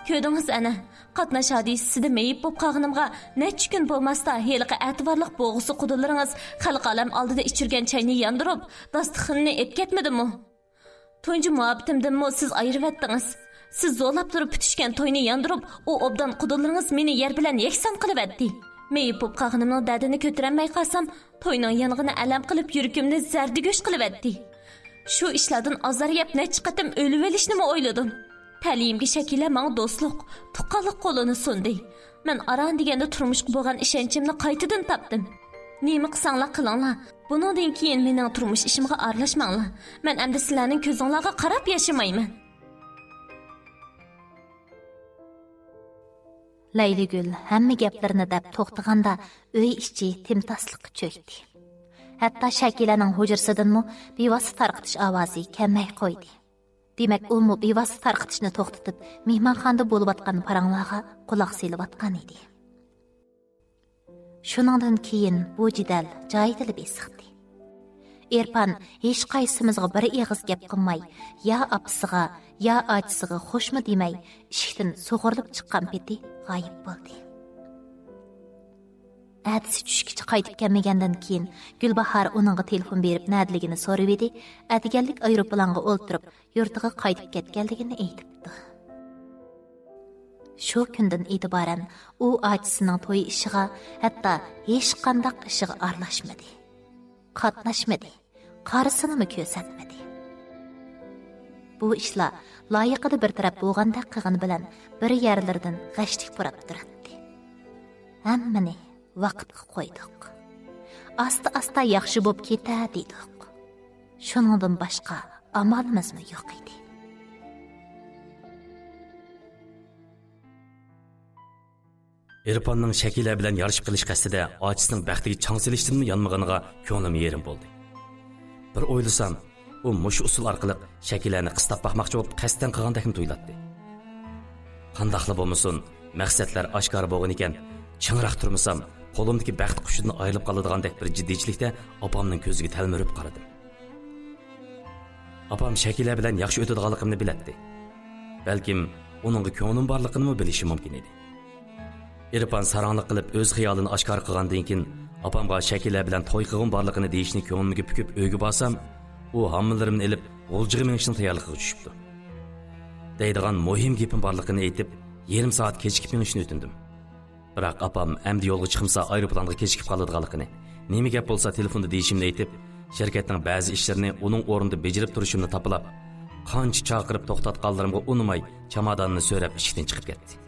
كۆردىڭىز ئەنە، قاتناش ھادىسىسىدە مېيىپ بولۇپ قالغىنىمغا نەچچە كۈن بولماستا، ھېلىقى ئەتىۋارلىق بوغۇسى قۇدىلىرىڭىز خەلقى ئالەم ئالدىدا ئىچۈرگەن چاينى ياندۇرۇپ، داستىخىنىنى ئېلىپ كەتمىدىمۇ؟ تۇنجى مۇھەببىتىمدىنمۇ سىز ئايرىۋەتتىڭىز. سىز زورلاپ تۇرۇپ پۈتۈشكەن توينى ياندۇرۇپ، ئۇ ئوبدان قۇدىلىرىڭىز مېنى يەر بىلەن يەكسان قىلىۋەتتى. مېيىپ بولۇپ قالغىنىمنىڭ دەردىنى كۆتۈرەلمەي قالسام، توينىڭ يانغىنى ئەلەم قىلىپ، يۈرىكىمنى زەردىگۆش قىلىۋەتتى. شۇ ئىشلاردىن ئازار يەپ، نەچچە قېتىم ئۆلۈۋېلىشنىمۇ ئويلىدىم. تەلىيىمگە شەكىلە ماڭا دوستلۇق، تۇغقانلىق قولىنى سۇندى. مەن ئاران دېگەندە تۇرمۇشقا بولغان ئىشەنچىمنى قايتىدىن تاپتىم. نېمە قىلساڭلار قىلىڭلار، بۇنىڭدىن كېيىن مېنىڭ تۇرمۇش ئىشىمغا ئارىلاشماڭلار. مەن ئەمدى سىلەرنىڭ كۆزۈڭلارغا قاراپ ياشىمايمەن. لەيلىگۈل ھەممە گەپلىرىنى دەپ توختىغاندا، ئۆي ئىچى تىمتاسلىققا چۆكتى. ھەتتا شەكىلەنىڭ ھۇجرىسىدىنمۇ بىۋاسىتە تارقىتىش ئاۋازى كەلمەي قويدى. دېمەك، ئۇمۇ بىۋاسىتە تارقىتىشنى توختىتىپ، مېھمانخانىدا بولۇۋاتقان پاراڭلارغا قۇلاق سېلىۋاتقان ئىدى. شۇنىڭدىن كېيىن بۇ جېدەل جايىدىلا بېسىقتى. ئېرپان ھېچقايسىمىزغا بىر ئېغىز گەپ قىلماي، يا ئاپىسىغا، يا ئاچىسىغا خوشمۇ دېمەي، ئىشىكتىن سۇغۇرۇلۇپ چىققان پېتى غايىب بولدى. ئەتىسى چۈشكىچە قايتىپ كەلمىگەندىن كېيىن، گۈلباھار ئۇنىڭغا تېلېفون بېرىپ، نەدىلىكىنى سورىۋىدى، ئەتىگەنلىك ئايروپىلانغا ئولتۇرۇپ، يۇرتىغا قايتىپ كەتكەنلىكىنى ئېيتىپتۇ. شۇ كۈندىن ئېتىبارەن ئۇ ئاچىسىنىڭ توي ئىشىغا، ھەتتا ھېچقانداق ئىشىغا ئارىلاشمىدى. قاتناشمىدى. قارىسىنىمۇ كۆرسەتمىدى. بۇ ئىشلار لايىقىدا بىر تەرەپ بولغاندەك قىلغىنى بىلەن بىر يەرلىرىدىن غەشلىك پۇراپ تۇراتتى. ھەممىنى ۋاقىتقا قويدۇق. ئاستا-ئاستا ياخشى بوپ كېتە دېدۇق. شۇنىڭدىن باشقا ئامالىمىزمۇ يوق ئىدى. ئېرپاننىڭ شەكىلە بىلەن يارىشىپ قېلىش قەستىدە ئاچىسىنىڭ بەختىگە چاڭ سېلىشتىنمۇ يانمىغىنىغا كۆڭلۈم يېرىم بولدى. بىر ئويلىسام، ئۇ مۇشۇ ئۇسۇل ئارقىلىق شەكىلەنى قىستاپ باقماقچى بولۇپ قەستەن قىلغاندەكمۇ تۇيۇلاتتى. قانداقلا بولمىسۇن، مەقسەتلەر ئاشكارا بولغىنىكەن، چىڭراق تۇرمىسام، قولۇمدىكى بەخت قۇشىدىن ئايرىلىپ قالىدىغاندەك بىر جىددىيچىلىكتە ئاپامنىڭ كۆزىگە تەلمۈرۈپ قارىدىم. ئاپام شەكىلە بىلەن ياخشى ئۆتىدىغانلىقىمنى بىلەتتى. بەلكىم ئۇنىڭغا كۆڭلۈم بارلىقىنىمۇ بىلىشى مۇمكىن ئىدى. ئېرپان ساراڭلىق قىلىپ ئۆز خىيالىنى ئاشكارا قىلغاندىن كېيىن، ئاپامغا شەكىلە بىلەن توي قىلغۇم بارلىقىنى دېيىشنى كۆڭلۈمگە پۈكۈپ ئۆيگە بارسام، ئۇ ھاممىلىرىمنى ئېلىپ غۇلجىغا مېڭىشنىڭ تەييارلىقىغا چۈشۈپتۇ. دەيدىغان مۇھىم گېپىم بارلىقىنى ئېيتىپ، يېرىم سائەت كېچىكىپ مېڭىشنى ئۆتۈندۈم. بىراق ئاپام ئەمدى يولغا چىقمىسا ئايروپىلانغا كېچىكىپ قالىدىغانلىقىنى، نېمە گەپ بولسا تېلېفوندا دېيىشىمنى ئېيتىپ، شىركەتنىڭ بەزى ئىشلىرىنى ئۇنىڭ ئورنىدا بېجىرىپ تۇرۇشۇمنى تاپىلاپ، قانچە چاقىرىپ توختاتقانلىرىمغا ئۇنىماي، چاماداننى سۆرەپ ئىشىكتىن چىقىپ كەتتى.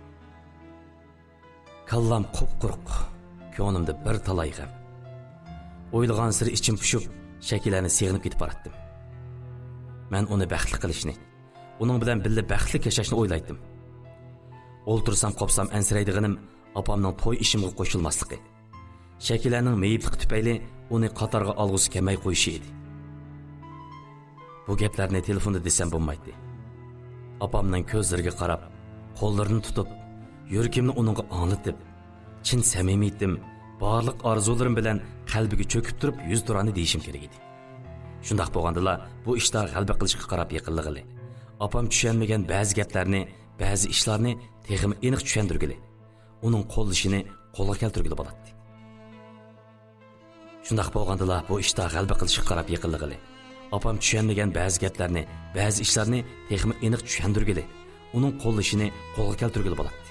كاللام قۇپقۇرۇق، كۆڭلۈمدە بىر تالاي غەم. ئويلىغانسېرى ئىچىم پۇشۇپ، شەكىلەنى سېغىنىپ كېتىپ باراتتىم. مەن ئۇنى بەختلىك قىلىشنى، ئۇنىڭ بىلەن بىللە بەختلىك ياشاشنى ئويلايتتىم. ئولتۇرسام، قوپسام ئەنسىرەيدىغىنىم ئاپامنىڭ توي ئىشىمغا قوشۇلماسلىقى، شەكىلەنىڭ مېيىپلىقى تۈپەيلى ئۇنى قاتارغا ئالغۇسى كەلمەي قويۇشى ئىدى. بۇ گەپلەرنى تېلېفوندا دېسەم بولمايتتى. ئاپامنىڭ كۆزلىرىگە قاراپ، قوللىرىنى تۇتۇپ، يۈرىكىمنى ئۇنىڭغا ئاڭلىتىپ، چىن سەمىمىيىتىم، بارلىق ئارزۇلىرىم بىلەن قەلبىگە چۆكۈپ تۇرۇپ يۈز تۇرانى دېيىشىم كېرەك ئىدى. شۇنداق بولغاندىلا، بۇ ئىشتا غەلىبە قىلىشقا قاراپ يېقىنلىغىلى، ئاپام چۈشەنمىگەن بەزى گەپلەرنى، بەزى ئىشلارنى تېخىمۇ ئېنىق چۈشەندۈرگىلى، ئۇنىڭ قوللىشىنى قولغا كەلتۈرگىلى بولاتتى. شۇنداق بولغاندىلا، بۇ ئىشتا غەلىبە قىلىشقا قاراپ يېقىنلىغىلى، ئاپام چۈشەنمىگەن بەزى گەپلەرنى، بەزى ئىشلارنى تېخىمۇ ئېنىق چۈشەندۈرگىلى، ئۇنىڭ قوللىشىنى قولغا كەلتۈرگىلى بولاتتى.